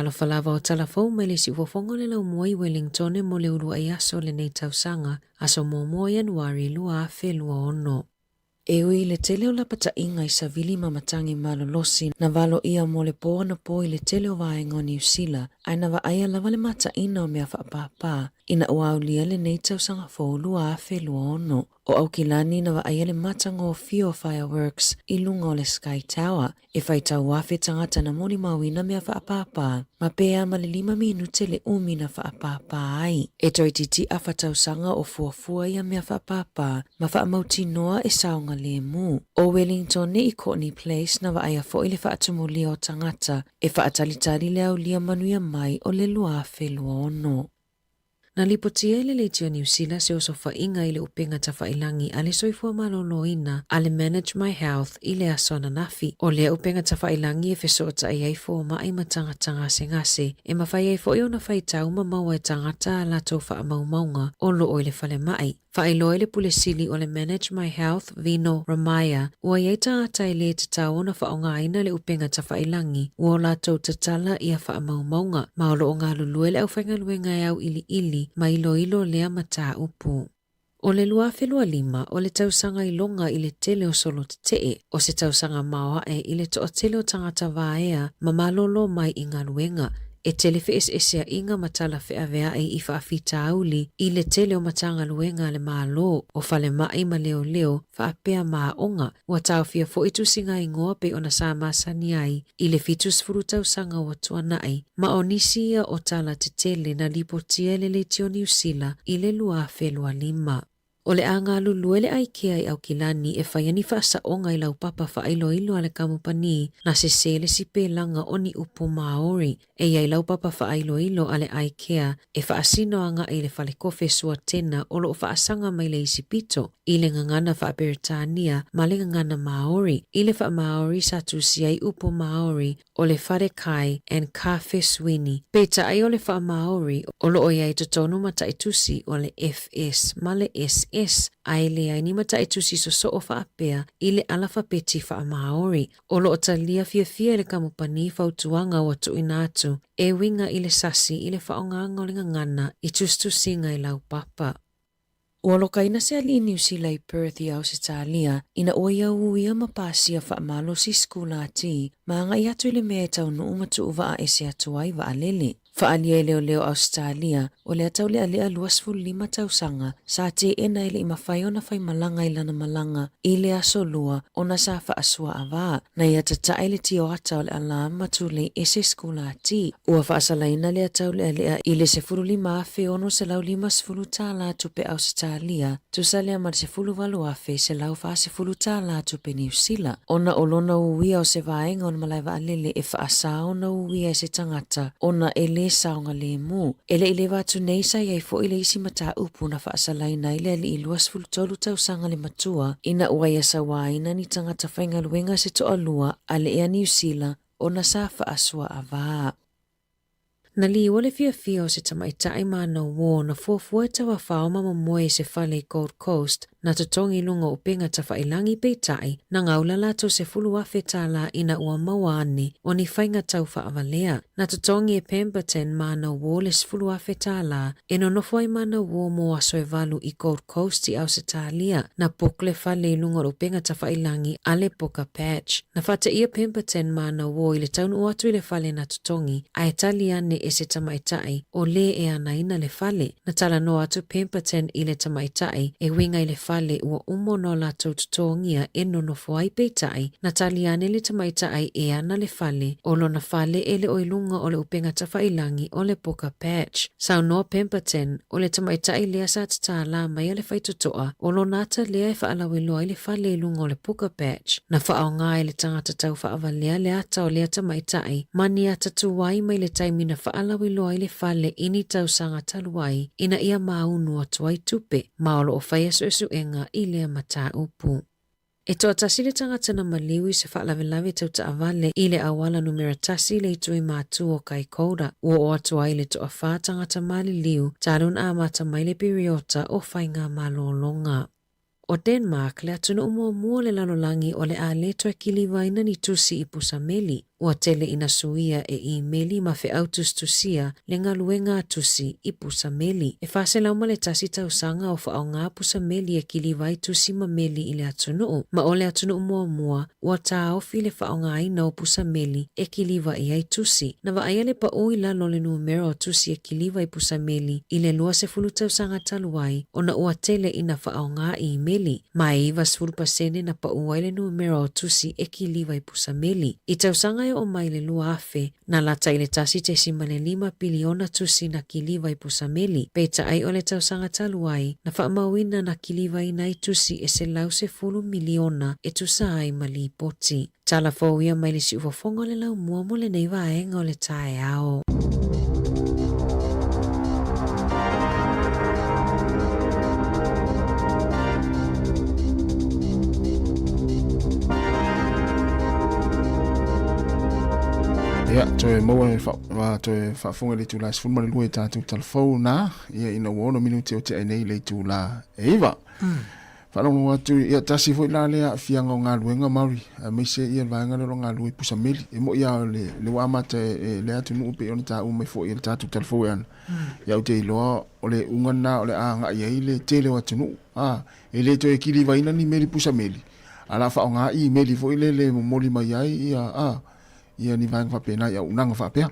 Talofa lava o tala fou mai le siufofoga o le laumua i Wellingtone mo le uluai aso o lenei tausaga, aso muamua o Ianuari 2026. E ui i le tele o lapataiga i savili ma matagi malolosi na valoia mo le po anapo i le tele o vaega o Niu Sila, ae na vaaia lava le mataina o mea faapāpā ina ua aulia lenei tausaga fou 2026. O Aukilani na vaaia le matagofie o fireworks i luga o le Sky Tower, e faitau afe tagata na molimauina mea faapāpā, ma pea ma le lima minute le umi na faapāpā ai. E toeitiiti afa tausaga o fuafua ia mea faapāpā ma faamautinoa e saogalemu. O Wellington i Courtenay Place na vaaia foi le faatumulia o tagata e faatalitali le aulia manuia mai o le 2026. Na lipotia e le Leitio Niu Sila se osofaiga i le upega tafailangi a le Soifua Maloloina a le Manage My Health i le aso ananafi. O lea upega tafailangi e fesootai ai fomai ma tagata gasegase, e mafai ai foi ona faitau ma maua e tagata a latou faamaumauga o loo i le falemai. Faailoa i le Pule Sili o le Manage My Health, Vino Ramaiah, ua i ai tagata e lē tatau ona faaaogaina le upega tafailangi ua o latou tatala ia faamaumauga, ma o lo o galulue le aufaigaluega e auiliili ma iloilo lea mataupu. O le 2025, o le tausaga iloga i le tele o solo tetee, o se tausaga maoae i le toatele o tagata vaea ma malolo mai i galuega, E tele feeseeseaiga ma tala feaveai i faafitauli i le tele o Matagaluega a le Malo, o falemai ma leoleo, faapea ma aoga. Ua taofia foi tusiga igoa pei ona sa masani ai i le 70 tausaga ua tuanai, ma o nisi ia o tala tetele na lipotia e le Leitio Niu Sila i le 2025. O le a galulue le Aikea i Aukilani e faia ni faasaoga i laupapa faailoilo a le kamupani na sesē le sipelaga o ni upu Māori. E i ai laupapa faailoilo a le Aikea e faasino agai i le falekofe suatena o lo o faasaga mai le isi pito, i le gagana faa-Beretania ma le gagana Māori. I le faa-Māori sa tusi ai upu Māori o le Wharekai and Kawhe Sweeney, peitai o le faa-Māori o lo o i ai i totonu mataitusi o le FS ma le SS, a e leai ni mataitusi sosoo faapea i le alafapeti faa-Māori. O lo o talia fiafia e le kamupani fautuaga ua tuuina atu e uiga i le sasi i le faaaogaga o le gagana i tusitusiga i laupapa. Ua lokaina se alii Niu Sila i Perth i Ausetalia ina ua ia uia ma pasia faamalosi sikulati ma agai atu i le mea e taunuu ma tuuvaa ese atu ai vaalele. Faaalia e leoleo Ausetalia, o lea taulealea 25 tausaga sa teena e le i mafai ona faimalaga i lana malaga i le aso lua ona sa faasuaavā. Na ia tatae le tioata o le alā ma tulei ese sikulati. Ua faasalaina lea taulealea i le $15,650 tālā tupe Ausetalia, tusa lea ma le $18,140 tālā tupe Niu Sila. Ona o lona uia o se vaega o le malae vaalele e faasā ona uia e se tagata ona e lē saogalemu. E le i leva atu nei sa i ai foi le isi mataupu na faasalaina ai le alii 23 tausaga le matua ina ua ia sauaina ni tagata faigaluega se toalua a le Ea Niu Sila ona sa faasuaavā. Na liua le fiafia o se tamaitai manauō na fuafua e tauawhao ma momoe i se fale i Gold Coast na totogi i luga o upega tafailangi peitai na gaula latou 10,000 tālā ina ua maua ane o ni faiga tau faavalea. Na totogi e Pemberton manauō le 10,000 tālā e nonofo ai manauō mō aso e valu i Gold Coast i Ausetalia. Na book le fale i luga o le upega tafailangi a le Book a Patch. Na faateia Pemberton manauō i le taunuu atu i le fale na totogi, ae tali ane e se tamaitai o lē e anaina le fale. Na talanoa atu Pemberton i le tamaitai e uiga i le fale ua uma ona o latou totogia e nonofo ai peitai, na tali ane le tamaitai e ana le fale, o lona fale e le o i luga o le upega tafailangi o le Book a Patch. Saunoa Pemberton, o le tamaitai lea sa tatala mai a le faitotoa, o lona ata lea e faalauiloa ai le fale i luga o le Puka Patch. Na faaaoga e le tagata tau faavalea le ata o lea tamaitai ma ni ata tuai mai le taimi na faalauiloa ai le fale i ni tausaga talu ai ina ia māunu atu ai tupe, ma o lo o faia suesuega i lea mataupu. E toatasi le tagata na maliu i se faalavelave tau taavale i le auala numera tasi i le itu i Mātū o Kaikoura. Ua oo atu ai le toawhā tagata maliliu talu na amata mai le piriota o faigamalologa. O Denmark le atunuu muamua o le lalolagi o le a le toe kilivaina ni tusi i pusa meli. Ua tele ina suia e imeli ma feau tusitusia le galuega a tusi i pusa meli. E 401 tausaga o faaaoga pusa meli e kiliva ai tusi ma meli i le atunuu, ma o le atunuu muamua ua taofi le faaaogaina o pusa meli e kiliva i ai tusi. Na vaaia le pau i lalo o le numera o tusi e kiliva i pusa meli i le 20 tausaga talu ai ona ua tele ina faaaoga imeli, ma e 90% na pau ai le numera o tusi e kiliva i pusa meli. I tausaga e oo mai i le 2000, na lata i le 1.5 piliona tusi na kiliva i pusa meli. Peitai o le tausaga talu ai, na faamauina na kilivaina ai tusi e 110 miliona e tusa ai ma lipoti. Tala fou ia mai le siufofoga o le laumua mo lenei vaega o le taeao. Ia, toe maua e fa, toe faafofoga i le itula e 12 i tatou talafou na, ia ina ua 6 minute o tea nei le itula e 9. Faalogologo atu, ia tasi foi la lea aafiaga o galuega Maori, aemaise ia le vaega lea o lo o galulue i pusa meli. E moni lava o le, le ua amata e, e lea atunuu pei ona taua mai foi e le tatou talafou e ana. Ia ou te iloa o le iuga lena o le a agai ai le tele o atunuu. A, e le toe kilivaina ni meli pusa meli, a o le a faaaoga imeli foi lele e momoli mai ai ia, a, ia ni vaega faapena i auaunaga faapea.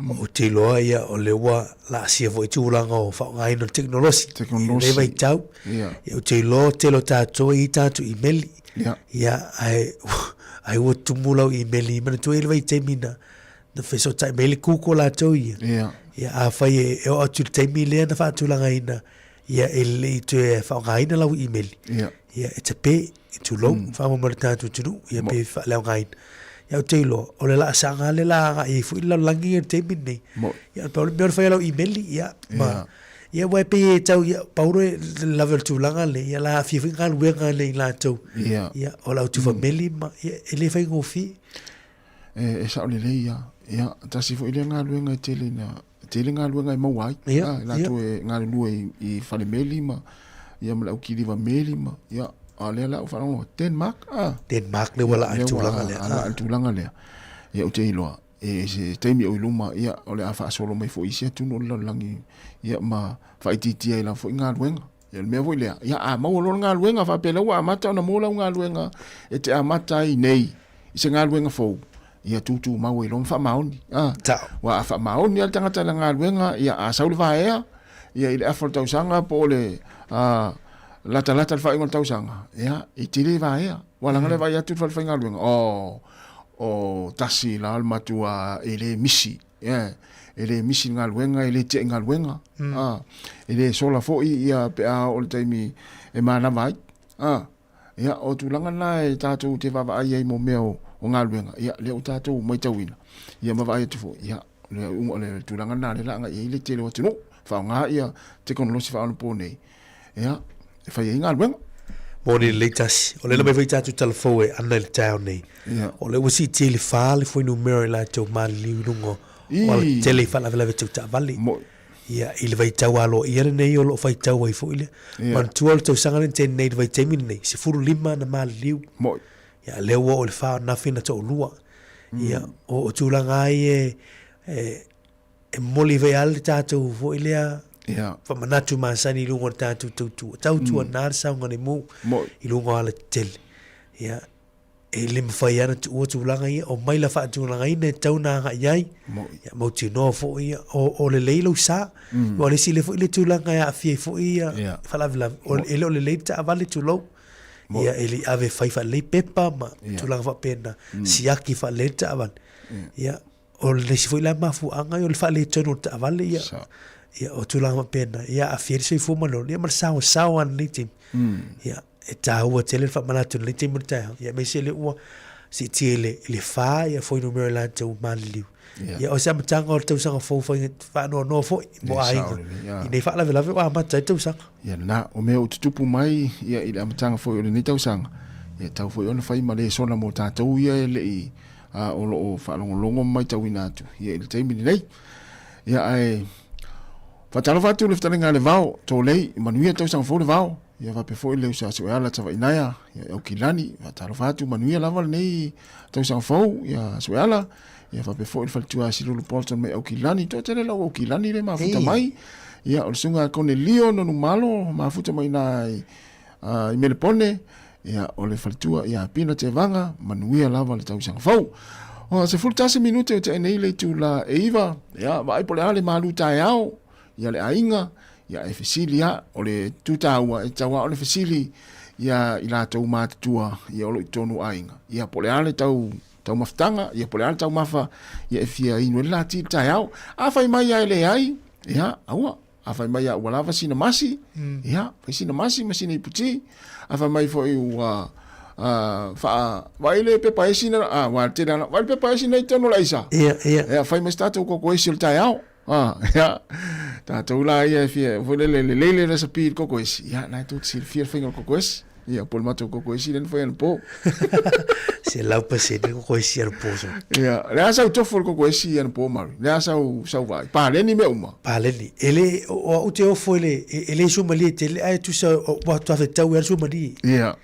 Ou te iloa ia o lea ua laasia foi tulaga o faaaogaina o le tekonolosi i lenei vaitau. Ia ou te iloa o le tele o tatou e i ai tatou imeli. Ia ae ai ua tumu lau imeli, manatua e i ai le vaitaimi na na fesootai mai ai le Google latou ia. Ia afai e oo atu i le taimi lea na faatulagaina ia e le i toe faaaogaina lau imeli, ia e tape, e tulou, faamolemole le tatou atunuu, ia pe faaleaogaina. Ia ou te iloa, o le laasaga lea la agai ai foi le lalolagi i le taimi lenei. Ia pau le mea o le fai o lau imeli, ia, ma, ia aua e pei e tau, ia, pau le lave o le tulaga lea, ia la aafia foi galuega a i latou, ia, o le au tufa meli ma, ia, e le faigofie. E sao lelei lava. Ia, tasi foi lea galuega e tele ina tele galuega e maua ai. Ia, latou e galulue i fale meli ma ia ma le au kiliva meli ma ia a lea la ua faalogo Denmark a. Denmark lea ua laa i le tulaga lea. Laa i le tulaga lea. Ia ou te iloa e se taimi o i luma ia o le a faasolo mai foi i isi atunuu o le lalolagi ia ma faaitiitia ai lava foi galuega. Ia o le mea foi lea, ia a maua loa le galuega faapea lea ua amata ona maua lau galuega e te amata ai nei i se galuega fou, ia tutumau ai loa ma faamaoni. A, aua a faamaoni lava le tagata i lana galuega, ia a sau le vaea, ia i le afa o le tausaga po o le a, latalata le faaiuga o le tausaga, ia e te le vaea. Aua leaga o lea e vaai atu le falefaigaluega, oh, o tasi la o le matua e le misi. Yeah. E le misi le galuega, e le tiai galuega. Ah, e le sola foi ia pe a oo le taimi e manava ai. Ah, ia, o tulaga na e tātou te vaavaai ai mo mea o, o galuega. Ia, lea ua tātou matauina. Ia ma vaai atu foi. Ia, le, o le tulaga na lea la agai ai le tele o atunuu. Faaaoga ia tekonolosi faaonapo nei. Ia, e fai ai galuega. Moni lelei tasi. O lea mai foi tatou talafou e ana i le taeao nei. O lea ua siitia i le fa le fuainumera i latou maliliu i luga o alatetele i faalavelave tau taavale. Ia, i le vaitau aloaia lenei o lo o faitau ai foi lea. Manatua o le tausaga lea na tea nei i le vaitaimi lenei, 15 na maliliu. Ia, lea ua oo i le fa ananafi na toalua. Ia, o tulaga lava ia e e momoli foi lava le tatou foi lea yeah. faamanatu masani i luga o le tatou tautua. Tautua mm. na le saogalemu i luga o alatetele. Ia, e le mafai lava ona tuua tulaga ia, o mai la faatulagaina e tatau ona agai ai. Ia, mautinoa foi ia, o, o lelei lou sa. Mm. O le isi lea foi le tulaga e aafia ai foi ia yeah. faalavelave. O, e le o lelei le taavale tulou. Ia, e le i ave fai faalelei pepa ma yeah. tulaga faapena. Mm. Siaki faalelei le taavale. Yeah. Ia, O le isi foi la mafuaaga o le faaletonu o le taavale, ia, ia o tulaga faapena, ia aafia ai le soifua ma le ola, ia ma le saosaoa o lenei taimi. Ia, e taua tele le faamanatu i lenei taimi o le taeao, ia aemaise lea ua siitia i le, i le fa ia fuainumera i latou maliliu. Ia, o se amataga o le tausaga fou fai faanoanoa foi mo aiga i nei faalavelave ua amata ai le tausaga. Ia lena, o mea ua tutupu mai ia i le amataga foi o lenei tausaga, ia e tatau foi ona fai ma lesona mo tatou ia e le i a o lo o faalogologo ma maitauina atu ia i le taimi lenei. Ia ae faatalofa atu le fetalaiga a Levao, Tolei, manuia tausaga fou Levao. Ia faapea foi le uso a Sueala Tavainaia, ia i Aukilani, faatalofa atu, manuia lava lenei tausaga fou, ia Sueala, ia faapea foi le faletua a Silulu Bolton mai Aukilani, toatele lau Aukilani le mafuta mai, ia o le susuga a Konelio Nonumalo, mafuta mai ina i, i Melepone, ia o le faletua ia Pina Tevaga, manuia lava le tausaga fou. O 11 minute o tea nei le itula e 9, ia vaai po o le a le malu taeao, ia le aiga, ia e fesili a, o le tu taua e tatau a ona fesili ia i latou matutua ia o lo o i totonu o aiga, ia po o le a le tau taumafataga, ia po o le a le taumafa ia e fia inu ai le lati i le taeao. A fai mai a e leai, ia aua. A fai mai a ua lava sina masi, ia fai sina masi ma sina iputi. A fai mai foi ua faa vaai le pepa esi na a wa tele ana vaai le pepa esi nei tonu le aisa. Ia, ia. Ia fai mai se tatou koko esi o le taeao. Ah, ia. Tatou la ia e fia, foi lele, lelei le recipe i le koko esi. Ia, na e tou te silafia le faiga o le koko esi. Ia, po o le matou koko esi lea na fai anapo. 100% le koko esi anapo so. Ia, le a sau tofu o le koko esi anapo, Mary? Le a sau, sau vaai? Paleni mea uma? Paleni. E le, o au te ofo e le, e le suamalie tele, ae tusa, ua faatoa fetau ai le suamalie. Ia.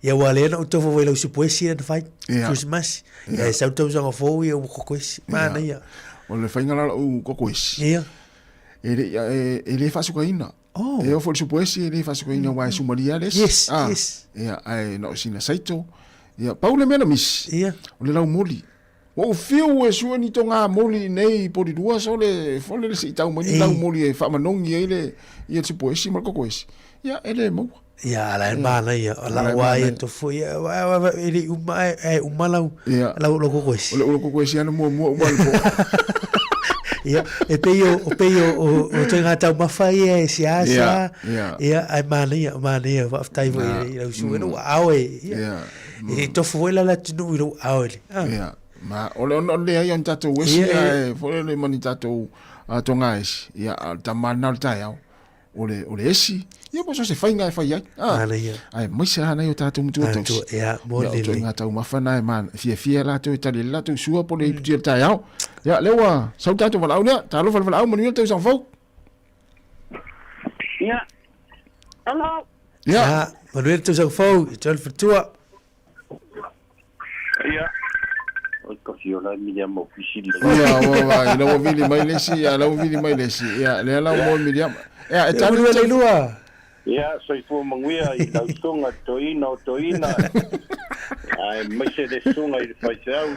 Ia ua lea na ou tofu foi lau supu esi na fai. Yeah. Christmas. Yeah. Ia sau tausaga fou ia ua koko esi. Mana ia. O le faiga la lau koko esi. Ia. E le e, e le faasukaina. Oh. E ofo le supu esi e le faasukaina wa e sumalia le esi. Yes, ah. yes. Ia, ae na o sina saito. Ia, pau le mea na misi. Ia. O le lau moli. Ua ou fiu e sue ni toga moli i nei i Polilua sole fole le se i tau mai ni lau moli e faamanogi ai le ia le supu esi ma le koko esi. Ia, e le maua. Ia, ala e manaia, o lau a ia tofu, ia, e le i uma, e uma lau, lau ula koko esi. O le ula koko esi ana muamua uma le po. Ia, e pei o, o pei o, o, o toi ngā taumafa ia e siasa, ia, ai manaia, manaia, faafetai foi i lau susuga, ua ao e, ia, e tofu foi la le atunuu i lou ao e le. Ia, ma, o le ona o le leai o ni tatou esi, ae foi le ma ni tatou toga esi, ia, a o le tama lena o le taeao. O le, o le esi, ia po o so o se faiga e fai ai. Ah, Manaia. aemaise lava nai o tatou matua tausi. Matua, ia, mo Ia, o lele. ituaiga taumafa na e ma, fiafia latou e tali ai le latou sua po o le iputi o le taeao. Ia, lea ua sau le tatou valaau lea. Talofa le valaau, manuia le tausaga fou. Ia. Hello. Ia. Ia, manuia le tausaga fou, i te faletua. Ia. Oi ka fiola e Miriama o Pisili. Ia, ua vai, la ua vili mai le isi, ia, la ua vili mai le isi. Ia, lea la ua maua Miriama. Ia, e tali Manuia Leilua. Ia, soifua manuia i lau susuga toeaina o toeaina. Aemaise le susuga i le faifeau.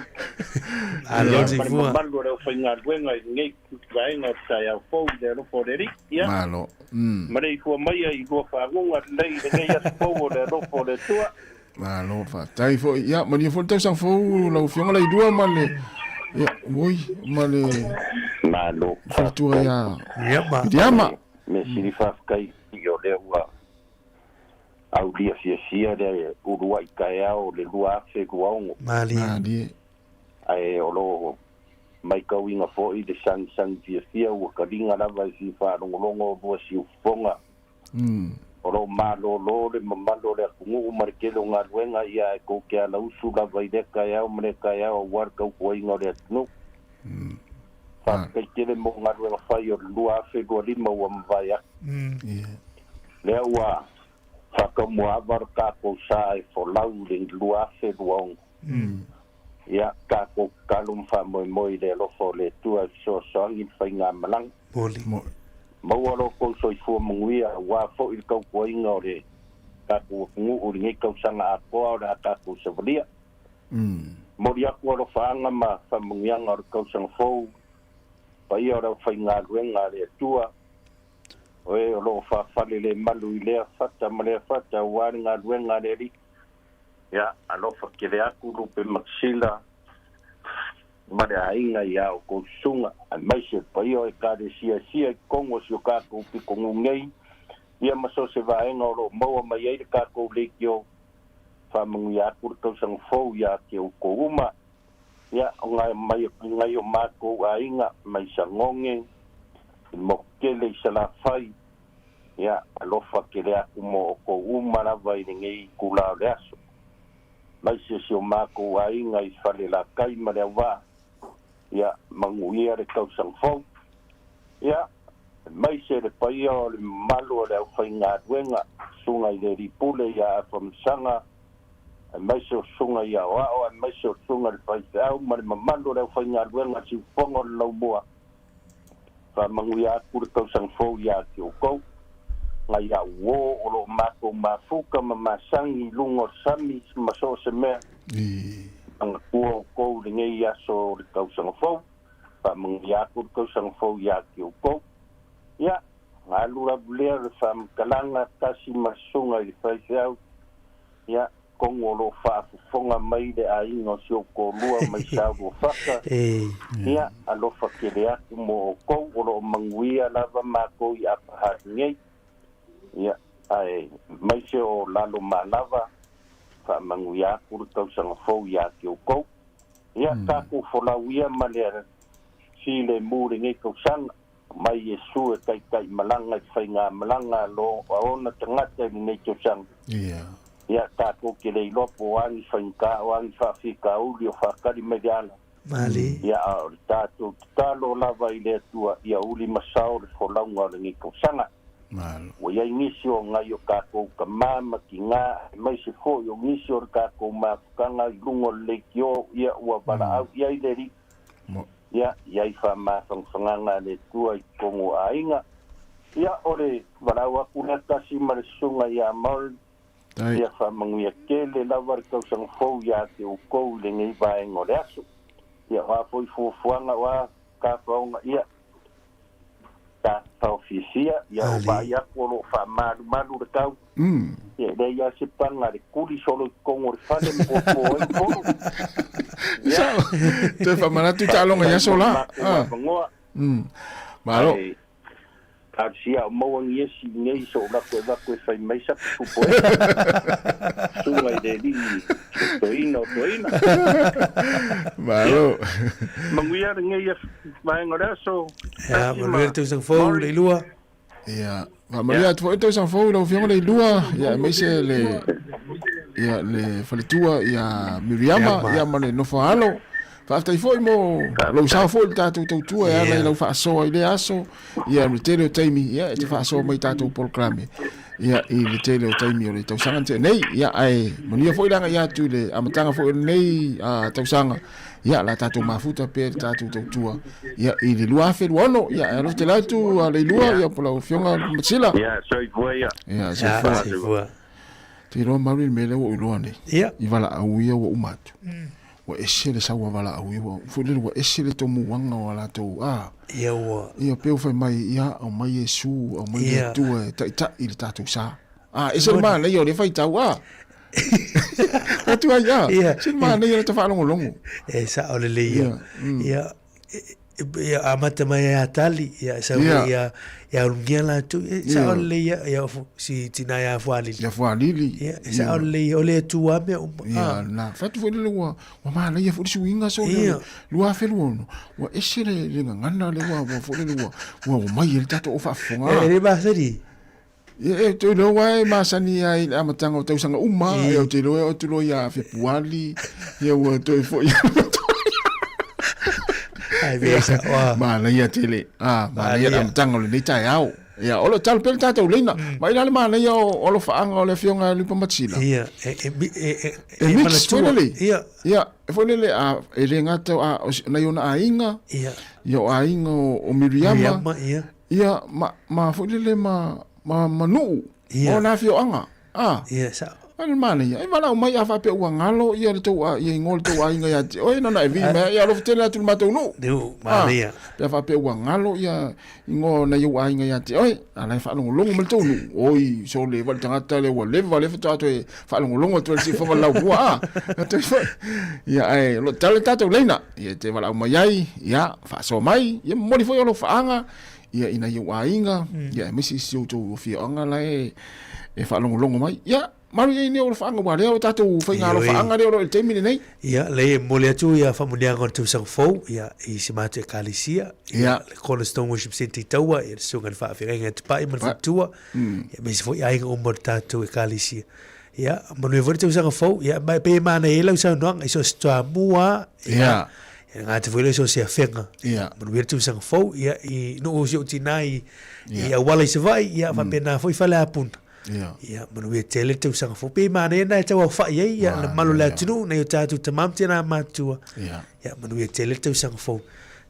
Malo Ia, ma le soifua. mamalu o le aufaigaluega i lenei vaega o le taeao fou i le alofa o le Alii. Ia, Malo. maleifua maia i lua faguga lelei i lenei aso fou o le alofa o le Atua. Malo, faafetai foi. Ia, manuia foi le tausaga fou lau Afioga Lailua ma le ia, oi, ma le Malo, faletua faafetai. ia Ia ma. Miriama. Mea sili faafetai o lea ua aulia fiafia le uluai taeao o le 2026. Malie. Malie. Ae o lo o maitauina foi le sagisagi fiafia ua taliga lava i fia faalogologo o lua siufofoga. O lo o malōlō le mamalu o le atunuu ma le tele o galuega, ia ae tou te alausu lava i lea taeao ma lea taeao aua le tautuaina o le atunuu. Faafetai tele mo galuega fai o le 2025 ua mavae atu. Lea ua faataumuaava le tatou sa e folau i le 2026. Ia, tatou tatalo ma faamoemoe i le alofa o le Atua e fesoasoani le faigamalaga. Moli. Maua lo outou soifua manuia aua foi le tautuaina o le tatou atunuu i lenei tausaga atoa o le a tatou savalia. Momoli atu alofaaga ma faamanuiaga o le tausaga fou, paia o le aufaigaluega a le Atua, o e o lo o faafale le malu i lea fata ma lea fata aua le galuega a le Alii. Ia, alofa tele atu Lupe Matasila ma le aiga i a outou susuga, aemaise le paia o Ekalesia e fia i totonu o si o tatou pitonuu nei, ia ma so o se vaega o lo o maua mai ai le tatou leitio. Faamanuia atu le tausaga fou ia te outou uma. Ia, o nai nai o matou aiga mai Sagoge, i le motu tele i Salafai, Ia, alofa tele atu mo outou uma lava i lenei itula o le aso. Maise si o matou aiga i Falelatai ma Leauvaa, ia, manuia le tausaga fou. Ia, maise le paia o le mamalu o le aufaigaluega, susuga. Susuga i le Alii Pule ia Afamasaga, aemaise o Susuga i Aoao, aemaise o Susuga i le Faifeau ma le mamalu o le aufaigaluega a Siufofoga o le Laumua. Faamanuia atu le tausaga fou ia te outou, nai au uō o lo o matou mafuta ma masani i luga o le sami ma so o se mea. Manatua outou i lenei aso o le tausaga fou. Faamanuia atu le tausaga fou ia te outou. Ia, alu alu lea o le faamatalaga tasi ma le susuga i le faifeau, ia, tonu o lo o faafofoga mai le aiga o si ou toalua mai Sauluafata, ia, alofa tele atu mo outou, o lo o manuia lava matou i Upper Hutt nei, ia, ae maise o lalo malava, faamanuia atu le tausaga fou ia te outou. Ia, tatou folau ia ma le filemu i lenei tausaga. Mai Iesu e taitai malaga i faigamalaga a lo a ona tagata i lenei tausaga. Ia. Ia, tatou te le iloa po o a ni faigata, o a ni faafitauli o faatali mai le ala. Mali. Ia, a o le tatou tatalo lava i le Atua ia uli ma sao le folauga o lenei tausaga. Malo. Ua i ai nisi o nai o tatou tama ma tina aemaise foi o nisi o le tatou mafutaga i luga o le leitio, ia ua valaau i ai le Alii. Mo. Ia, i ai faamafanafanaga a le Atua i totonu o aiga. Ia, o le valaau atu lea tasi ma le susuga ia Maul, ia faamanuia tele lava le tausaga fou ia te outou i lenei vaega o le aso. Ia, o a foi fuafuaga, o a tafaoga, ia, ta fiafia, ia o vaai atu o lo o faamalumalu le tau. Ia e leai lava se paga a le kuli solo i totonu o le fale ma puapua ai polo. Ia. Sao. Toe faamanatu taaloga i aso la. Ah. Malo. Talosia o maua ni esi i nei so o lako e lako e fai mai sa pupu e. Susuga i le alii toeaina o toeaina. Malo. Manuia lenei vaega o le aso. Ia, manuia le tausaga fou, Leilua. Ia, faamanuia atu foi le tausaga fou i lau Afioga Leilua, ia aemaise le ia le faletua ia Miriama, ia ma le nofo a alo. Faafetai foi mo lou sao foi i le tatou tautua e ala i lau faasoa i lea aso, ia le tele o taimi, ia e te faasoa mai i tatou polokalame, ia i le tele o taimi o le tausaga na tea nei. Ia ae manuia foi le agai atu i le amataga foi o lenei tausaga, ia la tatou mafuta pea le tatou tautua ia i le 2026. Ia ae alofa tele atu a Leilua, ia po lau Afioga Matsila. Ia, soifua ia. Ia, soifua. Soifua. Te iloa malu i le mea lea ua ou iloa nei. Ia. I valaau ia ua uma atu. Ua ese le sau a valaau ia, ua foi lele ua ese le tomuaga o a latou, a. Ia ua. Ia pei ua fai mai, ia aumai Iesu, aumai le Atua e taitai i le tatou sa. A, ese le manaia o lea faitau, a. Atu ai, a. Ia. Ese le manaia o le ta faalogologo. E sao lelei ia. Ia. Ia, ia amata mai ia Tali, ia sau Ia. ia ia ulugia latou, e sao Ia. lelei ia, ia si tina ia Fualili. Ia Fualili. Ia, e sao lelei ia, o le Atua lava mea uma. Ia, Ah. na, fai atu foi lele ua, ua manaia foi le suiga so le Ia. 2026, ua ese le, le gagana le ua, ua foi lele ua, ua omai ai le tatou o faafofoga. E le masani. Ia, e te iloa e masani ai i le amataga o tausaga uma, e ou te iloa e oo atu loa ia Fepuali, ia ua toe foi Ai mea sa oa. Manaia tele. Ah, manaia le amataga o lenei taeao. Ia, o lo o talo pea le tatou leina. Ma i la le manaia o alofaaga o le Afioga ia Lupa Matsila. Ia, e, e, e, e, E mix foi lele. Ia. Ia, e foi lele, a, e le gata, a, o si- nai ona aiga, Ia. ia o aiga o, o Miriama. Miriama, ia. Ia, ma, ma foi lele ma, ma, ma nuu, Ia. ma ona afioaga. A, Ia, sa. ai le manaia. E valaau mai a faapea ua galo ia le tou, ia igoa o le tou aiga ia te oe, na ona e vili mai, ia alofa tele atu i le matou nuu. Nuu, manaia. A, pe a faapea ua galo ia igoa o nai ou aiga ia te oe, a la e faalogologo mai le tou nuu. Oi, sole va le tagata lea ua leva lea faatoa toe faalogologo atu ai le siufofoga o le laumua, a. A toe foi. Ia, ae o lo o tala le tatou leina. Ia, e te valaau mai ai, ia, faasoa mai, ia momoli foi alofaaga, ia i nai ou aiga, ia aemaise si outou afioaga la e, e faalogologo mai. Ia, malu i ai nei o alofaaga, aua lea o tatou faiga alofaaga lea o lo o i le taimi lenei. Ia, lea e momoli atu ia faamanuiaga o le tausaga fou, ia, i si matou ekalesia, ia, le Cornerstone Worship Centre i Taua, ia, le Susuga i le Faafeagaiga ia Tupai ma le Faletua, ia, aemaise foi aiga uma o le tatou ekalesia. Ia, manuia foi le tausaga fou, ia, ma e pei e manaia ai lau saunoaga, i so o se Toamua, ia, ia, gata foi lea i so o se afega. Ia. Manuia le tausaga fou, ia, i nuu o si ou tina i, i Auala i Savaii, ia, faapena foi Faleapuna. Ia. Ia, manuia tele le tausaga fou. Pe manaia na e tau aofai ai, ia, le malu o le atunuu, nai o tātou tama ma tēnā mātua. Ia. Ia, manuia tele le tausaga fou.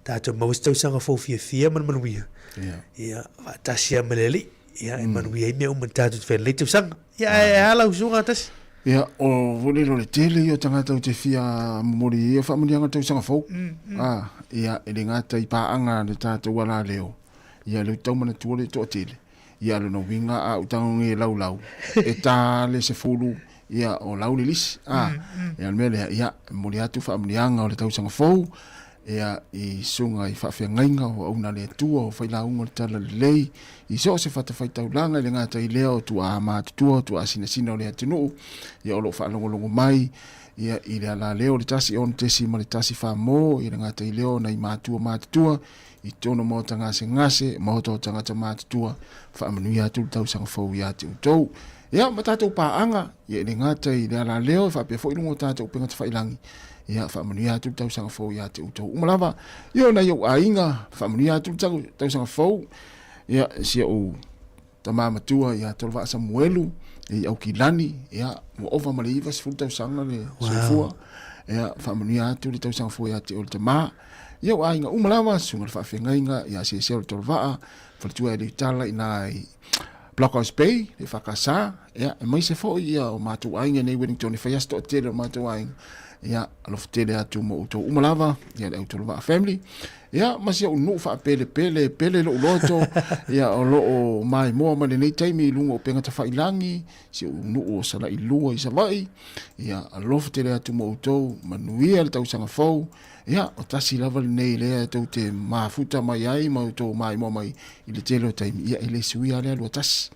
Tātou maua se tausaga fou fiafia ma le manuia. Ia. Ia, faatasi lava ma le Alii. Ia, e manuia ai mea uma i tātou te whai lenei tausaga. Ia, e a lau usuga tasi? Ia, o foi lele o le tele ia o tagata ou te fia momoli i ia faamanuiaga o le tausaga fou. Ah, ia, e le gata i paaga a le tātou alaleo, ia lea ou te tau manatua le toatele. Ia lona uiga a ou tago nei e laulau, e ta le 10 ia o lau le lisi. A, ia o le mea lea, ia, e momoli atu faamanuiaga o le tausaga fou, ia, i susuga i faafeagaiga o auauna a le Atua, o failauga o le Talalelei, i so o se fatafaitaulaga e le gata i lea o tuaa matutua, o tuaa sinasina o le atunuu, ia o lo o faalogologo mai, ia, i le alaleo o le 106.1 mo, ia le gata i lea o nai matua matutua, i totonu o maota gasegase, maota o tagata matutua, faamanuia atu le tausaga fou ia te outou. Ia, ma tatou paaga, ia e le gata i le alaleo, e faapea foi luga o tatou upega tafailangi, ia, faamanuia atu le tausaga fou ia te outou uma lava. Ia, o nai ou aiga, faamanuia atu le tausaga fou, ia, si ou Tama matua ia Tolovaa Samuelu i Aukilani, ia, ua ova ma le 90 tausaga le soifua. Ia, faamanuia atu le tausaga fou ia te oe le tama. Ia, o aiga uma lava, susuga i le faafeagaiga ia Seasea o le Tolovaa, faletua e Leutala i na i Blockhouse Bay, le FKS, ia, aemaise foi ia o matou aiga nei Wellington e fai lava se toatele o matou aiga. Ia, alofa tele atu mo outou uma lava, ia le au Tolovaa family. Ia, ma si ou nuu faapelepele, pele lou loto, ia, o lo o maimoa mai lenei taimi i luga o upega tafailangi, si ou nuu o Salailua i Savaii, ia, alofa tele atu mo outou, manuia le tausaga fou, ia, o tasi lava lenei lea tou te mafuta mai ai ma outou maimoa mai i le tele o taimi, ia, e le suia lea lua tasi.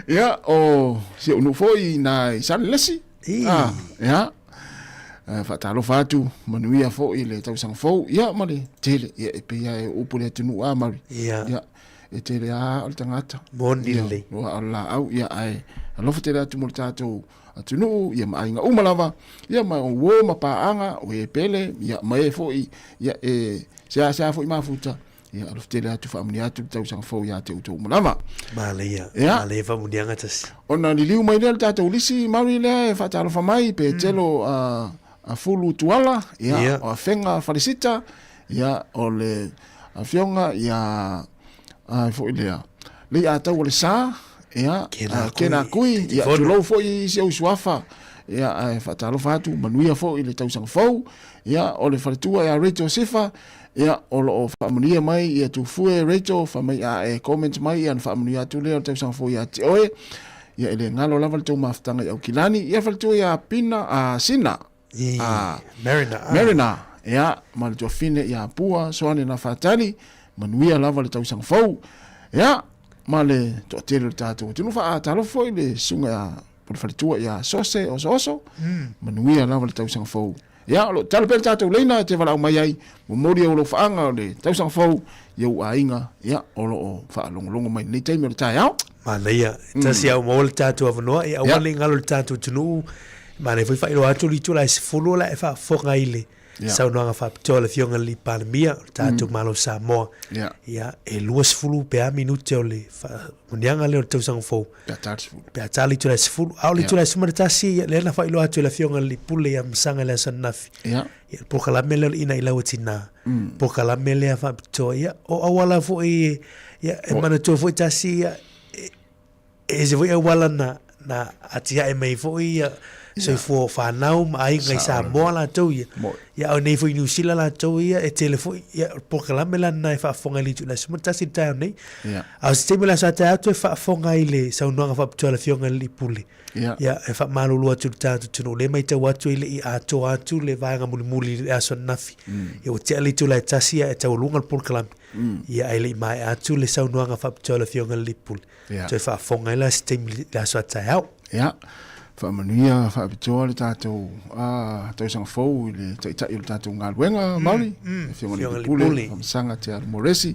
Ia, o si ou nuu foi i na i Salelesi, Ah, ia. Faatalofa atu, manuia foi le tausaga fou, ia ma le tele, ia e pei lava e upu le atunuu a Mauri. Ia. Ia, e tele lava o le tagata. Moni Ia, lelei. ua o le laau, ia ae alofa tele atu mo le tatou atunuu, ia ma aiga uma lava, ia ma uo ma paaga, o e pele, ia ma e foi, ia e seasea foi mafuta, Ia, alofa tele atu, faamanuia atu le tausaga fou ia te outou uma lava. Manaia, Ia. manaia faamanuiaga tasi. Ona liliu mai lea le tatou lisi Maori lea e faatalofa mai pe telo a, a Fulu Tuala, ia, Ia. o Afega Falesita, ia, o le afioga ia, a foi lea, Leiataua le Sa, ia, Kena a, Kena Kui, Kui, ia, Fono. tulou foi i si ou suafa, ia, ae faatalofa atu, manuia foi le tausaga fou, ia, o le faletua ia Rachel Sifa, Ia, o lo o faamanuia mai ia Tufue, Rachel, fai mai a e comment mai ia ona faamanuia atu lea o le tausaga fou ia te oe. Ia, e le galo lava le tou mafutaga i Aukilani. Ia, faletua ia Pina, a Sina, I a Marina, a. Marina, ia, ma le tuafine ia Pua, Soane na Fatali, manuia lava le tausaga fou. Ia, ma le toatele o le tatou atunuu. Faatalofa foi le susuga ia po le faletua ia Sose Osooso, manuia lava le tausaga fou. Ia, o lo o tatalo pea le tatou leina e te valaau mai ai, momoli ou alofaaga o le tausaga fou i ou aiga, ia, o lo o faalogologo mai i lenei taimi o le taeao. Manaia, tasi a ua maua le tatou avanoa, ia aua ne i galo i le tatou atunuu, manaia foi faailoa atu le itula e 10 o le a e faafofoga ai i le saunoaga faapitoa a le Afioga i le Alii Palemia o le tatou Malo o Samoa. Ia, e 20 pe a minute o le faamanuiaga lea o le tausaga fou. Pe a ta le 10. Pe a ta le itula e 10. A o le itula e 11, ia, lea na faailoa atu e le Afioga i le Alii Pule ia Masaga i le aso ananafi. Ia, le polokalame lea o le Ina i Lau e Tina. Polokalame lea faapitoa. Ia, o auala foi, ia, e manatua foi tasi, ia, e ese foi auala na, na atiae mai foi ia soifua o fanau ma aiga i Samoa latou ia. Ia, a o nei foi i Niu Sila latou ia, e tele foi, ia, o le polokalame la lena e faafofoga i le itula e 11 i le taeao nei. A o se taimi o le a sa taeao atu e faafofoga ai i le saunoaga faapitoa a le Afioga i le Alii Pule. Ia, e faamalulu atu i le tatou atunuu, o lea e matau atu e le i atoa atu le vaega mulimuli i le aso ananafi. Ia, ua tea le itula e 1 ae taualuga le polokalame. Ia, ae le i maea atu le saunoaga faapitoa a le Afioga i le Alii Pule. Toe faafofoga ai la se taimi i le aso a taeao. Ia, faamanuia faapitoa le tatou tausaga fou i le taitai o le tatou galuega, Maori, le Afioga i le Pule, Famasaga Te Aro Moresi,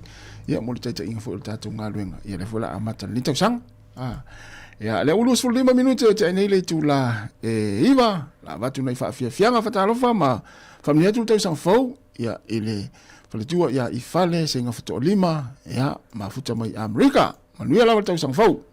ia, mo le taitaiga foi o le tatou galuega. Ia, lea foi o le a amata lenei tausaga. Ia, lea ua 25 minute o tea nei le itula e 9, la avatu nai faafiafiaga faatalofa ma faamanuia atu le tausaga fou, ia, i le faletua ia Ifale Seiga Fatoalima, ia, mafuta mai Amerika. Manuia lava le tausaga fou.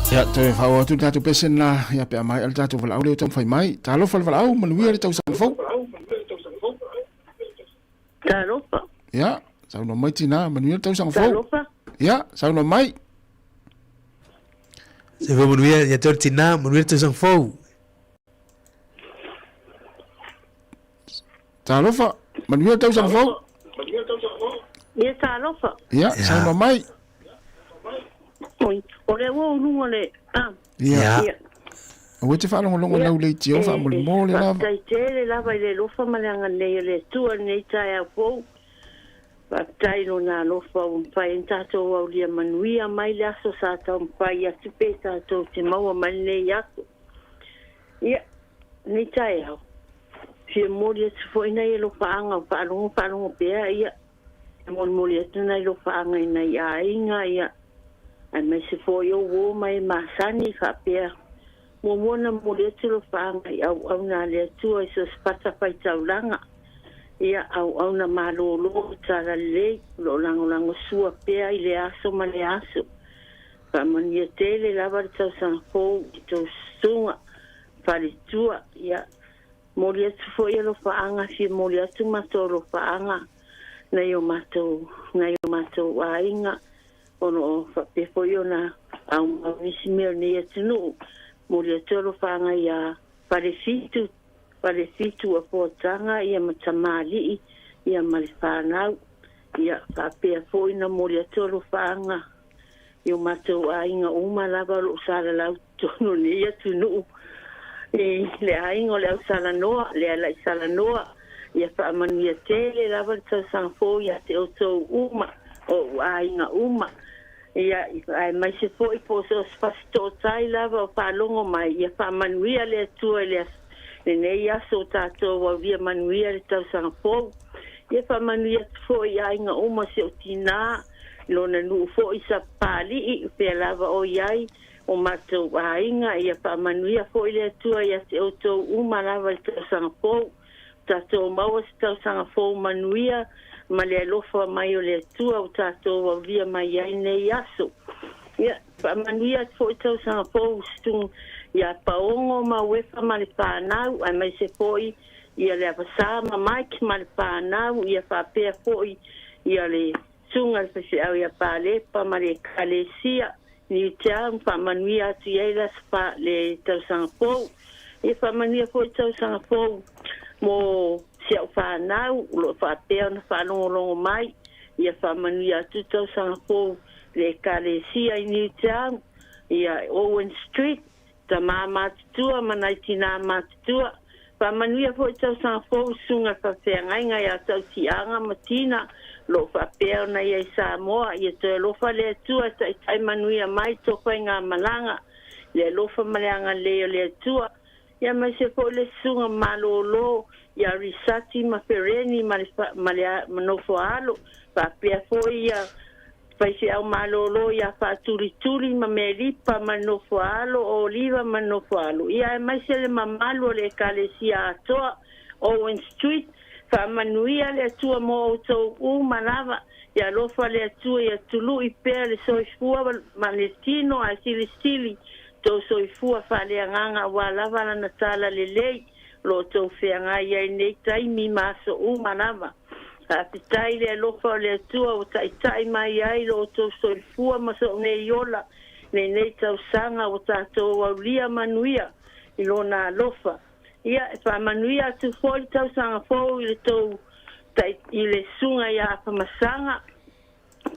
Ia, toe faaoo atu le tatou pesen la, ia pe a maea le tatou valaau lea ua taumafai mai. Talofa le valaau, manuia le tausaga fou. Talofa. Ia, saunoa mai tinā, manuia le tausaga fou. Talofa. Ia, saunoa mai. Se fou manuia ia te o le tinā, manuia le tausaga fou. Talofa, manuia le tausaga fou. Ia, talofa. Ia, saunoa mai. Oi, o lea ua ou luga le... Ah. Ia. Ia. Aua e te faalogologo Ia. lau leitio faamolemole lava. Faafetai tele lava i le alofa ma le agalelei o le Atua i lenei taeao fou. Faafetai i Lona alofa ua mafai ai ona tatou aulia manuia mai le aso sa taumafai atu pe tatou te maua mai lenei aso. Ia, lenei taeao, fia momoli atu foi nai alofaaga o faalogo faalogo pea, ia, e molimoli atu nai alofaaga i nai aiga, ia, aemaise foi o uo ma e masani faapea. Muamua ona momoli atu alofaaga i auauna a le Atua i so o se fatafaitaulaga, ia, auauna malolo o Talalelei, o lo o lagolagosua pea i le aso ma le aso. Faamanuia tele lava le tausaga fou i tou susuga, faletua, ia, momoli atu foi alofaaga, fia momoli atu matou alofaaga nai o matou, nai o matou aiga, o lo o faapea foi ona aumau nisi mea o lenei atunuu. Momoli atu alofaaga ia Falefitu, Falefitu Afoataga, ia ma Tamalii, ia ma le fanau. Ia faapea foi ona momoli atu alofaaga i o matou aiga uma lava o lo o salalau totonu o lenei atunuu i le aiga o le Ausalanoa, le Alaisalanoa. Ia faamanuia tele lava le tausaga fou ia te outou uma, o ou aiga uma. Ia, aemaise foi po o so o se fasitootai lava o faalogo mai, ia faamanuia le Atua i le lenei aso o tatou aulia manuia le tausaga fou. Ia faamanuia atu foi i aiga uma si ou tinā, i lona nuu foi i Sapapalii, o fea lava o i ai. o matou aiga. Ia faamanuia foi le Atua ia te outou uma lava i le tausaga fou. Tatou maua se tausaga fou manuia ma le alofa mai o le Atua ua tatou aulia mai ai nei aso. Ia, faamanuia atu foi tausaga fou ia Paogo ma Uefa ma le whanau, aemaise foi ia le Avasa ma Mike ma le whanau, ia faapea foi ia le susuga le faifeau ia Palepa ma le Ekalesia Newtown, faamanuia atu i ai le aso fa, le tausaga fou. Ia faamanuia foi le tausaga fou mo si au whanau, o lo o faapea ona faalogologo mai, ia faamanuia atu le tausaga fou le Ekalesia i Newtown, ia Owen Street, Tama matutua ma nai tinā matutua. Faamanuia foi tausaga fou susuga faafeagaiga ia Tautiaga ma Tina o lo o faapea ona ia i Samoa. Ia toe alofa le Atua e taitai manuia mai to faigamalaga le alofa ma le agalelei o le Atua. Ia aemaise foi le susuga malolo ia Risati ma Fereni ma le ma le nofo-a-alo. Faapea foi ia Faifeau malolo ia Faatulituli ma Melipa ma le nofo-a-alo, o Oliva ma le nofo-a-alo, ia aemaise le mamalu o le Ekalesia atoa, Owen Street, faamanuia le Atua mo outou uma lava, ia alofa le Atua ia tului pea le soifua ma le tino ae silisili tou soifua faaleagaga aua lava lana tala lelei o lo o tou feagai ai nei taimi ma aso uma lava. Faafetai i le alofa o le Atua ua taitai mai ai lo outou soifua ma sou nei ola i lenei tausaga ua tatou aulia manuia i Lona alofa. Ia, e faamanuia atu foi le tausaga fou i le tou i le Susuga ia Afamasaga.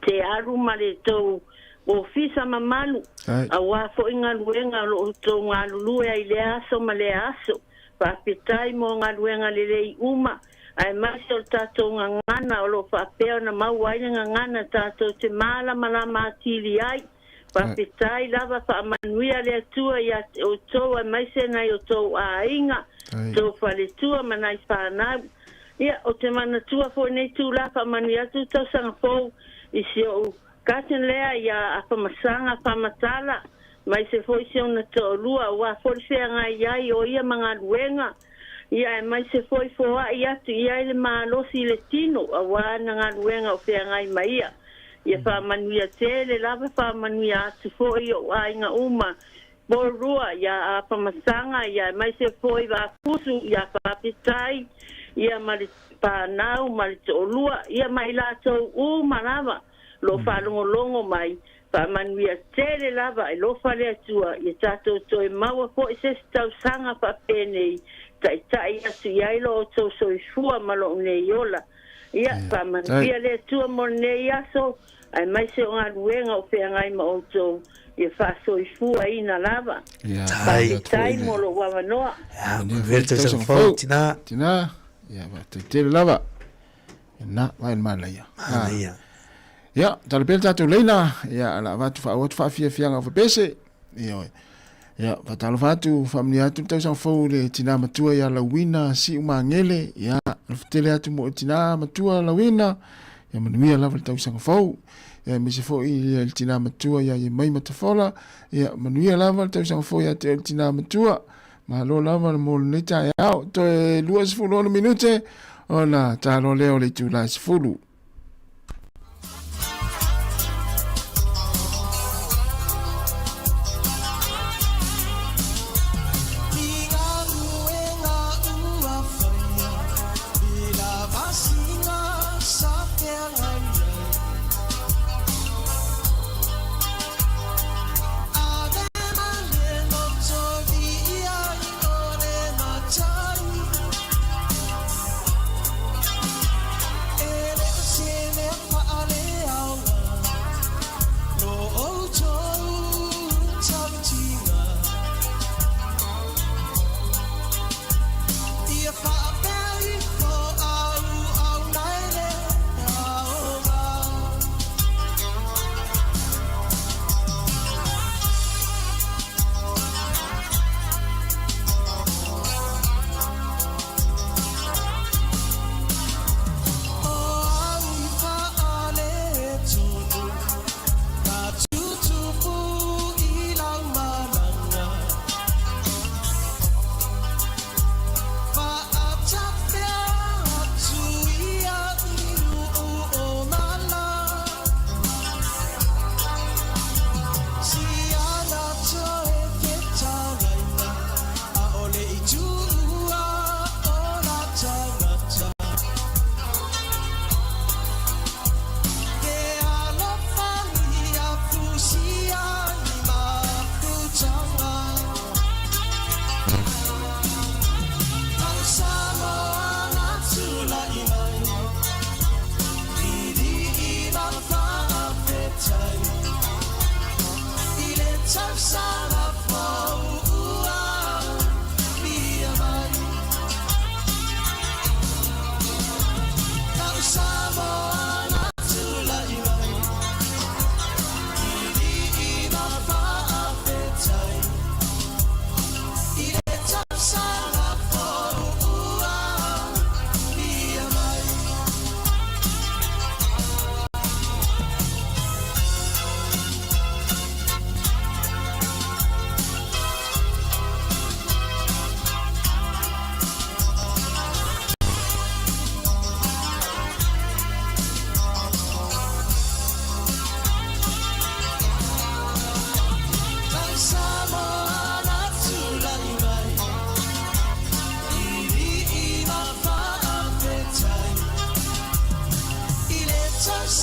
te alu ma le tou ofisa mamalu, aua foi galuega o lo o outou galulue ai i lea aso ma lea aso. Faafetai mo galuega lelei uma, aemaise o le tatou gagana o lo o faapea ona maua ai le gagana tatou te malamalama atili ai. Faafetai lava, faamanuia le Atua ia te outou aemaise nai outou aiga, tou faletua ma nai fanau. Ia, ou te manatua foi nei itula faamanuia atu le tausaga fou i si ou cousin lea ia Afamasaga Famatala, aemaise foi si ona toalua aua foi le feagai ai o ia ma galuega. Ia, aemaise foi foai atu i ai le malosi i le tino aua ana galuega o feagai ma ia. Ia faamanuia tele lava, faamanuia atu foi i ou aiga uma Pourua, ia Afamasaga, ia aemaise foi Vaafusu, ia Faafetai, ia ma le whanau, ma le toalua, ia ma i latou uma lava, lo o faalogologo mai, faamanuia tele lava e lofa le Atua, ia tatou toe maua foi se isi tausaga faapenei, taitai atu i ai lo outou soifua ma lou nei ola. Ia, faamanuia le Atua mo lenei aso, aemaise o galuega o feagai ma outou, ia faasoifuaina lava. Faafetai mo lou avanoa. Manuia le tausaga fou, tina. Tina, ia faafetai tele lava. Na, vai le manaia. Manaia. Ia, tala pea le tatou leina, ia, ala avatu faaauau atu faafiafiaga o fepese. Ia, oe. Ia, faatalofa atu, faamanuia atu le tausaga fou i le tina matua ia Lauina Siu Magele. Ia, alofa tele atu mo le tina matua Lauina. Ia manuia lava le tausaga fou. Ia, aemaise foi ia le tina matua ia Iemaima Tafola. Ia, manuia lava le tausaga fou ia te oe le tina matua. Malo lava mo lenei taeao. Toe 26 minute ona talo lea o le itula e 10.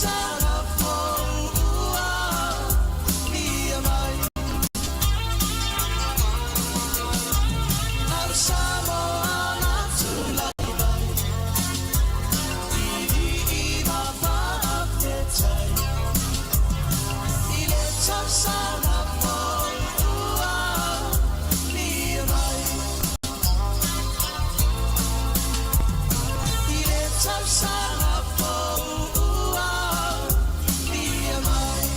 tausaga fou ua mia mai. Au Samoa na tulai mai. I ma faafetai. I le tausaga fou ua mia mai. I le tausaga fou ua mia mai.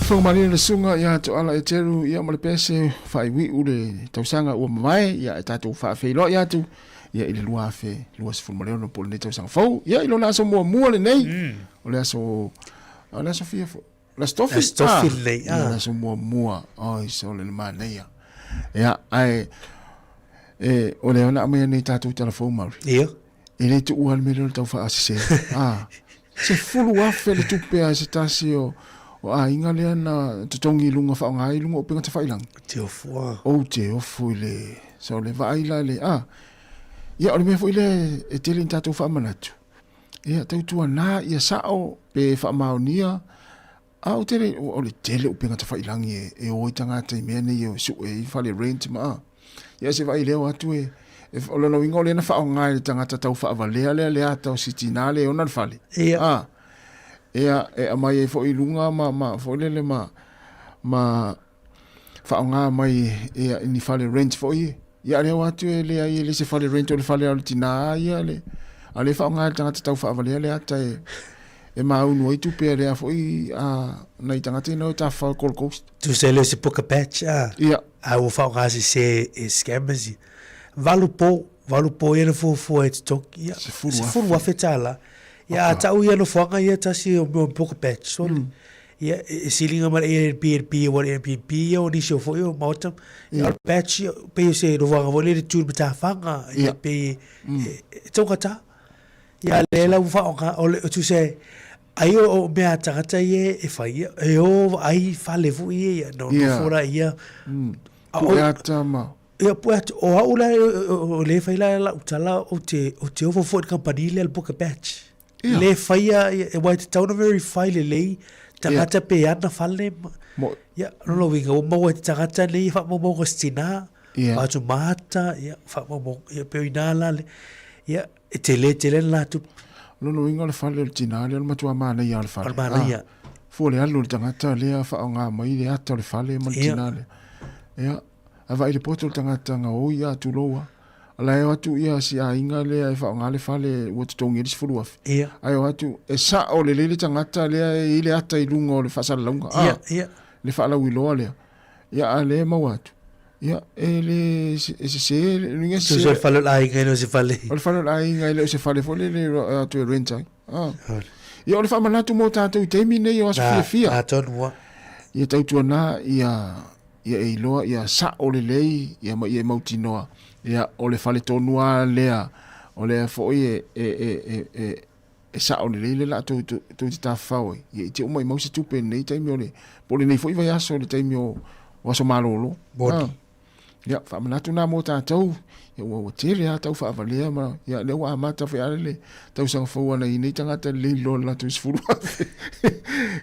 Whakamarina le susuga ia Toala Eteru ia ma le pese faaiuiu le tausaga ua mavae ia e tatou faafeiloai atu ia i le 2026 po o lenei tausaga fou ia i lona aso muamua lenei o le aso o le aso fia foi le aso tofi Aso tofi lenei, ah. Ia, le aso muamua oi sole le manaia ia ae e o lea na aumai nei tatou tala fou Mauri Ia. E le tuua le mea lea o le tau faasese. Ah, 10,000 le tupe a se tasi o, o aiga lea na totogi i luga faaaoga ai i luga o upega tafailagi. Te ofo a. Ou te ofo i le, so le vaai la le, ah, ia o le mea foi lea e tele ni tatou faamanatu. Ia tautuana ia sao pe faamaonia A ou te le, o le tele o upega tafailagi e, e o ai tagata i mea nei e sue ai fale rent ma a. Ia se vaai leo atu e, e o lona uiga o lea na faaaoga e le tagata tau faavalea lea le ata o si tinā lea e ona le fale. Ia. A, ia, e aumai ai foi i luga ma, ma, foi lele ma, ma faaaoga mai ia, i ni fale rent foi ia. Ia a leo atu e leai e le se fale rent o le fale a o le tinā ia le, a o lea e faaaoga e le tagata tau faavalea le ata e, e maunu ai tupe a lea foi a nai tagata ina o e tafafao i Gold Coast. Tusa e le o se poka patch a. Ia. A ua faaaoga sese e scammers ia. 8 po, 8 po ia na fuafua e totogi. Ia, 10,000. $10,000. Ia, a tau ia nofoaga ia tasi o mea o poka patch, sole. Ia, e siliga ma le Airbnb aua o le Airbnb ia o nisi o foi o maota. Ia, o le patch ia, pei o se nofoaga foi lea e tu i le matafaga, ia, pei e, e taugata. Ia, lea la ua faaaoga, o le, tusa e, ai o, o mea a tagata ia e fai, ia, e o vaai fale foi ia, ia, no, nofo la ia. A o, Pue ata ma. Ia, pue ata, o au la, o lea e fai la lau tala, ou te, ou te ofo foi i le kamupani lea le Book a Batch. Ia. Le faia, ia, aua e tatau ona verify lelei tagata pe ana fale ma, Mo- ia, lona uiga ua maua e te tagata nei faamaumauga o se tinā, Ia. atu mata, ia, faamaumauga, ia, pei o inā la le, ia, e tele tele ana latou. Lona uiga o le fale o le tinā lea o le matua manaia o le fale. O le manaia. Ah, fua le alu o le tagata lea faaaoga mai le ata o le fale ma le Ia. tinā lea. Ia, ae vaai i le poto o le tagata gaoi a tulou a. O la e o atu ia si aiga lea e faaaoga le fale ua totogi ai le 10,000. Ia. Ae o atu, e sao lelei le tagata lea e i ai le ata i luga o le faasalalauga. Ia, Ah, ia. le faalauiloa lea. Ia, a lea e maua atu. Ia, e le, e sese, le uiga e Tusa o le sese. fale o le aiga e le o se fale. O le fale o le aiga e le o se fale foi lele e atu e rent ai. Ah. Ia, o le faamanatu mo tatou i taimi nei o aso fiafia. Na, atonu lava. Ia tautuana, ia, ia e iloa ia sa'o lelei ia ma ia e mautinoa ia o le fale tonu lava lea o lea foi e e e e e e sa'o lelei le laa tou tou te tafafao ai ia i te uma i mau se tupe i lenei taimi o le po o lenei foi vaiaso i le taimi o o aso malolo. Moni. Ah. Ia, faamanatu nā mō tātou, ia ua, ua tele lava tau faavalea ma, ia lea ua amata foi a le tausaga fou ana i nei tagata lelei loa le latou 10,000.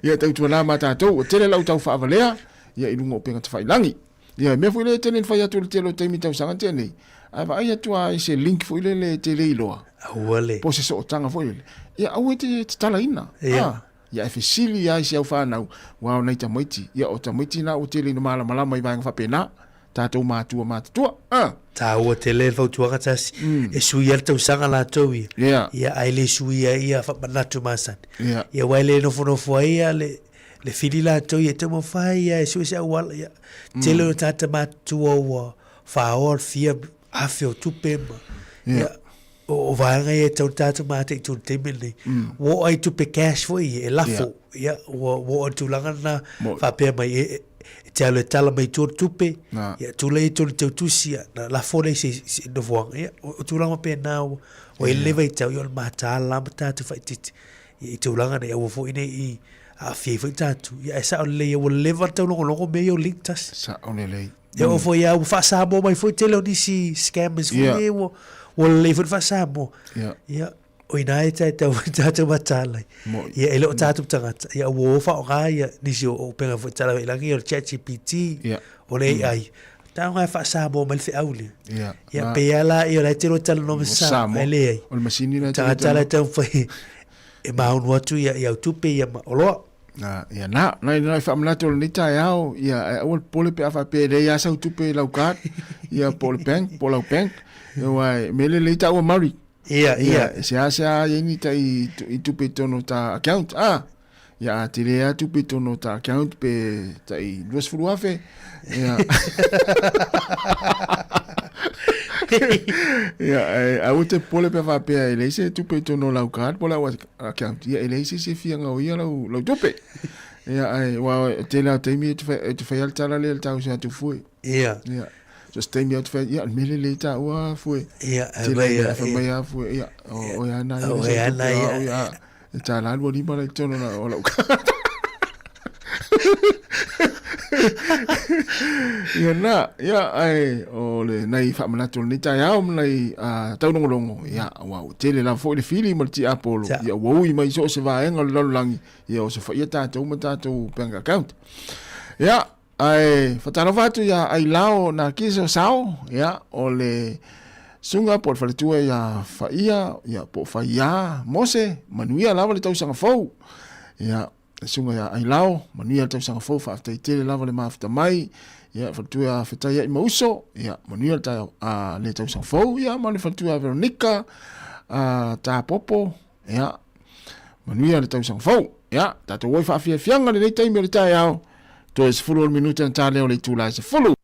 Ia tautuana mā tātou, ua tele lau tau faavalea, ia i luga o upega tafailagi. Ia, e mea foi lea e tele ina fai atu i le tele o taimi tausaga tenei, a vaai atu lava i se link foi lele e te le iloa, Aua le. po o se sootaga foi lele, ia aua e te tatalaina. Ia. A, ia e fesili lava i si au fanau, aua o nai tamaiti, ia o tamaiti na ua tele ina malamalama i vaega faapena, tatou matua matutua. A. Taua tele le fautuaga tasi, e sui ai le tausaga latou ia. Ia. Ia, ae le sui ai ia faamanatu masani. Ia. Ia, aua e le nofonofo ai ia le, le fili latou ia e taumafai ia e sue se auala ia. Tele o tagata matutua ua faoa le fia afe o tupe ma ia o vaega ia e tatau ona tatou mataitu i le taimi lenei. Ua oo ai tupe cash foi ia e lafo ia ua oo i le tulaga lena faapea mai e. e te alu e tala mai tua le tupe, ia tulai ai tonu tautusi, ia, na lafo lea i se, se nofoaga. Ia, o, o tulaga faapena ua, ua i ai lenei vaitau, ia o le mataala lava ma tatou faaitiiti ia, i tulaga nei, aua foi ne i aafia ai foi tatou. Ia, ae sao lelei, ia ua leva ona taulogologo mea ia o link tasi. Sao lelei. E oo foi lava ua faa-Samoa mai foi tele o nisi scammers foi nei ua, ua lelei foi le faa-Samoa. Ia, o ina e taitau ai tatou mataala ai. Ia, e le o tatou tagata, ia ua o faaaoga ia nisi o upega foi tala i lagi, o le ChatGPT, o le AI. Taoga e faa-Samoa mai le feau lea. Ia, pei lava la ia o la e te iloa talanoa ma se Samoa, ae leai. O le masini la e Tagata la e taumafai e maunu atu ia i au tupe ia ma oloa. Na, ia na, nai nai faamanatu o lenei taeao, ia ae aua le popole pe a faapea e leai lava sau tupe i lau card, ia po o le bank, po o lau bank, ia aua e mea lelei taua Murray. Ia, ia. E seasea i ai ni tai i tupe i totonu o ta account, a, ia a tele lava tupe i totonu o ta account pe tai 20,000, ia. Ia, ae aua te popole pe a faapea e leai se tupe i totonu o lau card po o lau account, ia e leai se isi e fia gaoia lau, lau tupe. Ia, ae, aua o tele lava o taimi e te whai, e te whai a le tala lea le tausi atu fue. Ia. Ia. So se taimi au te whai, ia, le mele le taua fue. Ia, Tele mai, ia, whai mai a fue, ia, o, o ia na, o ia na, ia. O ia, e tā la lua lima lai tono na o lau Ia na, ia, ai, o le nai whaamanatu o lenei taeao ma nai taulogologo, ia, aua ua tele lava foi le fili ma le tiapolo, ia ua ui mai so o se vaega o le lalolagi, ia o sofaia tatou ma tatou bank account. Ia, ae faatalofa atu ia Ailao Nakiso Sao, ia, o le susuga po o le faletua ia Faia, ia, po o Faia Mose, manuia lava le tausaga fou. Ia, le susuga ia Ailao, manuia le tausaga fou, faafetai tele lava le mafuta mai. Ia, faletua ia Fetaia'i ma Uso, ia, manuia le taeao, a, le tausaga fou, ia, ma le faletua ia Veronica, a, Tapopo, ia, manuia le tausaga fou. Ia, tatou o i faafiafiaga lenei taimi o le taeao, toe 10 o le minute ona ta lea o le itula e 10.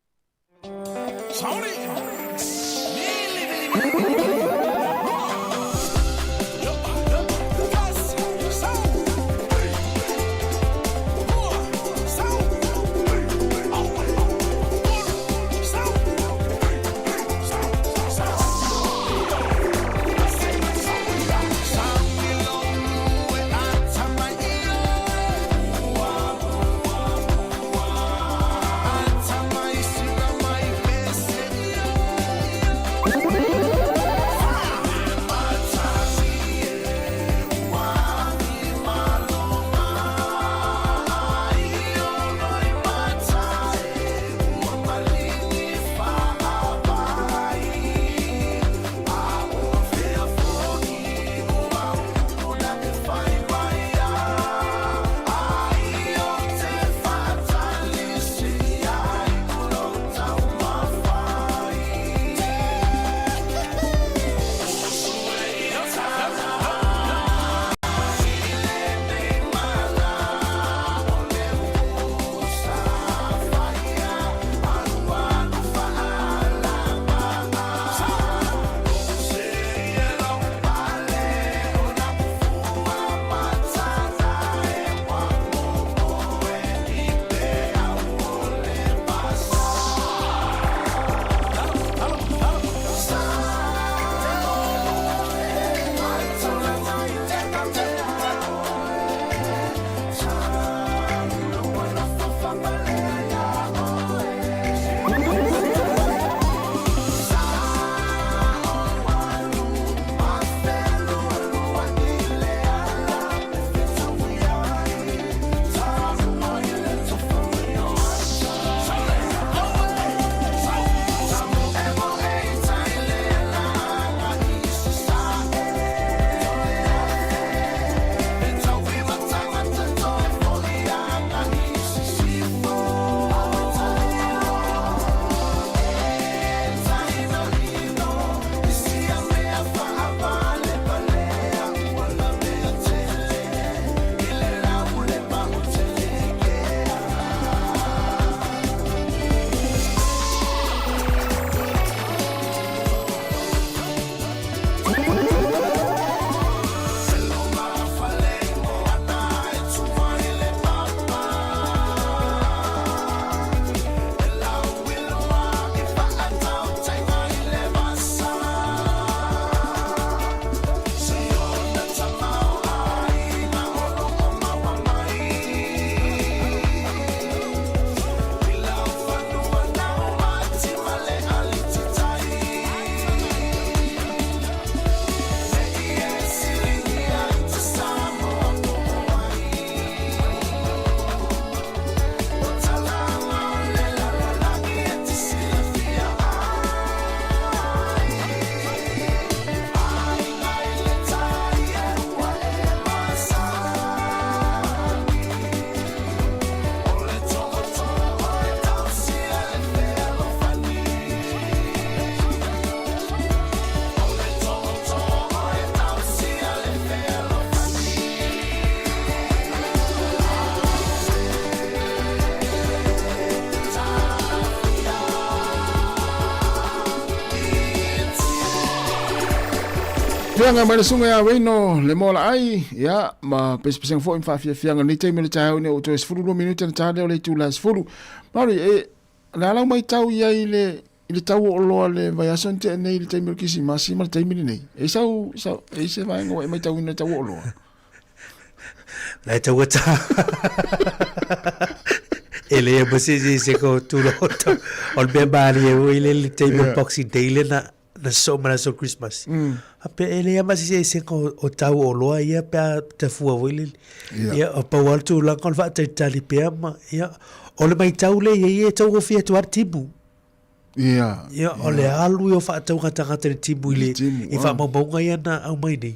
Feaga mai le susuga ia Reino le Moalaai, ia, ma pesepesega foi ma faafiafiaga lenei taimi o le taeao ina ua toe 12 minute ona ta lea o le itula e 10. Maori, e, le a lau maitau i ai i le, i le tau o oloa le vaiaso na tea nei i le taimi o le Kirisimasi ma le taimi lenei? E sau, sau, e i se vaega ua e maitauina i le tau o oloa? La e taugata. E leai ma se se se ko tula o tau. O le mea malie foi le le taimi o le Boxing Day lea na na sosoo ma le aso Christmas. Faapea e leai ma se eseesega o, o tau o oloa ia pe a tafua foi lele. Ia. Ia, o pau lava le tulaga o le faatalitali pea ma, ia, o le maitau lea i ai e taugofie atu lava le timu. Ia. Ia, o le alu ia o faatauga tagata i le timu i le, i faamaumauga ia na aumai nei.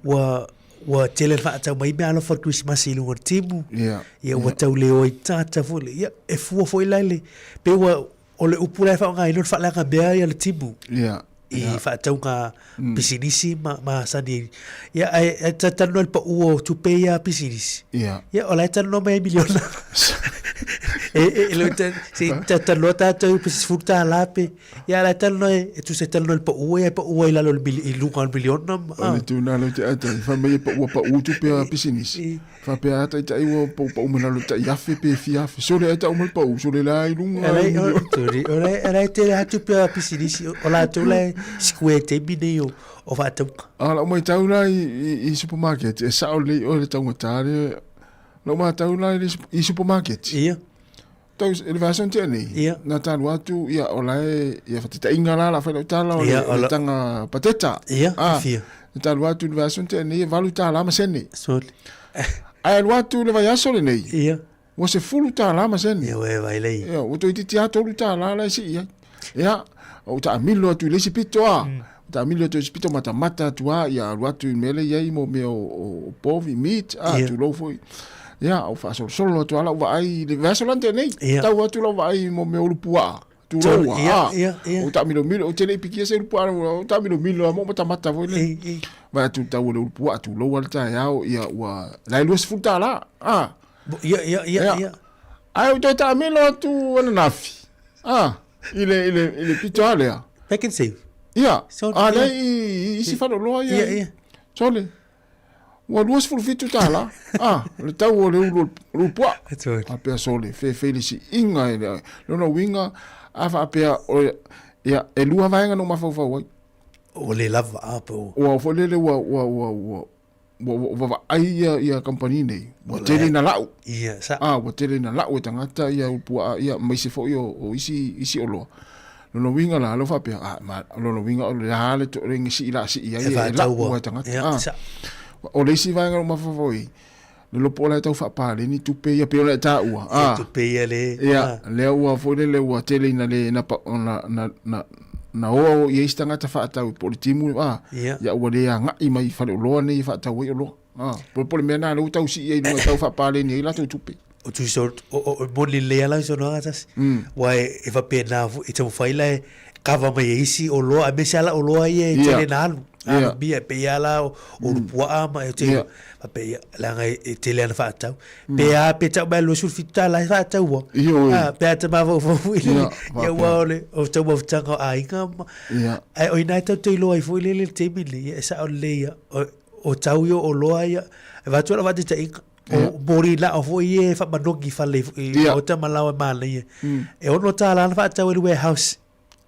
Ua, ua tele le faatau mai meaalofa o le Kerisimasi i luga o le timu. Ia. Ia, ua tau le o ai tagata foi le, ia, e fua foi la i le, pei ua, o le upu la e faaaogaina o le faaleagamea ia le timu. Ia. I faatauga pisinisi ma masani ai. Ia, ae, ae talanoa i le pau o tupe ia a pisinisi. Ia. Ia, o la e talanoa mai ai miliona. E, e, e, le se i talanoa tātou pe $10 pe. Ia, o la e talanoa e, e tusa e talanoa i le pau ia e pau ai i lalo o le mili, i luga o le miliona. Ma, O le tuna leo te ata, fai mai e pau ua pau tupe a pisinisi. Faapea a taitai ua paupau mai lalo tai afe pe fia afe. Sole ai tau mai pau, sole la i lunga. Alai, o, sorry, o lai, alai tele atu pe a pisinisi, o latou la e square taimi nei o, o faatauga. A lau maitau la i, i, i supermarket, e sao lelei oe le taugata le, lau matau la i, le, i supermarket. Ia. Tau, i le vaiaso na tea nei, Ia. na talu atu, ia, o la e, ia whatitainga la, la whai lau tala, o le, Ia, o o le la- tanga pateta. Ia, Ah, fia. na talu atu i le vaiaso na tea nei, e $8 ma sene. Sorry. Ae alu atu i le vaiaso lenei, Ia. ua $10 ma sene. Ia, ue vai lei. Ia, ua toeitiiti lava $3 la e sii ai. Ia, ou taamilo atu i le isi pito a. Taamilo atu i le isi pito, matamata atu lava, ia alu atu i le mea lea e i ai mo mea o, o povi, meat, a, Ia. tulou foi. Ia, ou faasolosolo atu lava lau vaai i le vaiaso la na tea nei. Ia. Tau atu lau vaai mo mea o ulupuaa. Tulou a, Ia, a. ia, ia. Ou taamilomilo, ou te le i pikia se ulupuaa, ou taamilomilo lava ma ou matamata foi lea. Ei, ei. Vaai atu i le tau o le ulupuaa, tulou lava le taeao, ia ua, la e $20, a. Ia, ia, ia, Ia. ia. Ae ou toe taamilo atu ananafi, a, i le, i le, i le pito lava lea. Pack and save. Ia, So, a lea ia. i, i isi faleoloa ia. Ia, ia. Sole, ua $27, a, le tau o le ulu o le ulupuaa. Sole. Faapea sole, feifei le siiga e le, lona uiga, a faapea, o, ia, e lua vaega na ou mafaufau ai. Ua le lava, a, pe ua. Ua foi lele ua, ua, ua, ua, ua, ua vaavaai ia, ia kamupani nei, ua tele ina lau. Ia, sa. A, ua tele ina lau e tagata ia puaa, ia, aemaise foi o, o isi, isi oloa. Lona uiga la, lea ua faapea, a, ma, lona uiga o le a le, le sii la sii ai E e, e lau faataua. e tagata. Ia, A, sa. o le isi vaega o lo o mafaufau i ai, le lopo o la e tau faapaleni tupe ia pei ona e taua. Ia A, tupe ia le, ia, a. lea ua foi lele ua tele ina le, na, pa, na, na, na, na oa i ai isi tagata faatau po o le timu, a, Ia. ia ua le agai mai i faleoloa nei e faatau ai oloa. A, po, po o le mea lena lea ua tau sii ai i luga e tau faapaleni ai latou tupe. O tusa o, o, o, o moni lelei lava lau saunoaga tasi. Aua e, e faapena foi, e taumafai la e kava mai e isi oloa, aemaise lava la oloa ia e tele na alu. Ia. Alumia, e pei lava la o, o ulupuaa ma e tele, Ia. faapea ia, leaga e, e tele ana faatau. Pe a, pe tau mai le $27 e faataua. Ioe. Ah, pe a te mafaufau i le, Ia, ia faapea. ua o le, o taumafataga o aiga ma, Ia. ae o ina e tatou te iloa ai foi lele le taimi lenei, ia e sao lelei ia, o, o tau ia o oloa ia, e avatu lau faataitaiga, o moli lao foi ia e faamanogi i fale i Ia. maota ma lao e manaia. E $6 na faatau e le warehouse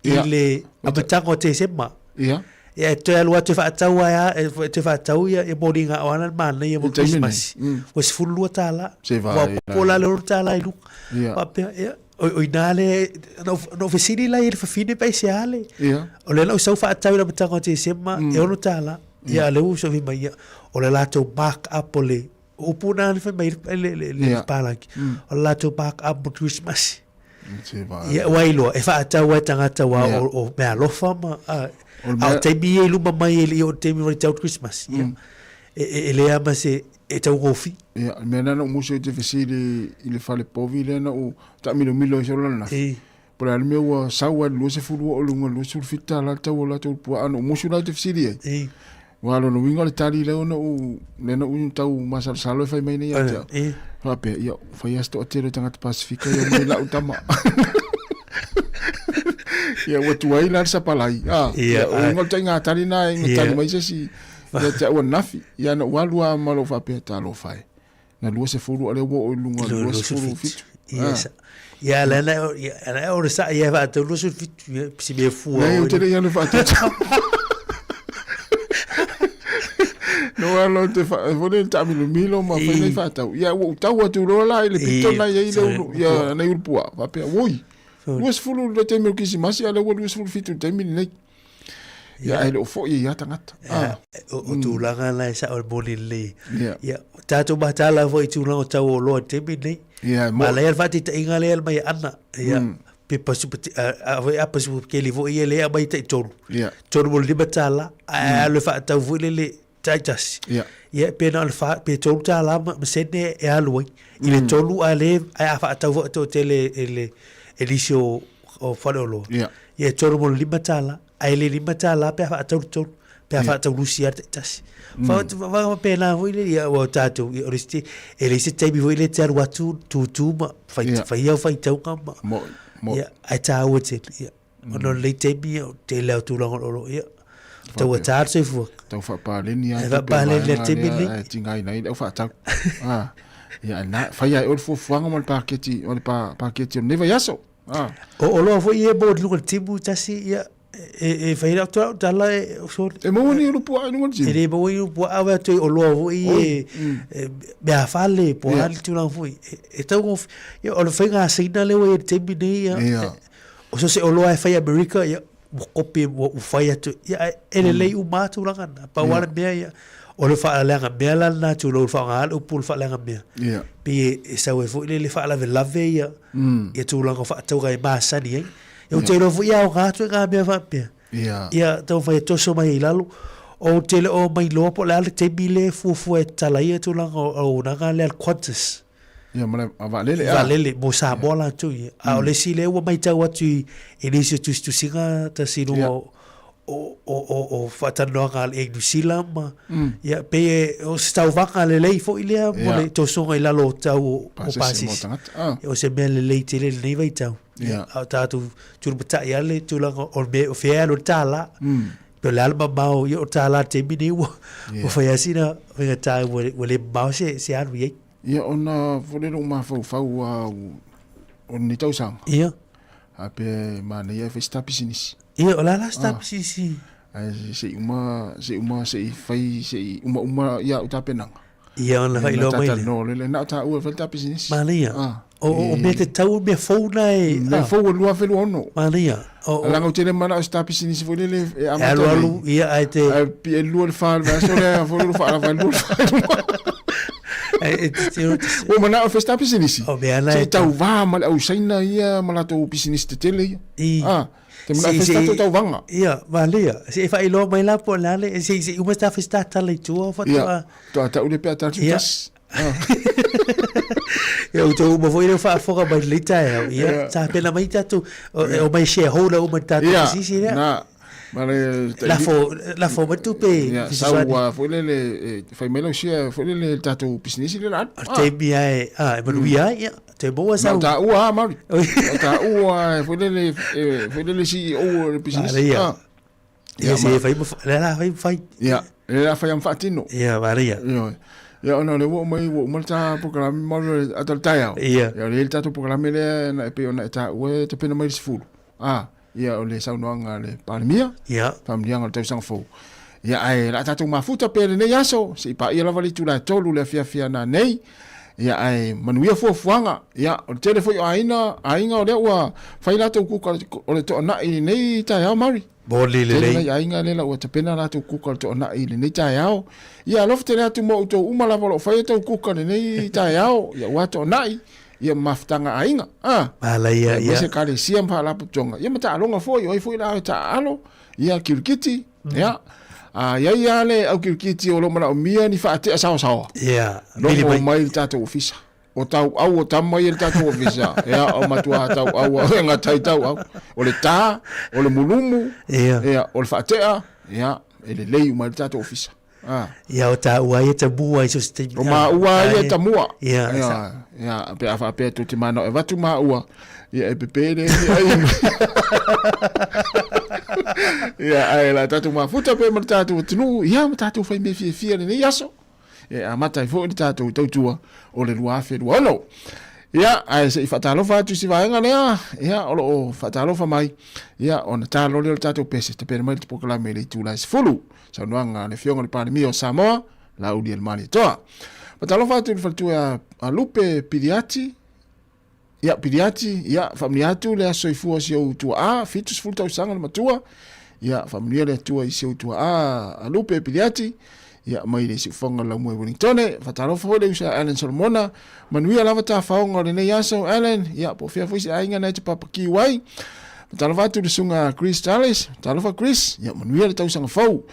i Ia. le amataga o Tesema. Ia. Ia e toe alu atu e faatau ai a, e toe faatau ia ia moli ngao ana le manaia mo I taimi nei. Christmas. Ua $12. Se vai Ua la. popo la le $6 i luga. Ia. Faapea, ia, o, o ina le, na ou na ou fesili la i le fafine pe aisea le. Ia. O lea na ou sau faatau i le amataga o Tesema, e $6. Ia, lea ua ou fai mai, ia, o le latou mark up o le, o upu na na fai mai le, le, le, le Ia. palagi. O le latou mark up mo Christmas. Se vai. Ia, ua iloa, e faatau ai tagata ua Ia. o, o meaalofa ma, a, O le a o mea- taimi ia i luma mai e le i oo i le taimi o le tau Christmas. Ia, e, e, e leai ma se, e taugofie. Ia, le mea lena na ou musu ai te fesili i le fale povi lea na ou taamilomilo ai solo ananafi. E. Po o le a le mea ua sau ai le 20 oo i luga i le $27 le tau o latou puaa na ou musu la ou te fesili ai. E. Aua o lona uiga o le tali lea na ou, lea na ou tau masalosalo e fai mai nei ia te au. E. Faapea, ia, fai lava se toatele o tagata Pasifika ia omai lau tama. Ia, ua tuai la le sapalai. Ah, Ia, ia, o uiga o le taiga tali lena ina Ia. tali mai se isi. Ia te au ananafi, ia na ou alu lava ma lou faapea, Talofa e, na 20 a o lea ua oo i luga o le 27. Yes. Ia, lea na, ia, na o le sa, ia faatau 27, ia, si mea fua. Nei, ou te le i alu e faatau. No alo te fa, foi le taamilomilo ma fai nai faatau. Ia, ua ou tau atu loa la i le pito na i ai le ulu, ia, nai ulu puaa. Faapea, oi, 20 le taimi o le Kirisimasi, a o lea ua 27 i le taimi lenei. Ia, ae le o foi ai lava tagata. Ah. O tulaga la e sao e moni lelei. Ia, tatou mataala foi i tulaga o tau o oloa i le taimi lenei. Ia, mo. Manaia le faataitaiga lea e aumai e Ana. Ia, pe pasu, a foi a pasu keli foi ia lea e aumai tai tolu. Ia. $35, ae alu e faatau foi lele taitasi. Ia. Ia, pe na o le fa, pe $3 ma sene e alu ai. I le tolu a le, ae a faatau foi toatele e le, e nisi o, o faleoloa. Ia. Ia, e $35, ae le $5 pe a faatau le tolu, pe a faatau lusi lava le taitasi. Fa faapena foi le, ia, aua o tatou, ia, o le isi, e leai se taimi foi lea e te alu atu tutu ma fai, fai au faitauga ma, Mo'i, mo'i. ia, ae taua tele, ia. Ona o lenei taimi, o le tele lava o tulaga o lo o, ia, taugata le soifuaga. Tau faapaleni lava. E faapaleni lava i le taimi lenei. E tigaina ai le au faatau. Ah, ia, na, fai ai o le fuafuaga ma le paketi, o le paketi o lenei vaiaso. Ah. O oloa foi ia e maua i luga o le timu tasi, ia, e, e fai lau atu tala e, sorry. E maua ni ulu puaa i luga o le timu? E le maua ni ulu puaa, awe atu i oloa foi e, e, mea fale, po o a le tulaga foi. E, e tau, ia, o le faiga a Saina lea ua i ai i le taimi nei, ia, Ia. O so o se oloa e fai i Amerika, ia, ua kopi, ua fai atu, ia, ae e lelei uma lava tulaga na. Pau lava le mea, ia, o le faaleaga mea la lena tulou le faaaoga le upu o le faaleaga mea. Ia. Pei e sau ai foi lele faalavelave ia, ia tulaga o faatauga e masani ai. Ia ou te iloa foi e aoga atu i ngā mea faapea. Ia. Ia taumafai e toso mai ai i lalo. Ou te le o mailoa po o le a le taimi lea e fuafua e tatala ai ia tulaga o auaunaga lea a le Qantas. Ia ma le vaalele. Vaalele mo Samoa latou ia. A o le isi lea ua matau atu i i nisi o tusitusiga tasi i luga o o o o faatalanoaga a le Air New Zealand ma ia pei e o se tauvaga lelei foi lea mo le tosoga i lalo o tau o pasese. O se mea lelei tele lenei vaitau. A o tatou tulumatai lava le tulaga o le mea o fea e alu ai le $1. Pe o le a le mamao ia o le $1 i le taimi lenei ua fai lava sina faigata ua le mamao se alu i ai. Ia ona foi lea lou mafaufau a o lenei tausaga. Ia. A pe manaia e fai se ta pisinisi. Ia, o le a la se ta pisinisi? Ae se i uma, se i uma, se i fai, se i umauma ia au tapenaga. Ia, ona faailoa mai lea. No, lele, na o taua e fai le ta pisinisi. Manaia. O mea te tau, mea fou na e... Mea fou e 2026. Manaia. Leaga ou te le manao i se ta pisinisi foi lele e amata E alu alu, ia, ae te... Ae pie lua le fa le vaiaso lea, foi lele faalava ai lua le fa i luma. Ua manao e fai se ta pisinisi. O mea na e... Se i tauva ma le au Saina ia ma latou pisinisi tetele ia. I. Te manao e fai se tatou tauvaga. Ia, malia. Se i faailoa mai la po o le a le... Se i uma se ta fai se ta tala i tua o faatoa. Ia, faatoa tau lea pe a tala tasi. Ia, outou uma foi lea ua faafofoga mai i lenei taeao, ia, tapena mai tatou, e omai shareholder uma i le tatou pisinisi lea. Na, ma le... Lafo, lafo mai tupe e fesoasoani. Sau foi lele, e fai mai lau share foi lele i le tatou pisinisi lea o le a alu. O le taimi lava e, a, e manuia ai, ia, toe maua sau. Na o taua lava, Mauri. Na o taua foi lele, foi lele CEO o le pisinisi. Manaia. Ia, se fai ma, le la fai ma fai. Ia, le la fai ma faatino. Ia, manaia. Ioe. Ia, ona o lea ua oo mai, ua uma le ta polokalame ma le ata o le taeao. Ia. Ia, o lea e i ai le tatou polokalame lea na e pei ona e taua e tapena mai le 10. A, ia, o le saunoaga a le Palemia. Ia. Faamanuiaga o le tausaga fou. Ia, ae o le a tatou mafuta pea i lenei aso, se i paia lava le itula e 3 i le afiafi a nanei. Ia, ae manuia fuafuaga. Ia, o le tele foi o aiga, aiga o lea ua fai latou kuka o le toanai i lenei taeao, Mary. Moni Tele lelei. nai aiga lea la ua tapena latou kuka o le toanai i lenei taeao. Ia, alofa tele atu mo outou uma lava o lo o fai outou kuka i lenei taeao, ia ua toanai, ia ma mafutaga aiga. Ah, Malaia, ia. aemaise ekalesia ma faalapotopotoga, ia ma taaloga foi, o ai foi la e taaalo, ia kirikiti, ia. A i ai lava le au kirikiti o lo o manaomia ni faatea saosaoa. Ia, vili Logo mai. mai i le tatou ofisa. O tauau o tama ia i le tatou ofisa. Ia, o matua tauau e gata ai tauau. O le tā, o le mulumu, Ia. ia, o le faatea, ia, e lelei uma i le tatou ofisa. Ia o tāua ia tamua i so se taimi. O māua ia tamua. Ia, ia, ia, pe a faapea tou te manao e avatu māua, ia e pepe le ai. Ia, ae la tātou mafuta pe ma le tātou atunuu, ia ma tātou whai mea fiafia lenei aso. E amata ai foi le tātou tautua o le 2026. Ia, ae se i faatalofa atu i si vaega lea, ia, o lo o faatalofa mai, ia, ona ta loa lea o le tātou pese, tapena mai le polokalame i le itula e 10. Saunoaga a le Afioga i le Palemia o Samoa, Laaulialemalietoa. Faatalofa atu i le faletua a Lupe Piliati, Ia, Piliati, ia, faamanuia atu le aso soifua o si ou tuaa, 70 tausaga le matua. Ia, faamanuia le Atua i si ou tuaa, a Lupe Piliati. Ia, mai le siufoga o Laumua i Wellingtone. Faatalofa foi le uso ia Alan Solomona. Manuia lava tafaoga o lenei aso, Alan. Ia, po o fea foi se aiga na e te papakiu ai. Faatalofa atu i le susuga Chris Charles. Talofa Chris. Ia, manuia le tausaga fou.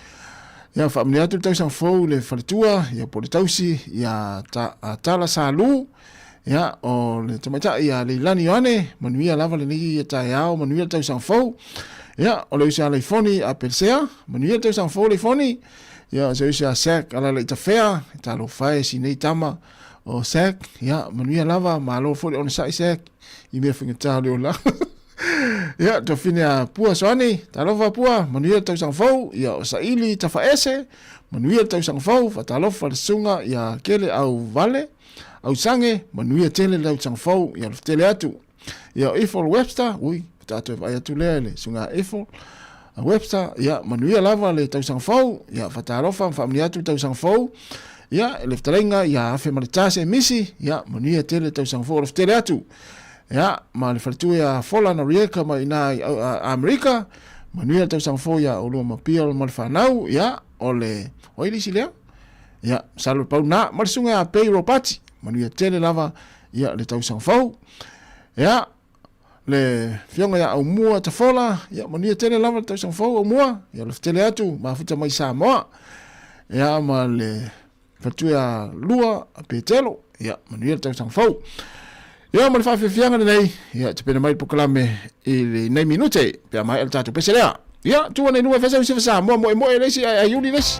Ia, faamanuia atu le tausaga fou i le faletua, ia, po o le tausi, ia, ta, a Tala Salu. Ia, o le tamaitai ia Leilani Ioane, manuia lava lenei ia taeao, manuia le tausaga fou. Ia, o le uso ia Leifoni a Persea, manuia le tausaga fou Leifoni. Ia, o se uso ia Sac Alalaitafea, talofa e si nei tama o Sac. Ia, manuia lava, malo foi le onosai Sac, i mea faigata o le olaga. Ia, tuafine a Pua Soani, talofa Pua, manuia le tausaga fou, ia o Saili Tafaese, manuia le tausaga fou, faatalofa le susuga ia Kele Au Vale, Ausange, manuia tele le tausaga fou, ia alofa tele atu. Ia o Ifol Webster, ui, faatoa toe vaai atu lea i le susuga a Ifol Webster, ia manuia lava le tausaga fou, ia faatalofa ma faamanuia atu le tausaga fou. Ia, le fetalaiga ia Afe ma le Tase Misi, ia manuia tele le tausaga fou, alofa tele atu. Ia, ma le faletua ia Fola Noriega mai ina i Amerika, manuia le tausaga fou ia oulua ma Bill ma le fanau, ia, o le, o ai le isi lea? Ia, masalo pau na, ma le susuga ia Pei Ropati, manuia tele lava, ia, le tausaga fou. Ia, le afioga ia Aumua Tafola, ia, manuia tele lava le tausaga fou Aumua, ia, alofa tele atu, mafuta mai Samoa. Ia, ma le faletua lua a Petelo, ia, manuia le tausaga fou. Ia, ma le faafiafiaga lenei, ia, tapena mai le polokalame i lenei minute, pe a maea le tatou pese lea. Ia, tuu ane i luga e fai sau Samoa, moemoe le isi, ae iuli le isi.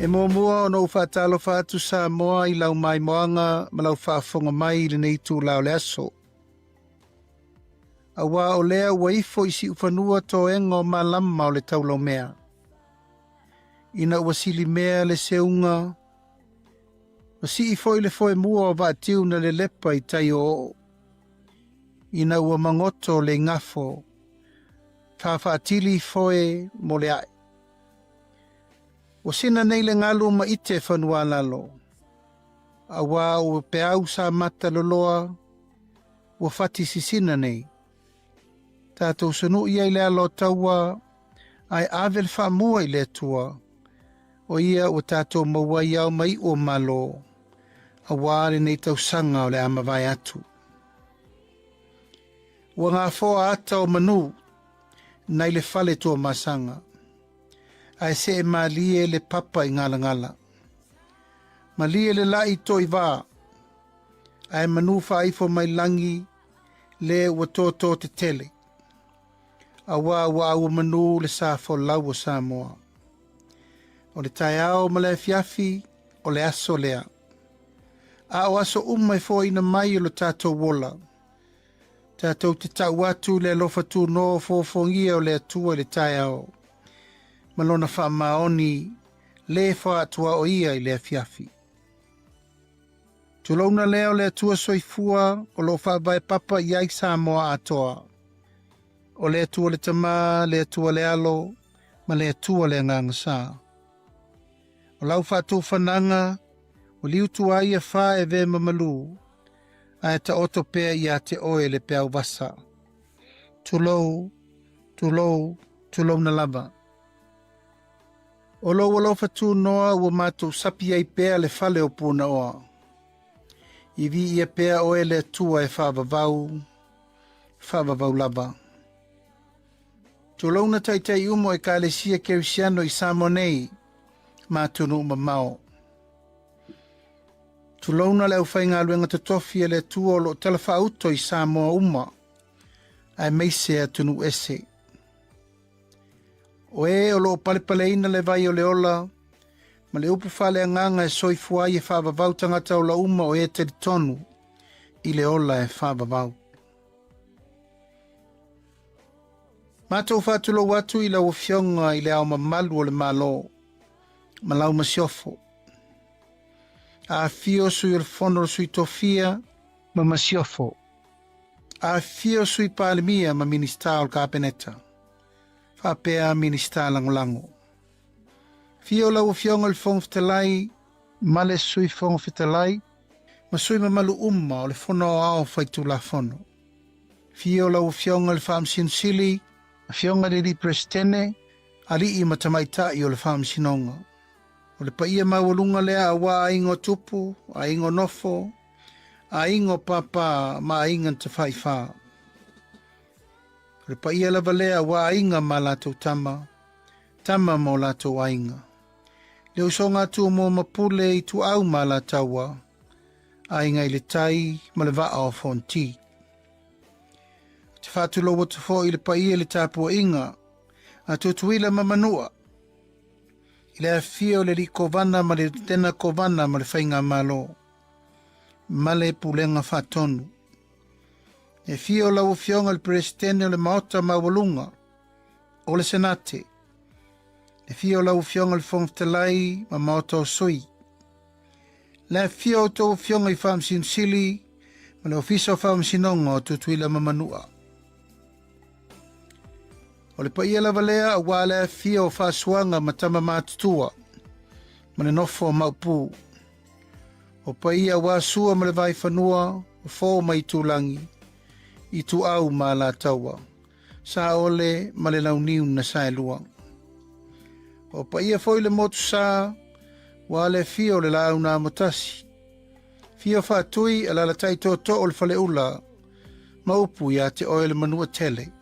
E muamua ona ou faatalofa atu Samoa i lau maimoaga ma lau faafofoga mai i lenei itula o le aso. Auā o lea ua ifo i siufanua toega o malama o le taulaumea. Ina ua silimea le seuga, ua sii foi le foemua o Vaatiu na lelepa i tai o Oo. Ina ua magoto le igafo, faafaatili foe mo le ae. Ua sina nei le galu ma ite fanualalo, auā ua peau sa mata loloa, ua fati sisina nei. Tatou sunui ai le ala o taua, ae ave le faamua i le Atua, o ia ua tatou maua ai ao ma iu o Malo, auā lenei tausaga o le a mavae atu. Ua gafoa ata o manu nai le fale Tuamasaga, ae see malie le papa i Galagala. Malie le la'i toivā, ae manu faaifo mai lagi le ua tōtō tetele, auā ua aua manu le sa folau o Samoa. O le taeao ma le afiafi, o le aso lea. A o aso uma e foaiina mai o lo tatou ola, tatou te tau atu i le alofa tunoa o foofogia o le Atua i le taeao, ma lona faamaoni le faatuaoia i le afiafi. Tulouna lea o le Atua soifua o lo o faavae papa i ai Samoa atoa. O le Atua le Tama, le Atua le Alo, ma le Atua le Agaga Sa. O lau faatofanaga, ua liutu ai ia fa e ve mamalu, ae taoto pea ia te oe le peau vasa. Tulou, tulou, tulouna lava. O lou alofa tunoa ua matou sapi ai pea le fale o Punaoa. I viia pea oe le Atua e faavavau, faavavau lava. Tulouna taitai uma o Ekalesia Kerisiano i Samoa nei ma atunuu mamao. Tulouna le aufaigaluega totofi a le Atua o lo o talafaauto i Samoa uma, aemaise atunuu ese. O e o lo o palepaleina le vai o le ola, ma le upu faaleagaga e soifua ai e faavavau tagata ola uma o e talitonu i le ola e faavavau. Matou faatulou atu i lau Afioga i le Ao Mamalu o le Malo ma lau Masiofo. Afifio Sui o le Fono o le Sui Tofia ma Masiofo. Afifio Sui Palemia ma Minisita o le Kapeneta, faapea Minisita Lagolago. Afio lau Afioga i le Fofoga Fetalai ma le Sui Fofoga Fetalai ma sui mamalu uma o le Fono Aoao Faitulafono. Afio lau Afioga i le Faamasino Sili, Afioga i le Alii Peresetene, Alii ma Tamaitai o le Faamasinoga. O le paia maualuga lea aua aiga o tupu, aiga o nofo, aiga o pāpā ma aiga na tafaifa. O le paia lava lea aua aiga ma latou tama, tama ma o latou aiga. Le usoga a Tumua ma Pule Ituau ma Alataua, aiga i le tai ma le vaa o Fonti. Ou te faatulou atu foi i le paia i le tapuaiga a Tutuila ma Manua, i le afifio o le Alii Kovana ma le Lutena Kovana ma le Faigamalo, ma le Pulega Faatonu. E afio lau Afioga i le Peresetene o le Maota Maualuga o le Senate, le afio o lau Afioga i le Fofoga Fetalai ma Maota o Sui, le afifio o outou Afioga i Faamasino Sili ma le Ofisa o Faamasinoga o Tutuila ma Manua. O le paia lava lea aua le afifio o Faasuaga ma Tama Matutua ma le nofo a Maopu. O paia aua Sua ma le Vaifanua, o Fo ma Itulagi, Ituau ma Alataua, Saole ma le Launiu na Saelua. O paia foi le motu sa, ua le afio o le Laau na Amotasi, Fio Faatui, alalatai tootoo o le Faleula, ma upu ia te oe le Manuatele.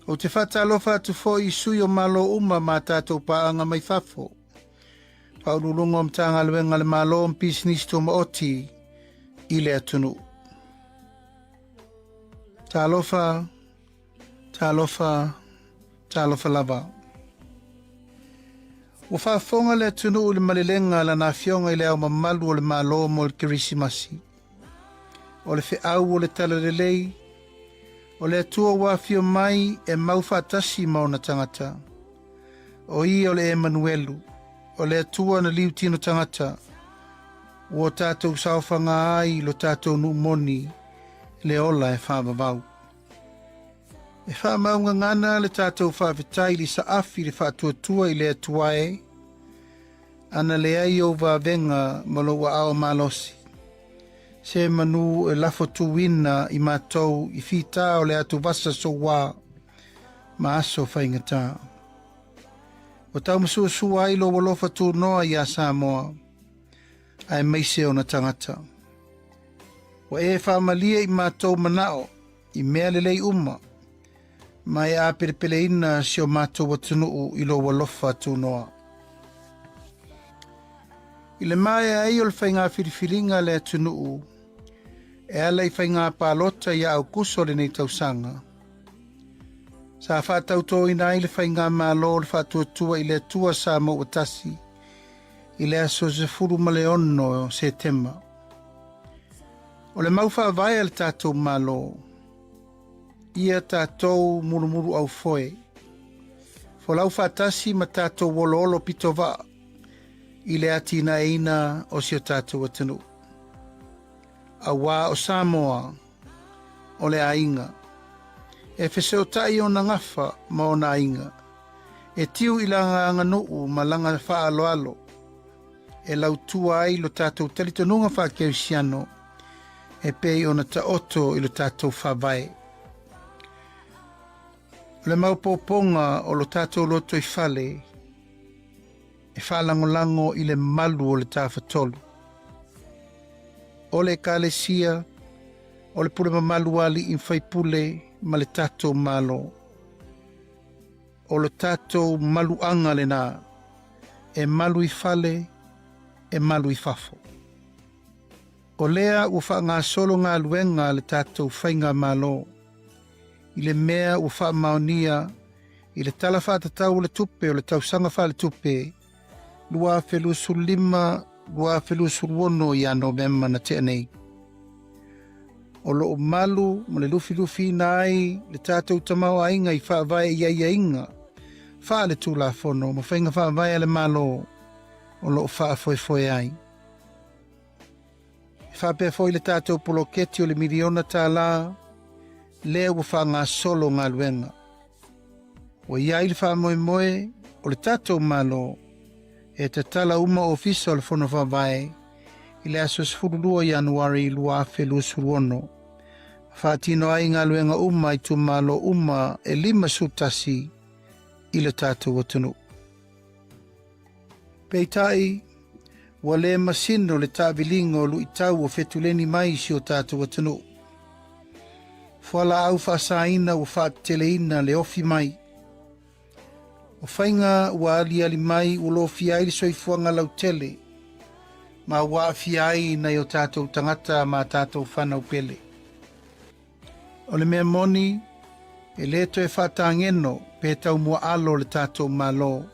Ou te faatalofa atu foi i sui o Malo uma ma tatou paaga mai fafo, Faauluuluga o Matagaluega a le Malo ma Pisinisi Tumaoti i le atunuu. Talofa, talofa, talofa lava. Ua faafofoga le atunuu i le malelega a Lana Afioga i Le Ao Mamalu o le Malo mo le Kerisimasi. O le feau o le Talalelei, o le Atua ua afio mai e mau faatasi ma ona tagata. O ia o le Emanuelu, o le Atua na liutino tagata, ua o tatou saofaga ai lo tatou nuu moni, le ola e faavavau. E faamaugagana le tatou faafetai i le saafi le faatuatua i le Atua e, ana leai ou vavega ma lou aao malosi. Se manu e lafo tuina i matou i fita o le atuvasa soua ma aso faigata. Ua taumasuasua ai lou alofa tunoa iā Samoa, aemaise ona tagata. Ua e faamalie i matou manao i mea lelei uma, ma e apelepeleina si o matou atunuu i lou alofa tunoa. I le maea ai o le faiga filifiliga a le atunuu, e ala i faiga palota ia Aukuso lenei tausaga, sa faatautoina ai le faigamalo o le Faatuatua i le Atua Samoa ua Tasi i le aso 16 Setema. O le mau faavae a le tatou Malo, ia tatou mulumuluaufoe, folau faatasi ma tatou oloolo pitovaa i le atinaeina o si o tatou atunuu. Auā o Samoa, o le aiga. E fesootai ona gafa ma ona aiga. E tiu i lana aganuu ma lana faaaloalo. E lautua ai lo tatou talitonuga faakerisiano e pei ona taoto i lo tatou faavae. O le maopoopoga o lo tatou lotoifale e faalagolago i le malu o le Tafatolu. O le Ekalesia, o le pule mamalu a alii ma faipule ma le tatou Malo. O lo tatou maluaga lena, e malu i fale, e malu i fafo. O lea ua faagasolo galuega a le tatou Faigamalo i le mea ua faamaonia i le Tala Faatatau o le Tupe o le Tausaga Faaletupe 2025/2026 ia Novema na tea nei. O lo o malu ma le lufilufiina ai le tatou tamaoaiga i faavae i aiaiga faaletulafono ma faiga faavae a le Malo o lo o faafoefoe ai. E faapea foi le tatou poloketi o le miliona $1 lea ua faagasolo galuega. Ua i ai le faamoemoe o le tatou Malo e tatala uma ofisa o le Fono Faavae i le aso 12 Ianuari 2026 ma faatino ai galuega uma a itumalo uma e 51 i le tatou atunuu. Peitai, ua le masino le taaviliga o luitau o fetuleni mai i si o tatou atunuu. Fualaau faasaina ua faateteleina le ofi mai. O faiga ua aliali mai ua lofia ai le soifuaga lautele ma ua aafia ai nai o tatou tagata ma tatou fanau pele. O le mea moni, e le toe faatageno pe taumuaalo le tatou Malo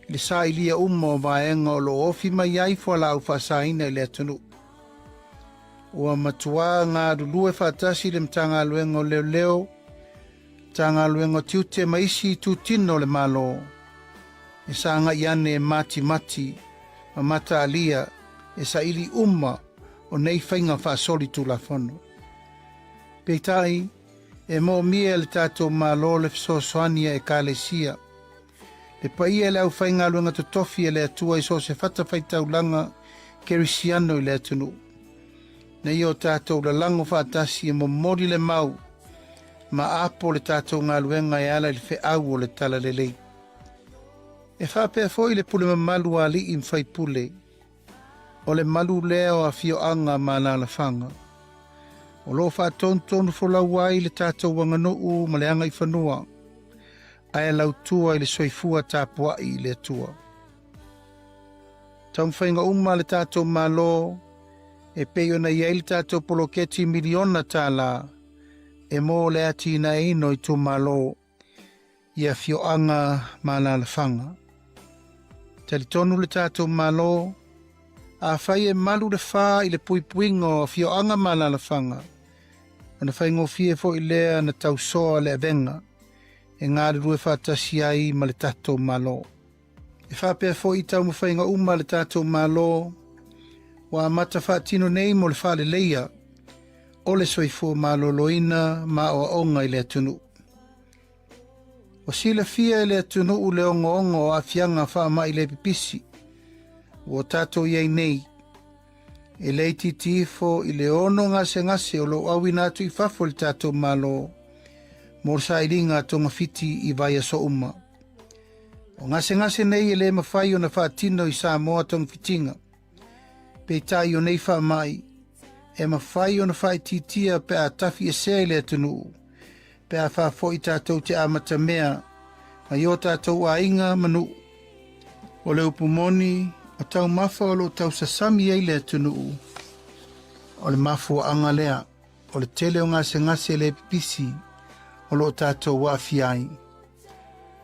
i le sailia uma o vaega o lo o ofi mai ai fualaau faasaina i le atunuu. Ua matuā galulue faatasi le Matagaluega o Leoleo, Matagaluega o Tiute ma isi itutino o le Malo e sagai ane e matimati ma mataalia e saili uma o nei faiga faasolitulafono. Peitai, e moomia e le tatou Malo le fesoasoani a Ekalesia, le paia e le aufaigaluega totofi a le Atua i so o se fatafaitaulaga kerisiano i le atunuu, ina ia o tatou lalago faatasi e momoli le mau ma apo le tatou galuega e ala i le feau o le Talalelei. E faapea foi le pule mamalu a alii ma faipule, O le malu lea o afioaga ma alaalafaga. O lo o faatonutonu folau ai le tatou aganuu ma le agaifanua, ae lautua i le soifua tapuai i le Atua. Taumafaiga uma a le tatou Malo e pei ona i ai le tatou poloketi miliona $1 e mo le atinaeina o itumalo i afioaga ma alaalafaga. Talitonu le tatou Malo, afai e malu le fā i le puipuiga o afioaga ma alaalafaga, ona faigofie foi lea na tausoa le avega e galulue faatasi ai ma le tatou Malo. E faapea foi i taumafaiga uma a le tatou Malo ua amata faatino nei mo le faaleleia o le soifua maloloina ma aoaoga i le atunuu. Ua silafia e le atunuu le ogaoga o aafiaga faamai le pipisi ua tatou i ai nei. E le itiiti ifo i le ono gasegase o lo o auina atu i fafo e le tatou Malo mo le sailiga a togafiti i vaiaso uma. O gasegase nei e le mafai ona faatino i Samoa togafitiga. Peitai o nei faamai, e mafai ona faaitiitia pe a tafiesea i le atunuu, pe a faafoi tatou te amatamea mai o tatou aiga ma nuu. O le upu moni, o taumafa o lo o tausasami ai le atunuu, o le mafuaaga lea o le tele o gasegase le pipisi o lo o tatou aafia ai.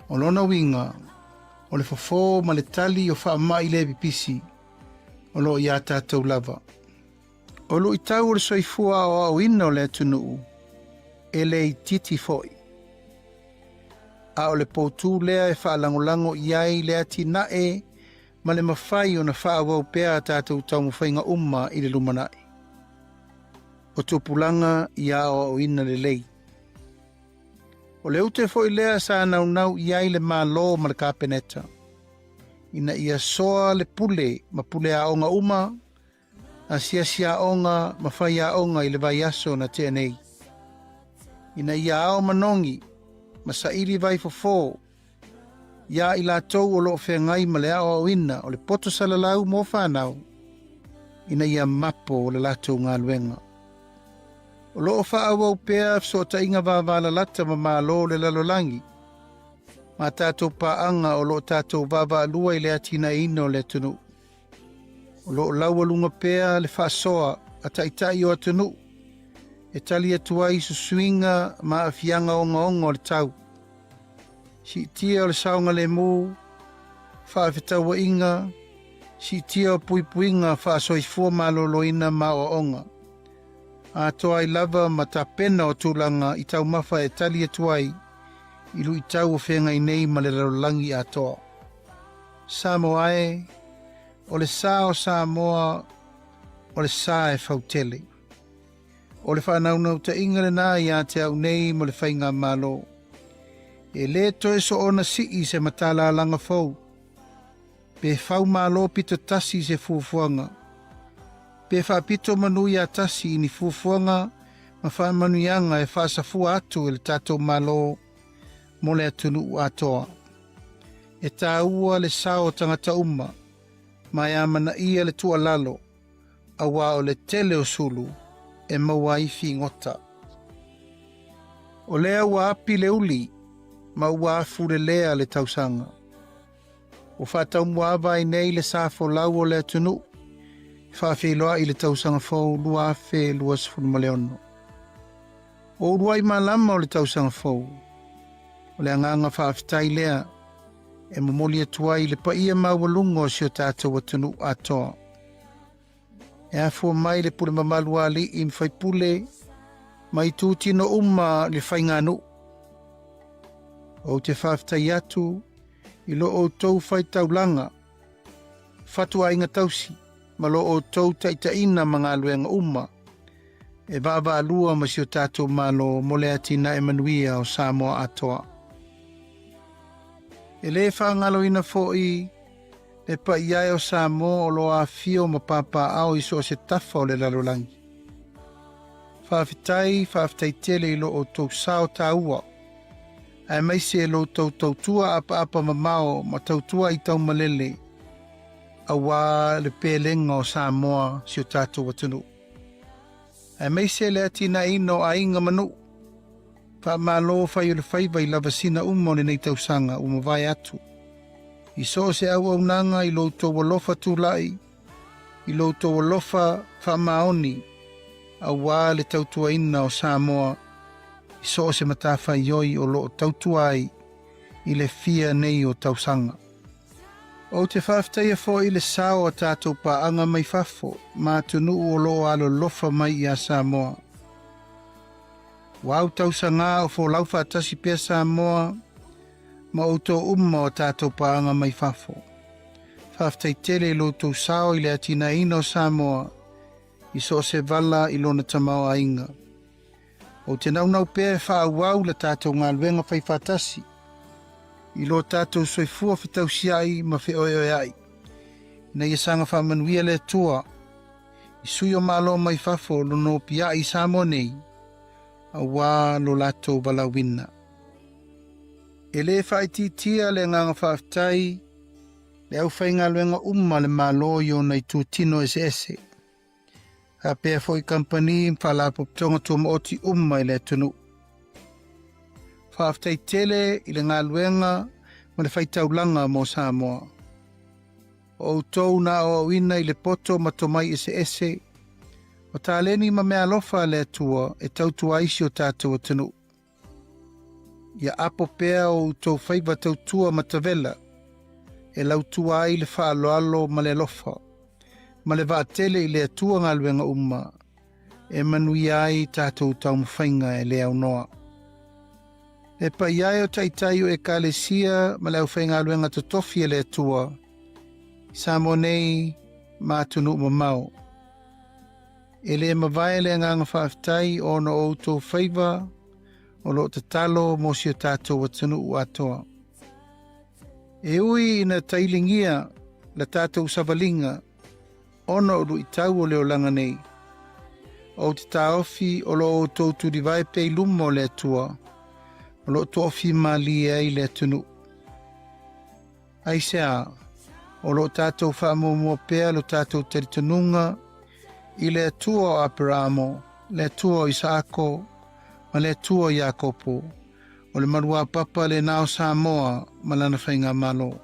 O lona uiga, o le fofo ma le tali o faamai le pipisi o lo o iā tatou lava. O luitau o le soifua aoaoina o le atunuu, e le itiiti foi. A o le poutū lea e faalagolago i ai le atinae ma le mafai ona faaauau pea a tatou taumafaiga uma i le lumanai. O tupulaga ia aoaoina lelei. O le ute foi lea sa naunau i ai le Malo ma le Kapeneta, ina ia soa le pule ma pule aoga uma, asiasi aoga ma faiaoga i le vaiaso na tea nei, ina ia ao manogi ma saili vaifofo iā i latou o lo o feagai ma le aoaoina o le poto salalau mo fanau, ina ia mapo le latou galuega. O lo o faaauau pea fesootaiga vavalalata ma Malo o le lalolagi, ma tatou paaga o lo o tatou vaavaalua i le atinaeina o le atunuu. O lo o laualuga pea le faasoa a taitai o atunuu e tali atu ai i susuiga ma aafiaga ogaoga o le tau. Siitia o le saogalemu, faafetauaiga, siitia o puipuiga faasoifua maloloina ma aoaoga, atoa ai lava ma tapena o tulaga i taumafa e tali atu ai i luitau o feagai nei ma le lalolagi atoa. Samoa e, o le sa o Samoa, o le sa e fautele. O le faanaunautaiga lenā iā te au nei mo le Faigamalo. E lē toe soona sii se matalalaga fou, pe fau malo pito tasi i se fuafuaga, pe faapito manu iā tasi i ni fuafuaga ma faamanuiaga e faasafua atu e le tatou Malo mo le atunuu atoa. E tāua le sao o tagata uma, ma e amanaia le tuualalo, auā o le tele o sulu e maua ai figota. O lea ua api le uli ma ua afulelea le tausaga. Ua faataumuaava ai nei le sa folau o le atunuu e faafeiloai i le tausaga fou 2026. O uluai malama o le tausaga fou, o le agaga faafetai lea e momoli atu ai i le paia maualuga o si o tatou atunuu atoa. E afua mai le pule mamalu a alii ma faipule ma itutino uma le faiganuu. Ou te faafetai atu i lo outou faitaulaga, fatuaiga tausi ma lo outou taitaiina ma galuega uma e vaavaalua ma si o tatou Malo mo le atinae manuia o Samoa atoa. E lē faagaloina foi le paia e o Samoa o lo o afifio ma papaaao i so o se tafa o le lalolagi. Faafetai, faafetai tele i lo outou sao taua, aemaise e lo outou tautua apaapa mamao ma tautua i taumalele auā le pelega o Samoa si o tatou atunuu. Aemaise le atinaeina o aiga ma nuu. Faamalo fai o le faiva i lavasina uma o lenei tausaga ua mavae atu. I so o se auaunaga i lo outou alofa tulai, i lo outou alofa faamaoni, auā le tautuaina o Samoa i so o se matafaioi o lo o tautua ai i le fia nei o tausaga. Ou te faafetaia foi i le sao o a tatou paaga mai fafo ma atunuu o lo o alolofa mai iā Samoa. Ua au tausagā o folau faatasi pea Samoa ma outou uma o a tatou paaga mai fafo. Faafetai tele i lo outou sao i le atinaeina o Samoa i so o se vala i lona tamaoaiga. Ou te naunau pea e faaauau la tatou galuega faifaatasi i lo tatou soifua fetausia'i ma feoeoea'i, ina ia saga faamanuia le Atua i sui o Malo mai fafo o lo nopia'i i Samoa nei, auā lo latou valaauina. E lē faaitiitia le agaga faafetai le aufaigaluega uma a le Malo i ona itutino eseese. Faapea foi kamupani ma faalapotopotoga tumaoti uma i le atunuu. Faafetai tele i le galuega ma le faitaulaga mo Samoa. O outou na aoaoina i le poto ma tomai eseese, o taleni ma meaalofa a le Atua e tautua ai si o tatou atunuu. Ia apo pea o outou faiva tautua matavela e lautua ai le faaaloalo ma le alofa, ma le vaatele i le Atua galuega uma e manuia ai tatou taumafaiga e le aunoa. Le paia e o taitai o Ekalesia ma le aufaigaluega totofi a le Atua i Samoa nei ma atunuu mamao. E le mavae le agaga faafetai ona o outou faiva o lo o tatalo mo si o tatou atunuu atoa. E ui ina tailigia la tatou savaliga ona o luitau o le olaga nei, ou te taofi o lo o outou tulivae pea i luma o le Atua o lo o toafimalie ai le atunuu. Aisea? O lo o tatou faamuamua pea lo tatou talitonuga i le Atua o Aperamo, le Atua o Isaako, ma le Atua o Iakopo, o le maluapapa lena o Samoa ma lana faigamalo.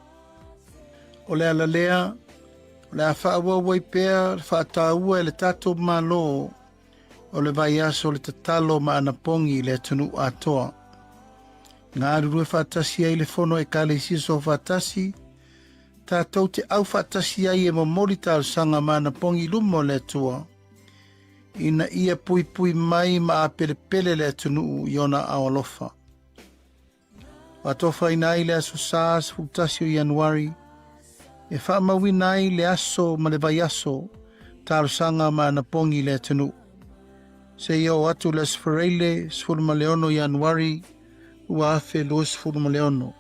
O le ala lea, o le a faaauau ai pea le faataua e le tatou Malo o le vaiaso o le tatalo ma anapogi i le atunuu atoa. Galulue faatasi ai le Fono Ekalesia Soofaatasi, tatou te au faatasi ai e momoli talosaga ma anapogi i luma o le Atua, ina ia puipui mai ma apelepele le atunuu i ona aao alofa. Faatofaina ai le aso Sa 11 o Ianuari e faamauina ai le aso ma le vaiaso talosaga ma anapogi i le atunuu. Seia oo atu le Aso Faraile 16 Ianuari 2026.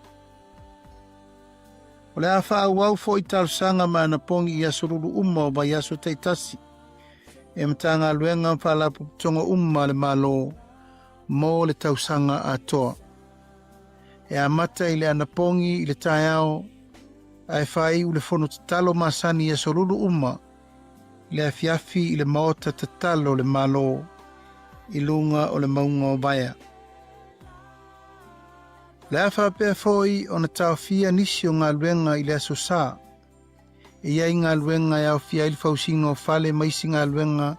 O le a faaauau foi talosaga ma anapogi i aso lulu uma o vaiaso taitasi e Matagaluega ma Faalapotopotoga uma a le Malo mo le tausaga atoa. E amata i le anapogi i le taeao ae faaiu le fono tatalo masani i aso lulu uma i le afiafi i le maota tatalo o le Malo i luga o le mauga o Vaea. O le a faapea foi ona taofia nisi o galuega i le aso Sa. E i ai galuega e aofia ai le fausiga o fale ma isi galuega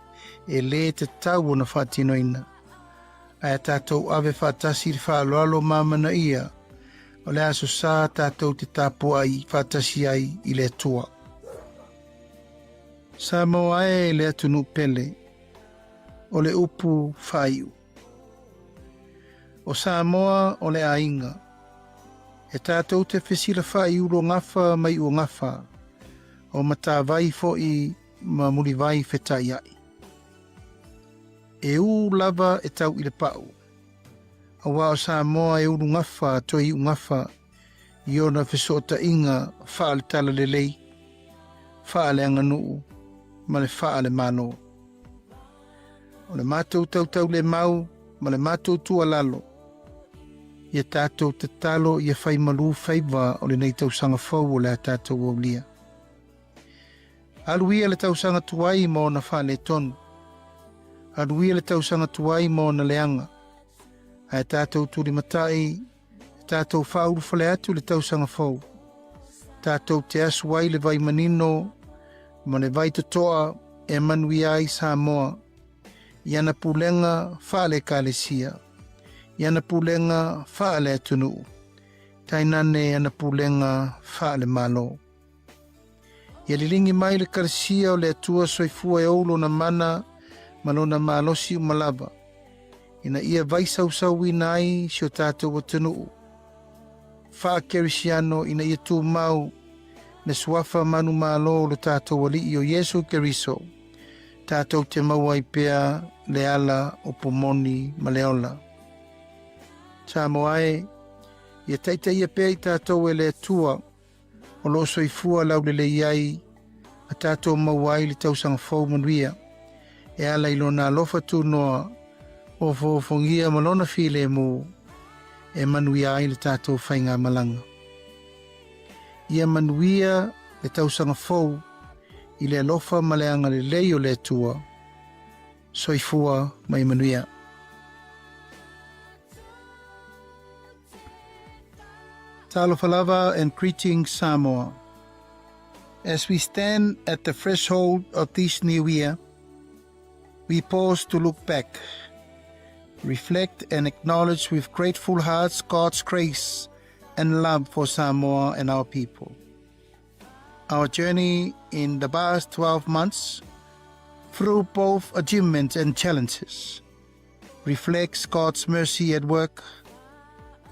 e lē tatau ona faatinoina. Ae a tatou ave faatasi le faaaloalo ma amanaia, o le Aso Sa tatou te tapuai faatasi ai i le Atua. Samoa e le atunuu pele, o le upu faaiu. O Samoa o le aiga. E tatou te fesilafai i Ulogafa ma Iuogafa, o Matavai foi ma Mulivai fetaiai. E ū lava e tau i le pau, aua o Samoa e ulugafa toe iugafa i ona fesootaiga faale-talalelei, faale-aganuu ma le faale-Malo. O le matou tautaulemau ma le matou tuualalo, ia tatou tatalo ia fai malū faiva o lenei tausaga fou o le a tatou aulia. Alu ia le tausaga tuai ma ona faaletonu. Alu ia le tausaga tuai ma ona leaga. Ae tatou tulimatai, tatou faaulufale atu le tausaga fou. Tatou te asu ai le vai manino ma le vai totoa e manuia ai Samoa i ana pulega faale-ekalesia, i ana pulega faale-atunuu, tainane ana pulega faale-Malo. Ia liligi mai le Kalesia o le Atua Soifua e ou lona mana ma lona malosi uma lava, ina ia vaisausauina ai si o tatou atunuu faa-Kerisiano ina ia tumau le suafa manumalo o lo tatou Alii o Iesu Keriso, tatou te maua ai pea le ala o pomoni ma le ola. Samoa e, ia taitaia pea i tatou e le Atua, o lo o soifua laulelei ai ma tatou maua ai le tausaga fou manuia e ala i lona alofa tunoa ofoofogia ma lona filemu e manuia ai le tatou faigamalaga. Ia manuia le tausaga fou i le alofa ma le agalelei o le Atua. Soifua ma ia manuia. Talofa lava and greetings Samoa. As we stand at the threshold of this new year, we pause to look back, reflect and acknowledge with grateful hearts God's grace and love for Samoa and our people. Our journey in the past 12 months, through both achievements and challenges, reflects God's mercy at work,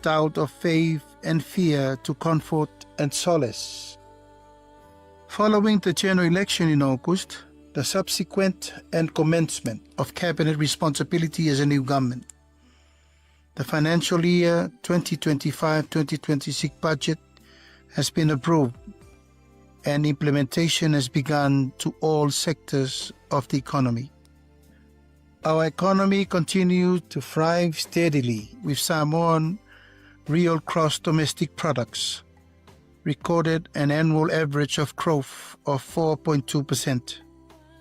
doubt of faith and fear to comfort and solace. Following the general election in August, the subsequent and commencement of cabinet responsibility as a new government, the financial year 2025-2026 budget has been approved and implementation has begun to all sectors of the economy. Our economy continued to thrive steadily with Samoan real cross domestic products recorded an annual average of growth of 4.2%.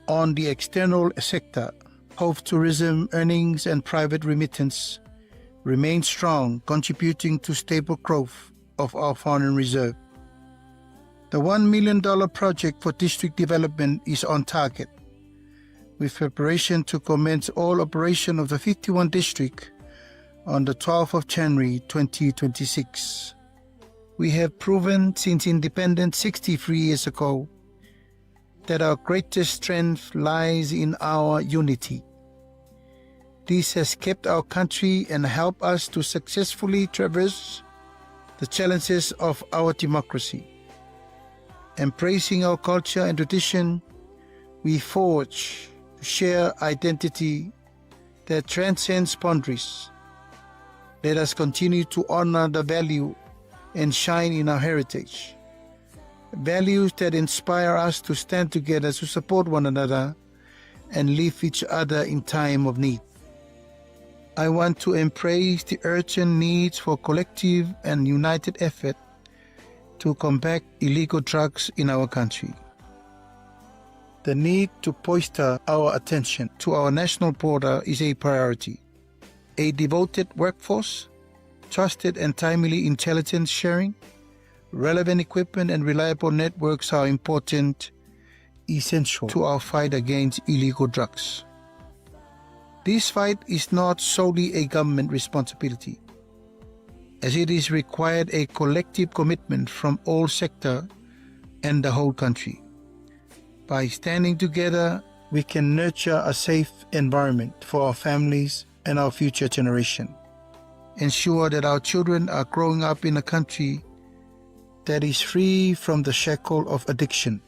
On the external sector, both tourism earnings and private remittance remain strong, contributing to stable growth of our foreign reserve. The $1 million project for district development is on target, with preparation to commence all operation of the 51 district on the 12th of January 2026. We have proven since independence 63 years ago that our greatest strength lies in our unity. This has kept our country and helped us to successfully traverse the challenges of our democracy. Embracing our culture and tradition, we forge to share identity that transcends boundaries. Let us continue to honor the value and shine in our heritage. Values that inspire us to stand together to support one another and lift each other in time of need. I want to embrace the urgent needs for collective and united effort to combat illegal drugs in our country. The need to posture our attention to our national border is a priority. A devoted workforce, trusted and timely intelligence sharing, relevant equipment and reliable networks are important, essential to our fight against illegal drugs. This fight is not solely a government responsibility, as it is required a collective commitment from all sectors and the whole country. By standing together, we can nurture a safe environment for our families and our future generation. Ensure that our children are growing up in a country that is free from the shackle of addiction.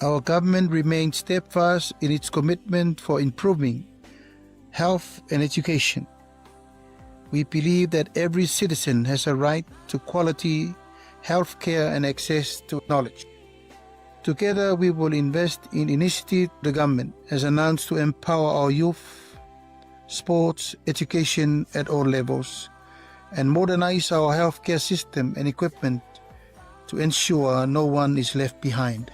Our government remains steadfast in its commitment for improving health and education. We believe that every citizen has a right to quality health care and access to knowledge. Together, we will invest in initiatives the government has announced to empower our youth, sports, education at all levels, and modernize our healthcare system and equipment to ensure no one is left behind.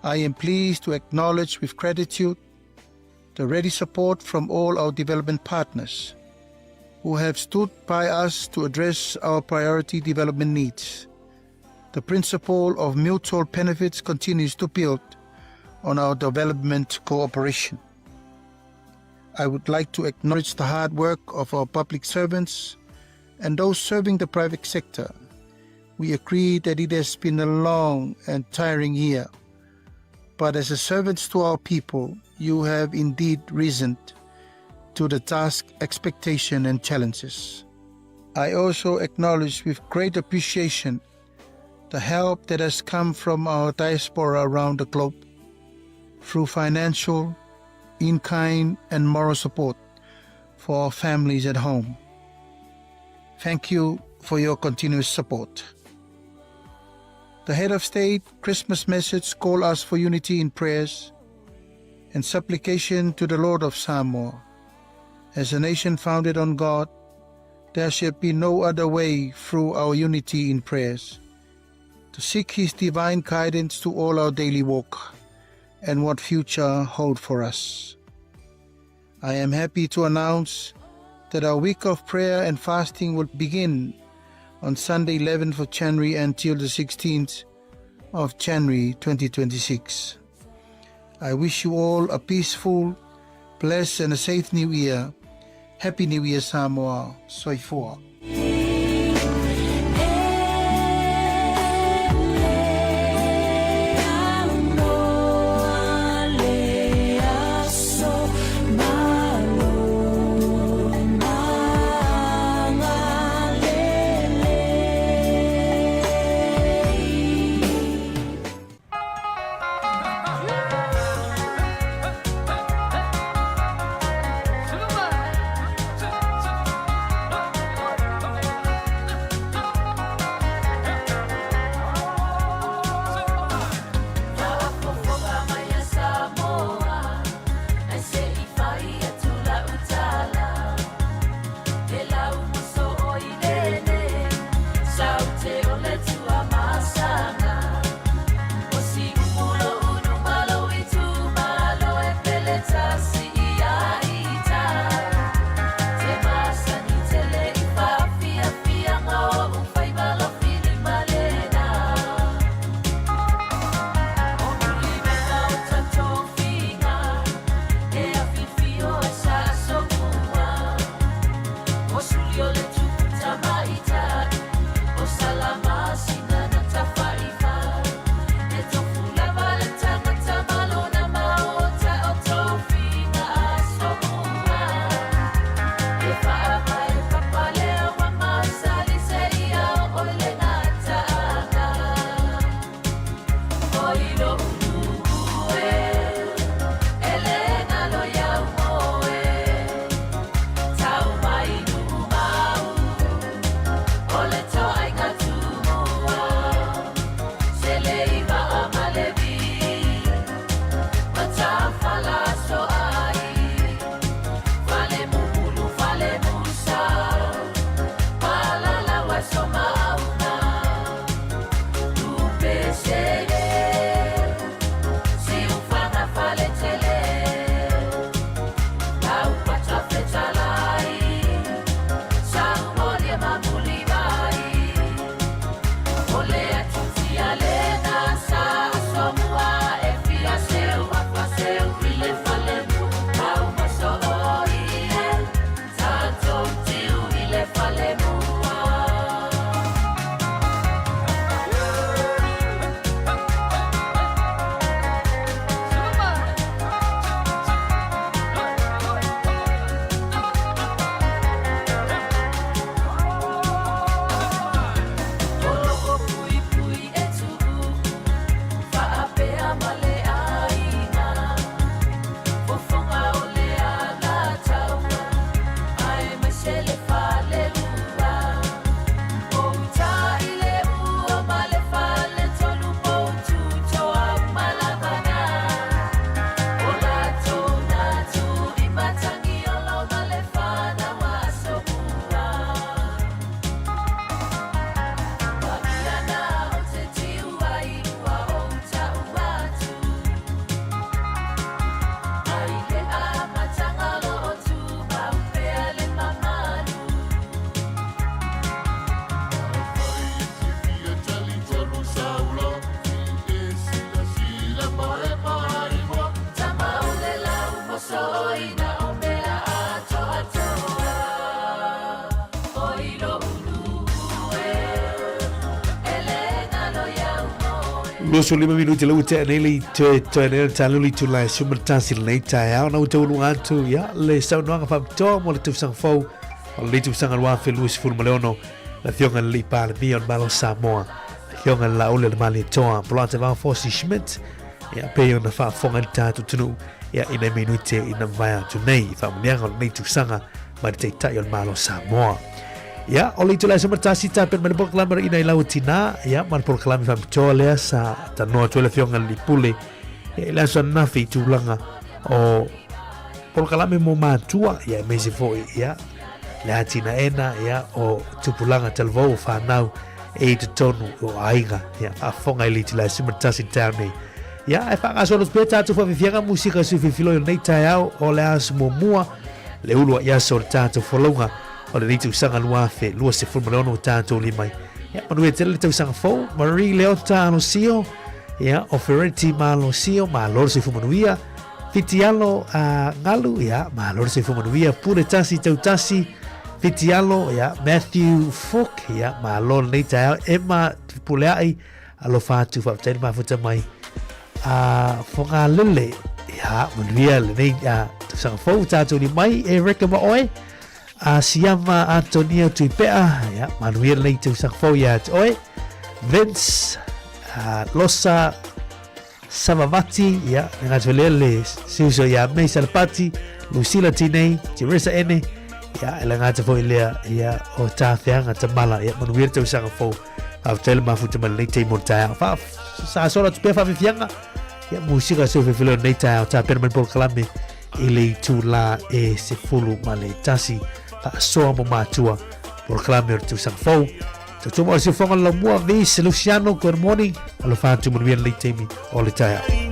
I am pleased to acknowledge with gratitude the ready support from all our development partners who have stood by us to address our priority development needs. The principle of mutual benefits continues to build on our development cooperation. I would like to acknowledge the hard work of our public servants and those serving the private sector. We agree that it has been a long and tiring year, but as a servants to our people, you have indeed risen to the task, expectation, and challenges. I also acknowledge with great appreciation the help that has come from our diaspora around the globe through financial, in kind, and moral support for our families at home. Thank you for your continuous support. The head of state Christmas message called us for unity in prayers and supplication to the Lord of Samoa. As a nation founded on God, there shall be no other way through our unity in prayers to seek His divine guidance to all our daily walk and what future hold for us. I am happy to announce that our week of prayer and fasting will begin on Sunday 11th of January until the 16th of January 2026. I wish you all a peaceful, blessed and a safe new year. Happy New Year Samoa. Soifua. 25 minute le ua tea nei le toe toe nei le talo le itula e 11 lenei taeao na ua tauluga atu ia le saunoaga faapitoa mo le tausaga fou o lenei tausaga 2026 le afioga i le Alii Palemia o le Malo o Samoa le afioga i le Laauli o le Malietoa Polata Fosi Schmidt ia pei ona faafofoga i le tatou atunuu ia i nai minute ina mavae atu nei i faamanuiaga o lenei tausaga mai le Taitai o le Malo o Samoa. Ia, o le itula e 11 tapena mai le polokalame o Ina i Lau Tina, ia, ma le polokalame faapitoa lea sa tanoa atu ai le afioga i le Pule ia, i le aso ananafi i tulaga o polokalame mo matua, ia, aemaise foi, ia, le atinaena, ia, o tupulaga talavou o whanau e i totonu o aiga, ia, faafofoga i le itula e 11 i le taeao nei. Ia, e faagasolo atu pea tatou faafiafiaga musika sui filifiloi o lenei taeao o le aso muamua, le uluai aso o le tatou folauga o lenei tausaga 2026 ua tatou limai. Ia, manuia tele le tausaga fou, Marie Leota Alosio, ia, o Ferretti Malosio, malo le soifua manuia, Fitialo a Ngalu, ia, malo le soifua manuia, Pule Tasi Tautasi, Fitialo, ia, Matthew Fook, ia, malo lenei taeao, Emma Puleai, Alofa atu, faafetai le mafuta mai. A Fogalele, ia, manuia lenei a, tausaga fou tatou ni mai e reka ma oe. A Siama Antonio Tuipea, ia, manuia lenei tausaga fou ia te oe. Vince a, Losa Savavati, ia, le ngāti lea le siuso ia Mei Salapati, Lucila Tinei, Teresa Ene, ia, e le ngāti foi lea, ia, o Tāwheanga Tamala, ia, manuia le tausaga fou. Faafetai le mafuta mai lenei taimi o le taeao. Fa, sa sola atu pea faafiafiaga, ia, musika seu felefele o lenei taeao, tapena mai le polokalame i le itulā e 11, faasoa mo matua, polokalame o le tausaga fou. Tautua mo le siufoga le laumua, Vince Luciano, good morning. Alofa atu manuia lenei taimi o le taeao.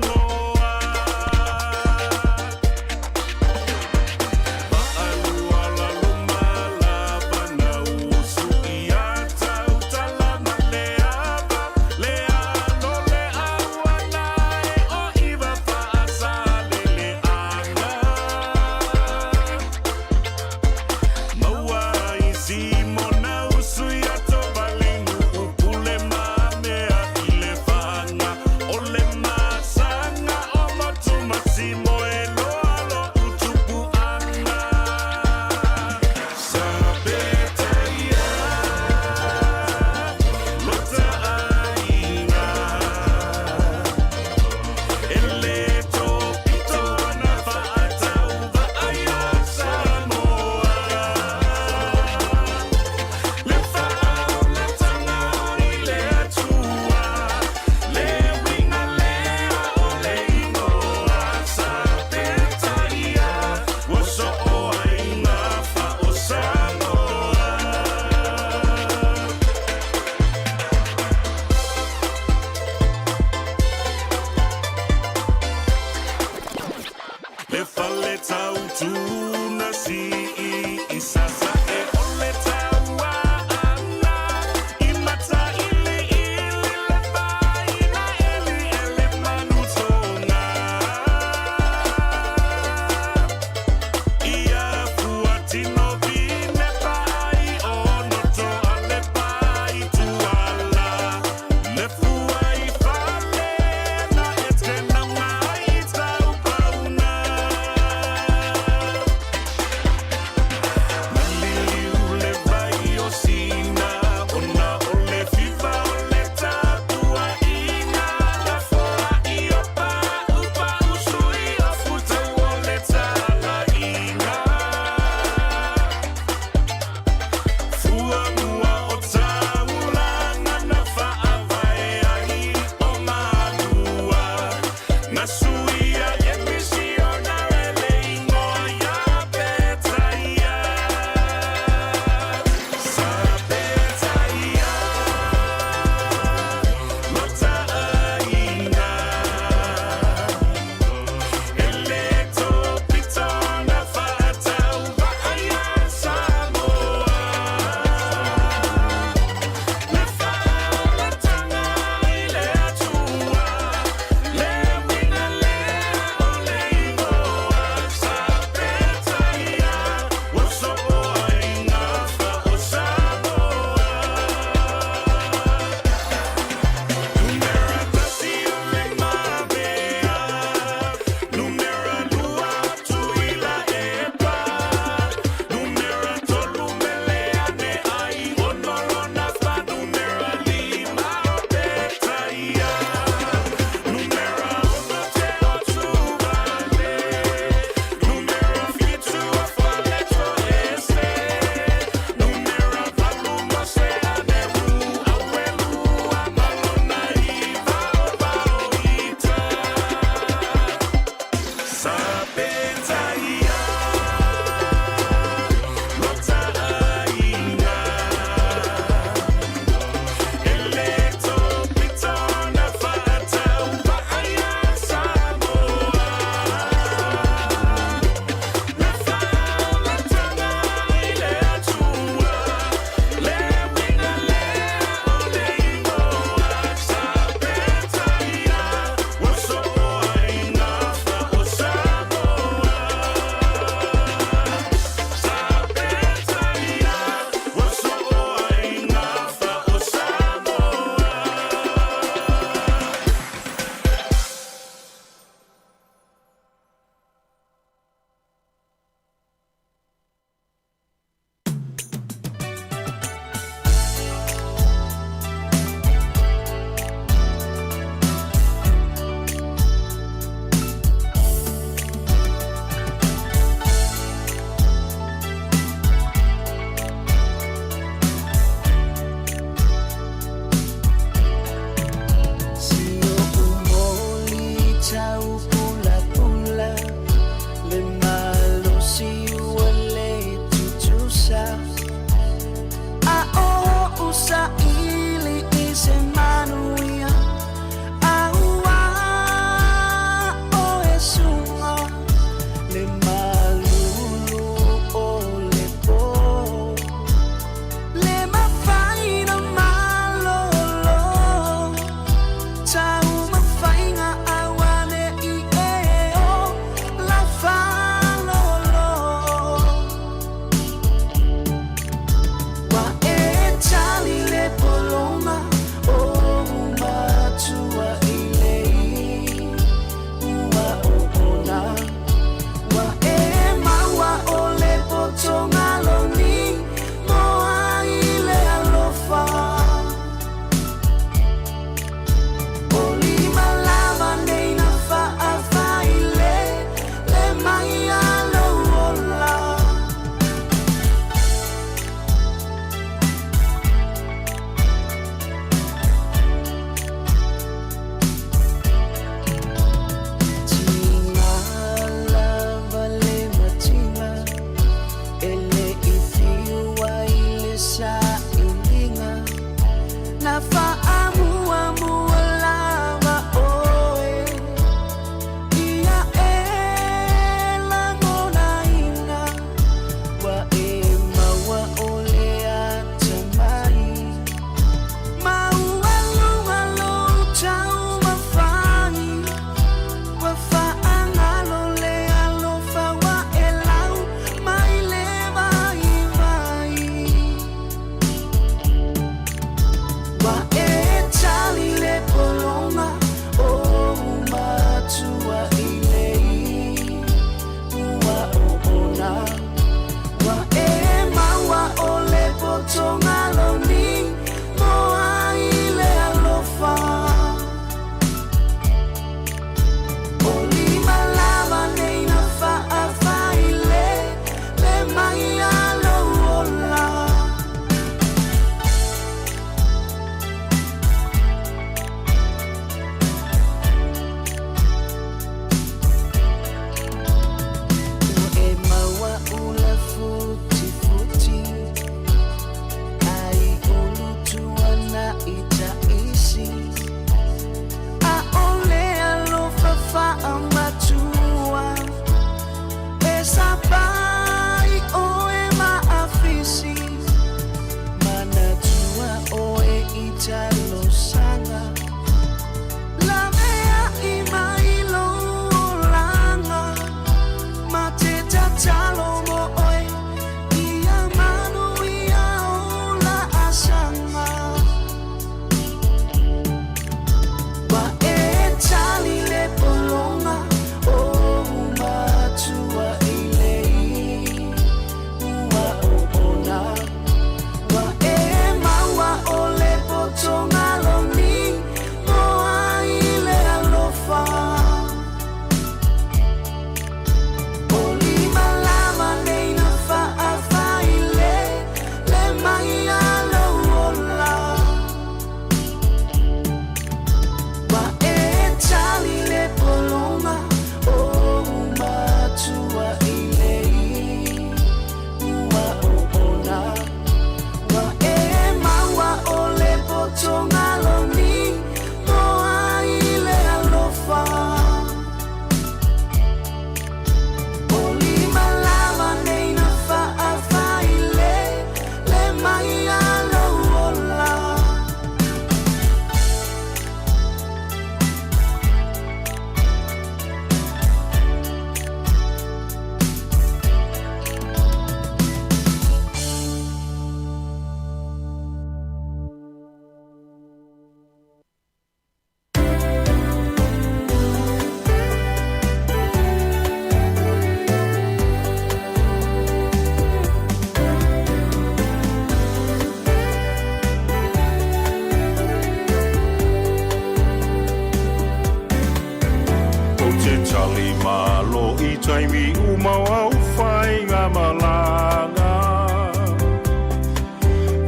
Ou te tali malo i taimi uma o au whainga malanga.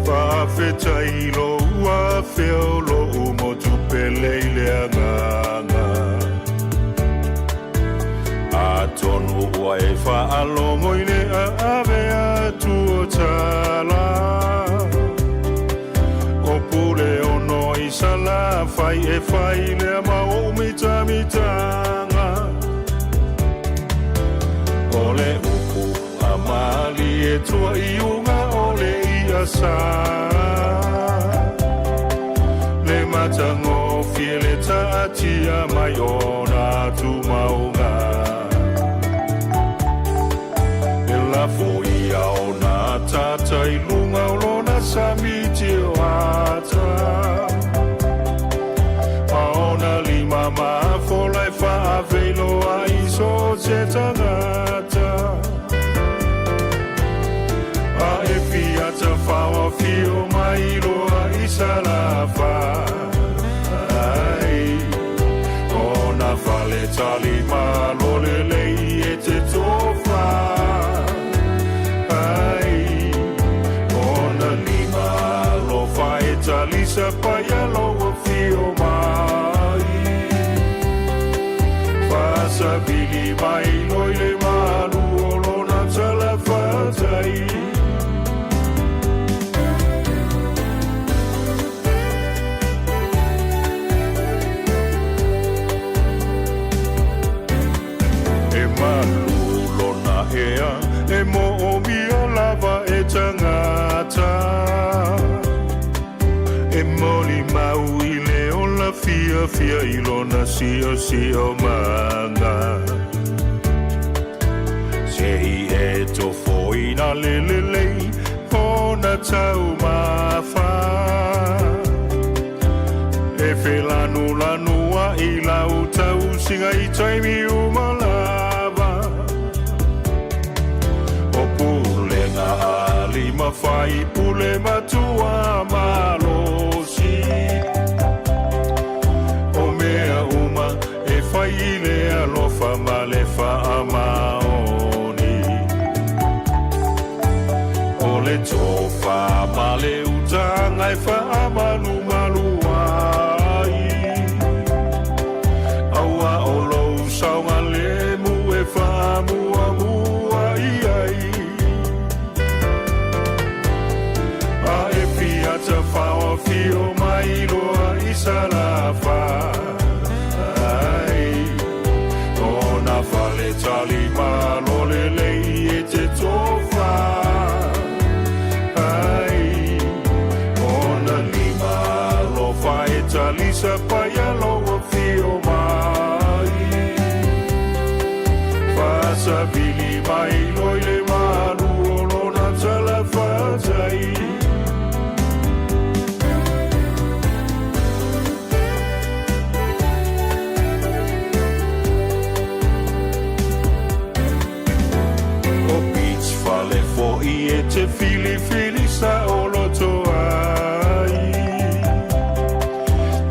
Faafetai lou afea o lou motu pele i le agaga. Atonu ua e faalogo i le aave atu o tala. O Puleono i Salafai e fai lea ma ou mitamitaga. O le upu a Malietoa i uga o le ia sa. Le matagofie le taatia mai ona tumauga. E lafo ia ona ataata i luga o lona sami tioata. Ma ona lima mafola e faafeiloa i so o se tagata. A e fia tafaoafio mai loa i Salafai. Ona fale tali malo lelei e te tofa ai. Ona lima alofa e talisa paia lou afio mai. Faasavili mai loa i le malu o lona talafatai. E malu lona ea, e moomia lava e tagata. E molimau i le ola fiafia i lona siosiomaga. Se i e tofoina le lelei ona taumafa. E felanulanu ai lau tausiga i taimi uma lava. O pulega a alii ma faipule matua malosi. O mea uma e fai i le alofa ma le faamaoni. O le tofa ma le utaga e faamalumalu ai. Aua o lou saogalemu e faamuamua i ai. A e fia tafaoafio mai loa i Salafai. Ona fale tali malo lelei e te tofa ai. Ona lima alofa e talisa paia lou afio mai. Faasavili mai loa i le malu o lona talafatai. O Beach fale foʻi e te filifili saoloto ai.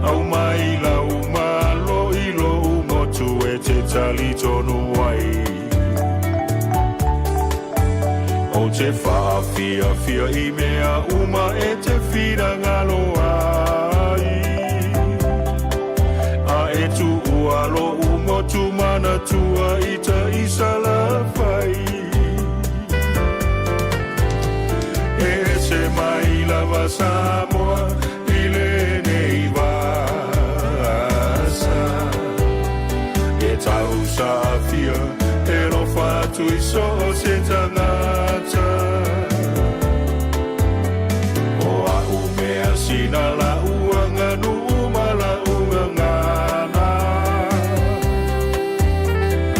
Aumai lau malo i lou motu e te talitonu ai. Ou te faafiafia i mea uma e te finagalo ai. A e tuua lou motu manatua i tai Salafai. E ese mai lava Samoa i lenei vasa. E tausaafia e alofa atu i so o se tagata. O a'u mea sina la'u aganuu ma la'u gagana.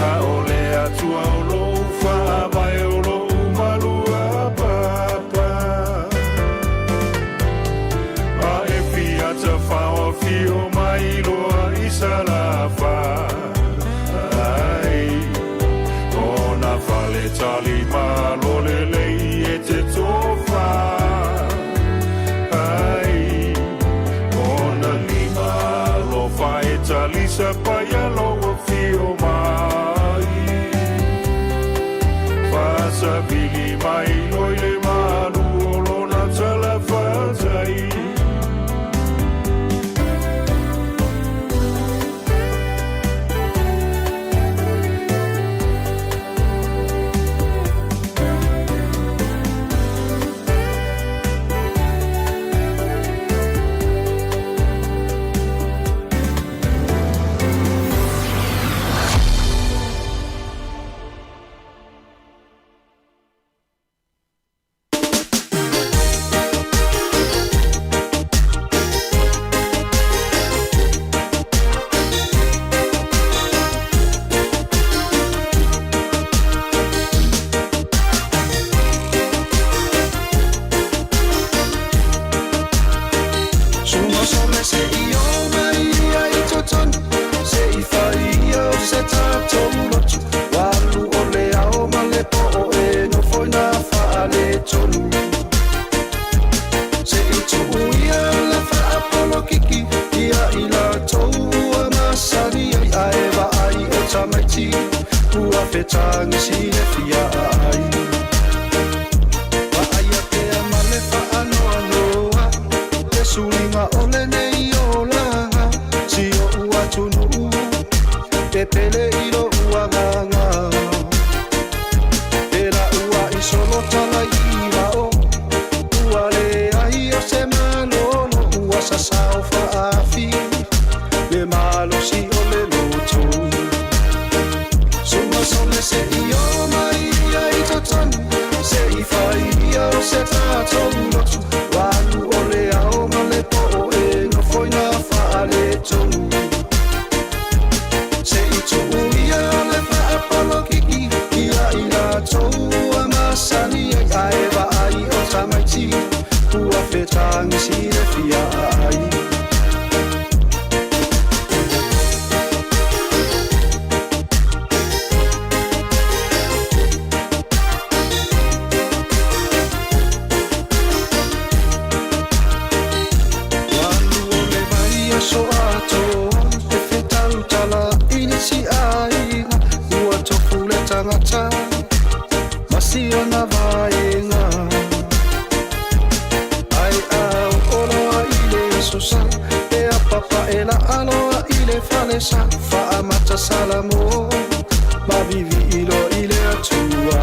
A o le Atua o lo'u faavae o lo'u maluapapa. A e fia tafaoafio mai loa i Salafai. Ona fale tali malo lelei e te tofa ai. Ona lima alofa e talisa paia lou afio mai. fetagisi le fiaai. Vaaia pea ma le faanoanoa le suiga o lenei olaga, si oʻu atunuu e pele i loʻu agaga. Felauaʻi solo tala i vao, ua leai o se malolo, ua sasao faafi le malosi o le loto. Suga sole seʻi o mai ia i totonu, seʻi fai ia o se tatou lotu, ua alu o le ao ma le poʻo e nofoina faaletonu. Seʻi tuu ia le faapolokiki ia i latou ua masani ai, ae vaai o tamaiti ua fetagisi le fiaai. Alu o le vai aso atoa, e fetautala i nisi aiga, ua tofu le tagata ma siona vaega. Ae a oo loa i le aso sa, e apapae laaloa i le falesa, faamata salamo ma vivii loa i le Atua.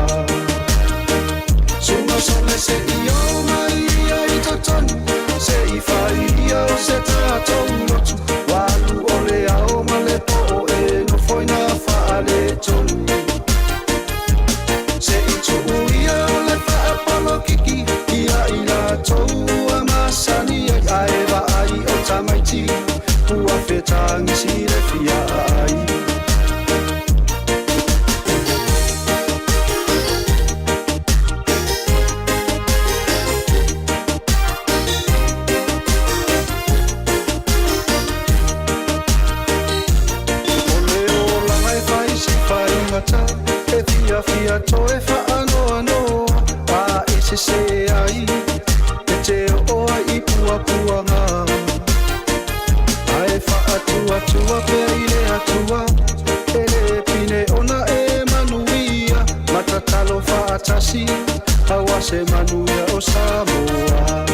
Suga sole seʻi o mai ia i totonu, seʻi fai ia o se tatou lotu, ua alu o le ao ma le poʻo e nofoina faaletonu. Seʻi tuu ia le faapolokiki ia i latou ua masani ai, ae vaai o tamaiti ua fetagisi le fiaai. O le olaga e fai si faigata, e fiafia toe faanoanoa, a e sese ai e te oo ai i puapuaga. Ae faatuatua pea i le Atua, e le pine ona e manuia, ma tatalo faatasi aua se manuia o Samoa.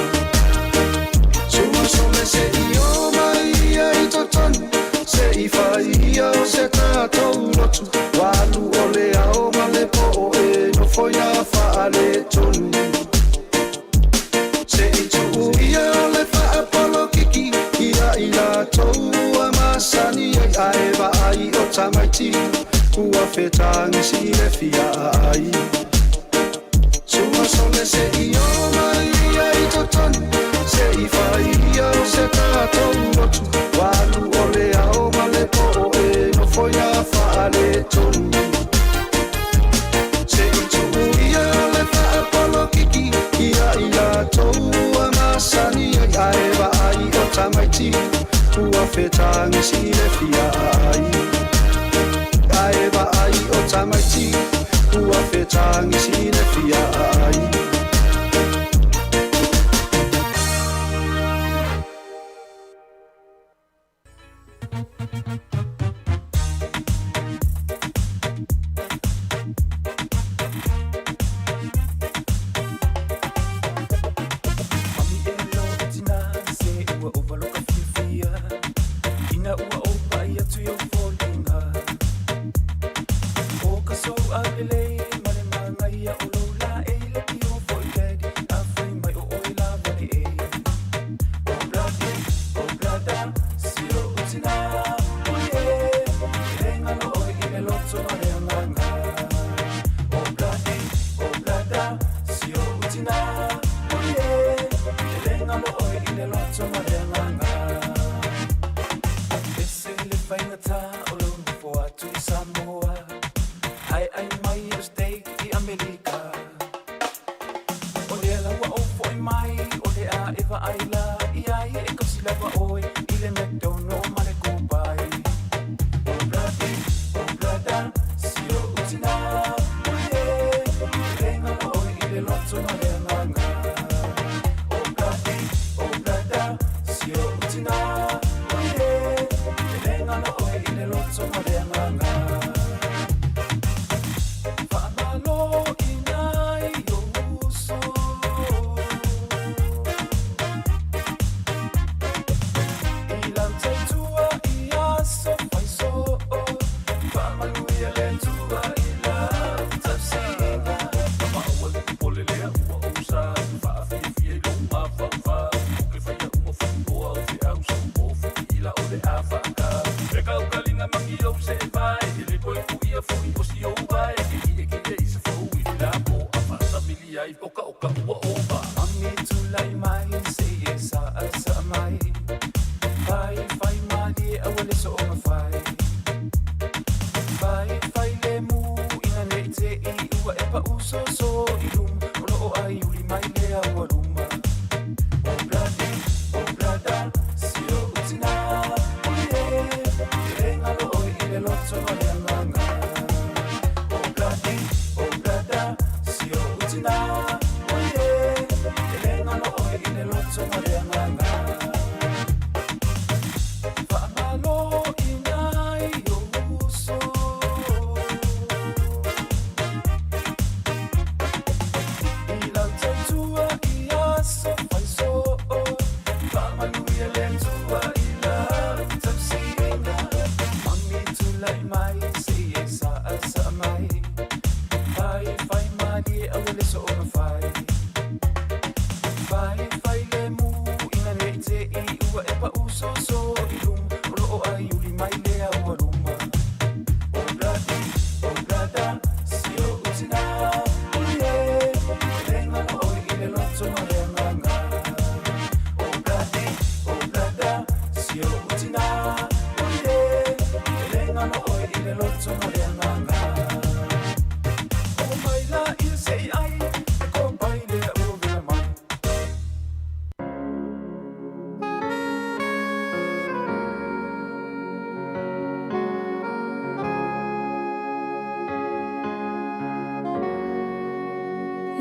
Suga sole seʻi o mai ia i totonu, seʻi fai ia o se tatou lotu, ua alu o le ao ma le poʻo e nofoina faaletonu. Seʻi tuu ia le faapolokiki ia i latou ua masani ai, ae vaai o tamaiti ua fetagisi le fiaai. Suga sole seʻi o mai ia i totonu, seʻi fai ia o se tatou lotu, ua alu o le ao ma le poʻo e nofoina faaletonu. Seʻi tuu ia le faapolokiki ia i latou ua masani ai, ae vaai o tamaiti ua fetagisi le fiaai. Ae vaai o tamaiti ua fetagisi le fiaai. Mami e lo tina se ua ova lo ka fiafia ina ua ou paʻi atu i ou foliga o ka sou aulelei ma le magaia o lou laei le pio foi daddy afai mai o oe la wale e Obladi oblada si o utina ui e e ngalo oe i le loto ma le agaga Obladi oblada si o utina ui e e ngalo oe i le loto ma le agaga Ese le faigata o lou nofo atu i Samoa Ae ai mai o steak i Amerika O lea la ua ou foi mai o le a e vaai la i ai e kausi lava oe i le McDonald ma le Kopai Obladi oblada si o utina ui e e ngalo oe i le loto ma le agaga Obladi oblada si o utina ui e e ngalo oe i le loto ma le agaga.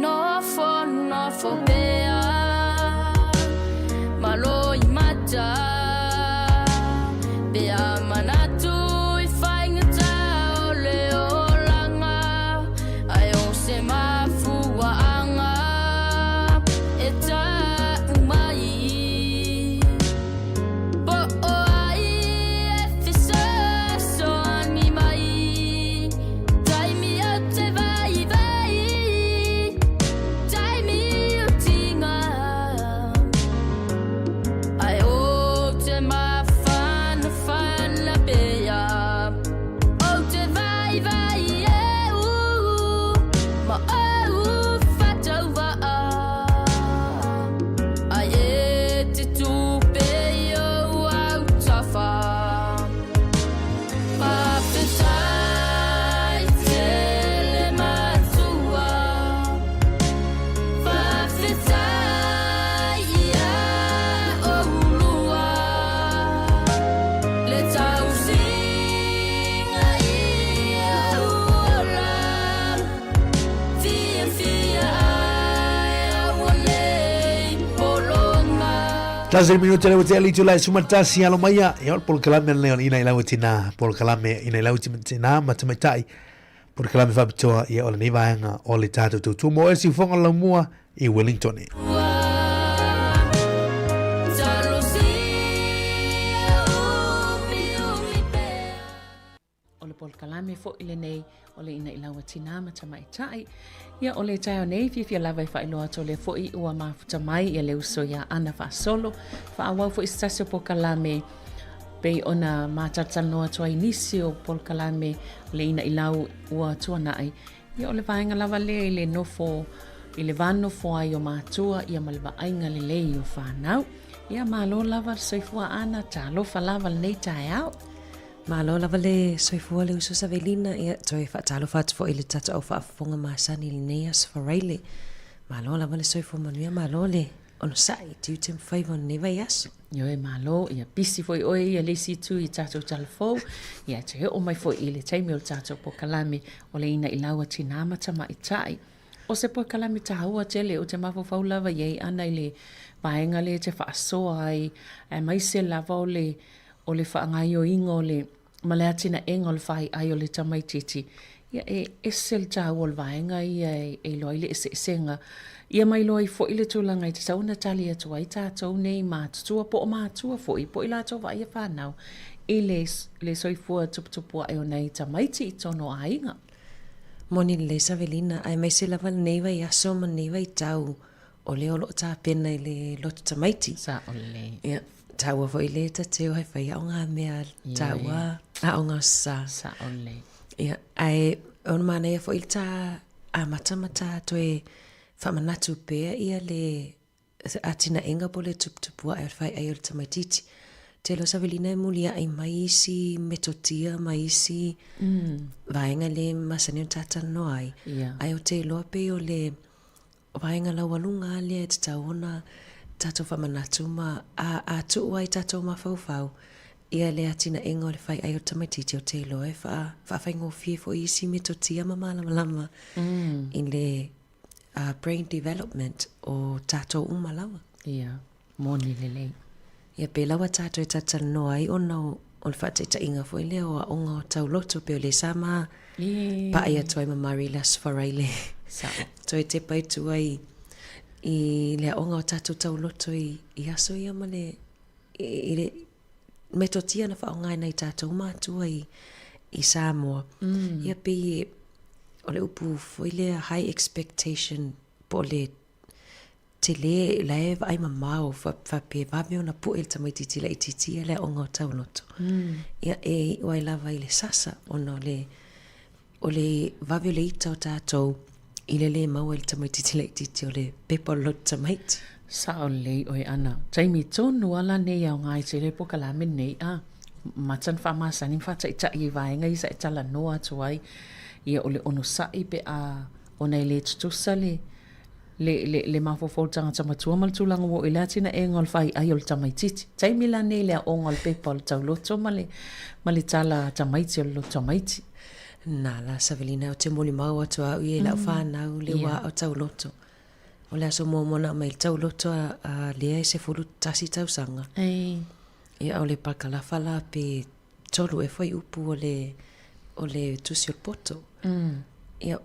Nofo nofo pea malo i mata Pea manatu i faigata o le olaga Ae o se mafuaaga e tau mai Po o ai e fesoasoani mai Taimi o te vaivai Taimi o tiga Ae ou te mafanafana pea Ou te vaivai e u Ma ou faatauvaa Ai e te tupe i ou autafa Faafetai tele matua Faafetai ia oulua Le tausiga i ou ola Fiafia ai auanei pologa. Tasi le minute le ua tea le itula e 11 alo mai ia, ia o le polokalame lenei o le Ina i Lau Tina, polokalame Ina i Lau Tina ma Tamaitai, polokalame faapitoa ia o lenei vaega o le tatou tautua mo e siufoga o le laumua i Wellington. O le polokalame foi lenei o le Inaʻilau a Tinā ma Tamaitai. Ia, o le taeao nei, fiafia lava e faailoa atu o lea foi ua mafuta mai ia le uso iā Ana Faasolo. Faaauau foi se tasi o polokalame pei ona matalatalanoa atu ai nisi o polokalame o le Inaʻilau ua tuanai. Ia, o le vaega lava lea i le nofo i le va nofo ai o matua ia ma le vaaiga lelei o fanau. Ia, malo lava le soifua Ana, talofa lava lenei taeao. Malo lava le soifua le uso Savelina, ia toe faatalofa atu foi i le tatou au faafofoga masani i lenei aso Faraile. Malo lava le soifua manuia, malo le onosai i tiute ma faiva o lenei vaiaso. Ioe, malo, ia pisi foi oe ia le isi itu i tatou tala fou, ia e toe oo mai foi i le taimi o le tatou polokalame o le Inaʻilau a Tinā ma Tamaitai. O se polokalame taua tele ou te mafaufau lava i ai ana i le vaega lea e te faasoa ai, aemaise lava o le o le faagaoioiga o le ma le atinaega o le faiai o le tamaitiiti, ia e ese le taua o le vaega ia e iloa ai le eseesega. Ia ma iloa ai foi le tulaga e tatau ona tali atu ai tatou nei matutua po o matua foi po o i latou vaaia fanau i le le soifua tuputupu ae o nai tamaiti i totonu o aiga. Moni lelei Savelina, aemaise lava lenei vaiaso ma lenei vaitau o lea o lo o tapena i le lotu tamaiti. Sao lelei. Ia, taua foi le ta te o he whai ao ngā mea taua. Aoga o sa. Sa'o lelei. Ia, ae o le manaia foi le tā amata ma tā toe faamanatu pea ia le atinaega po o le tuputupu ae o le faiai o le tamaitiiti. Tele o savilina e mulia'i mai isi metotia ma isi vaega le masani ona talatalanoa ai. Ae ou te iloa pei o le vaega laualuga lava lea e tatau ona tatou faamanatu ma a tuu ai tatou mafaufau ia le atinaega o le faiai o le tamaitiiti, ou te iloa e faafaigofie foi isi metotia ma malamalama i le brain development o tatou uma lava. Ia, moni lelei. Ia, pei lava tatou e talatalanoa ai ona o le faataitaiga foi lea o aoga o tauloto pei o lea sa ma pa'i atu ai ma Mari i le Aso Faraile. Sao. Toe tepa i tua i, i le aoga o tatou tauloto i, i aso ia ma le, i, i le metotia na faaaoga e nai tatou matua i, i Samoa. Ia pei e, o le upu foi lea high expectation po o le tele la e vaai mamao faapea e vave ona pue le tamaitiiti laitiiti ia le aoga o tauloto. Ia e iu ai lava i le sasa ona o le o le vave o le ita o tatou i le lē maua i le tamaitiiti laitiiti o le pepa o le loto tamaiti. Sao lelei oe Ana. Taimi tonu a la nei aoga i tele pokalame nei a mata na faamasani ma faataitai i vaega ia sa e talanoa atu ai ia o le onosai pe a ona e le tutusa le le, le, le mafaufau o le tagata matua ma le tulaga ua oo i le atinaega o le faiai o le tamaitiiti. Taimi la nei le aoga o le pepa o le tauloto ma le, ma le tala tamaiti o le loto tamaiti. Nā la Savelina, ou te molimau atu au ia i lau whānau le wā o tauloto. O le aso muamua na aumai le tauloto a, a Lea e 11 tausaga. Ei. Ia o le pakalafa la pe tolu e fuaiupu o le, o le tusi o le poto. Ia,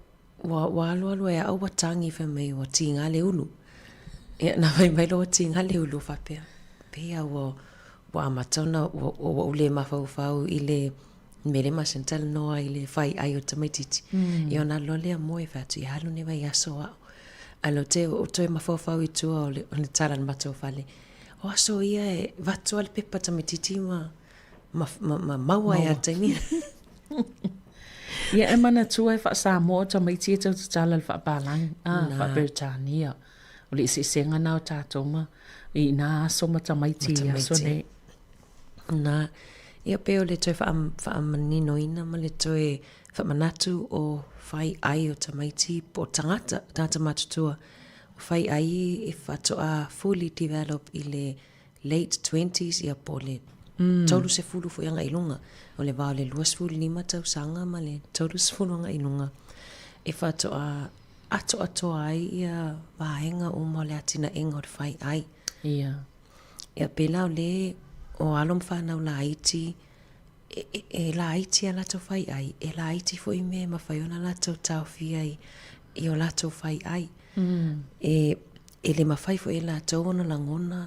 Ua, ua alualu ai au ua tagi fai mai ua tiga le ulu. Ia, na fai mai loa ua tiga le ulu faapea, pei a ua, ua amata ona, ua, ua ou le mafaufau i le mea lea masani talanoa i le faiai o le tamaitiiti. Ia ona alu loa lea moe fai atu, ia alu nei vaiaso au. Ae lea ou te ou toe mafaufau i tua o le, o le tala a le matou fale, o aso ia e avatu lava le pepa tamaitiiti ma, ma, ma, ma maua ai lava i le taimi. Ia e manatua e faa-Samoa tamaiti e tau tatala le faapalagi, a, faa-Peretania. O le eseesega na o tatou ma i nā aso ma tamaiti i aso nei. Nā, ia pei o le toe faamaninoina ma le toe faamanatu o fai ai o tamaiti po o tagata, tagata matutua, o fai ai e faatoa fully develop i le late twenties ia po o le 30 foi agai i luga. O le va o le 25 tausaga ma le 30 agai i luga e faatoa atoatoa ai ia vaega uma o le atinaega o le fai ai. Ia. Ia pēlā o le o alo ma whānau laiti, e, e, e laiti a latou fai ai, e laiti foi mea e mafai ona latou taofia i, i o latou fai ai. E, e le mafai foi e latou ona lagona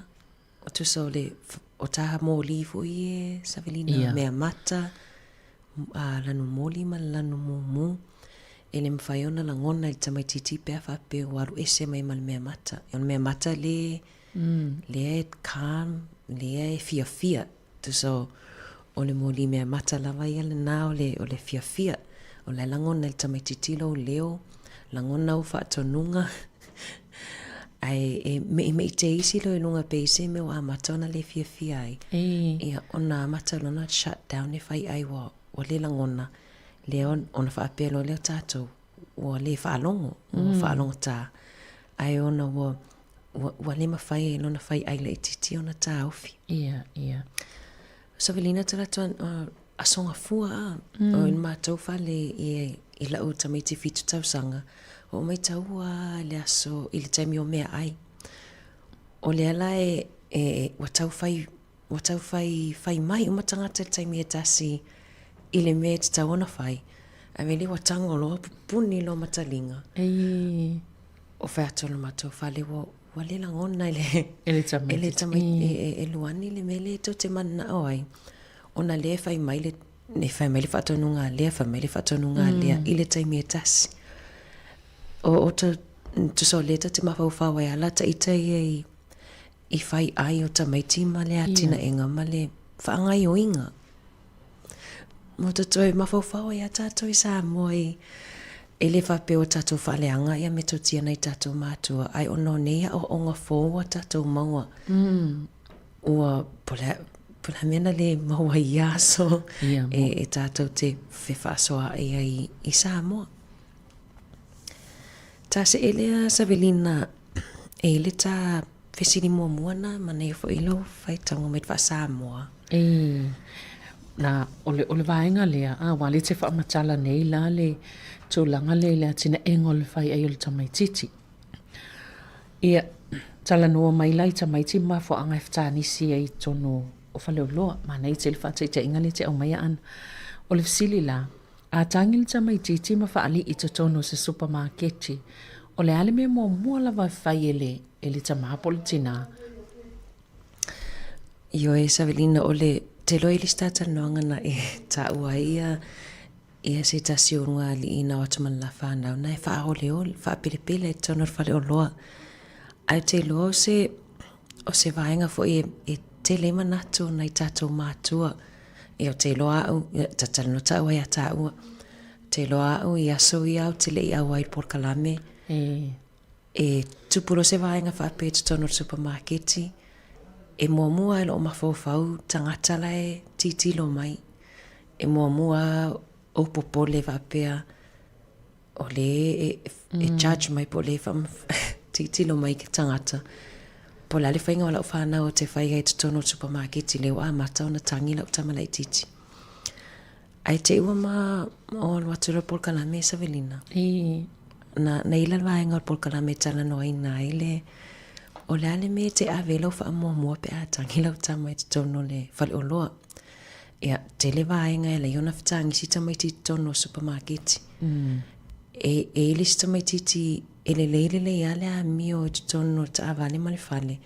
o tusa o le o taha moli foi e Savelina yeah. mea mata a lanu moli ma le lanu mumu e le mafai ona lagona i le tamaitiiti pe a faapea ua alu ese mai ma le mea mata. O le mea mata le, lea e calm, lea e fiafia Tusa o, o le moli mea mata lava ia lena o le, o le fiafia. O la e lagona e le tamaitiiti lou leo, lagona ou faatonuga, ae e meʻimeʻi te isi loa i luga pei se mea ua amata ona le fiafia ai. Ia, ona amata loa ona shut down e fai ai ua, ua le lagona, lea ona faapea loa lea o tatou, ua le faalogo, ua faalogotā, ae ona ua, ua, ua le mafai e lona fai ai laitiiti ona taofi. Ia, ia. Savelina te latou uh, aso gafua a, mm. o i matou fale i, i lau tamaiti fitu tausaga, o mai taua le aso i le taimi o mea ai. O lea la e, e, ua tau fai Ua tau whai, whai mai uma tagata i le taimi e tasi i le mea e tatau ona fai. Ae mea ua tango loa pupuni loa mataliga. Ei. O whai atu ona matou fale ua, ua le lagona i le, E le tamaiti. e le tamaiti, e, e, e luani le mea lea tou te mananao ai. Ona lea e fai mai le, e fai mai le faatonuga a lea, fai mai le faatonuga a lea i le taimi e tasi. O, o ta, tusa o lea ta te mafaufau ai ala ta ita ia i, i whai ai o tamaiti ma le atinaega ma le whaangaioinga. Ma toe mafaufau ai a tātou i Samoa i e le faapea ua tātou faaleaga ia metotia nai tātou mātua, ai ona o nei aʻoaʻoga fou ua tātou maua. Ua, po o le a, po o le a mea na le maua i ia aso e, e tātou te fefaasoaʻi ai i Samoa. Ta seʻe lea Savelina e i le ta fesili muamua na manaia foi lou faitauga mai le faa-Samoa. E, na, o le, o le vaega lea, a, ua le te faamatala nei la le tulaga lea i le atinaega o le faiai o le tamaititi. Ia, talanoa mai la i tamaiti ma mafuaaga e fetanisi ai i totonu o faleoloa. Manaia tele faataitaiga lea e te aumaia Ana. O le fesili la, A tagi le tamaitiiti ma faalii i totonu o se supamaketi, o le a le mea muamua lava e fai e le, e le tamā po o le tinā? Ioe, Savelina, o le te loa i le isi talatalanoaga na e taua ai ia, ia se tasi o luga alii na o atu ma le la whanau, na e whaaoleole, whaapelepele i totonu o le faleoloa. Ae ou te iloa o se, o se vaega foi e, e tele ai manatu o nai tātou mātua. Ia, ou te iloa au, ia, tatalanoa taua iā tāua, ou te iloa au i aso ia ou te le i ʻauai i le polokalame, e tupu loa se vaega faapea i totonu o le supamaketi, e muamua e loo mafaufau tagata la e tilotilo mai. E muamua ou popole faapea, o lea e judge mai po o lea e tilotilo mai ke tagata. Po o le a le faiga o lau fanau ou te fai ai i totonu o le supamaketi lea ua amata ona tagi lau tama laitiiti. Ae te i ua ma o alu atu loa le polokalame e Savelina. Na, na i la le vaega o le polokalame e talanoaina ai le, o le a le mea e te ave ai lau faamuamua pe a tagi lau tama i totonu o le faleoloa. Ia, tele vaega e ala ai ona fetagisi tamaiti i totonu o supamaketi. E, e i le isi tamaititi e lelei lelei lava le amio i totonu o le taavale ma le fale,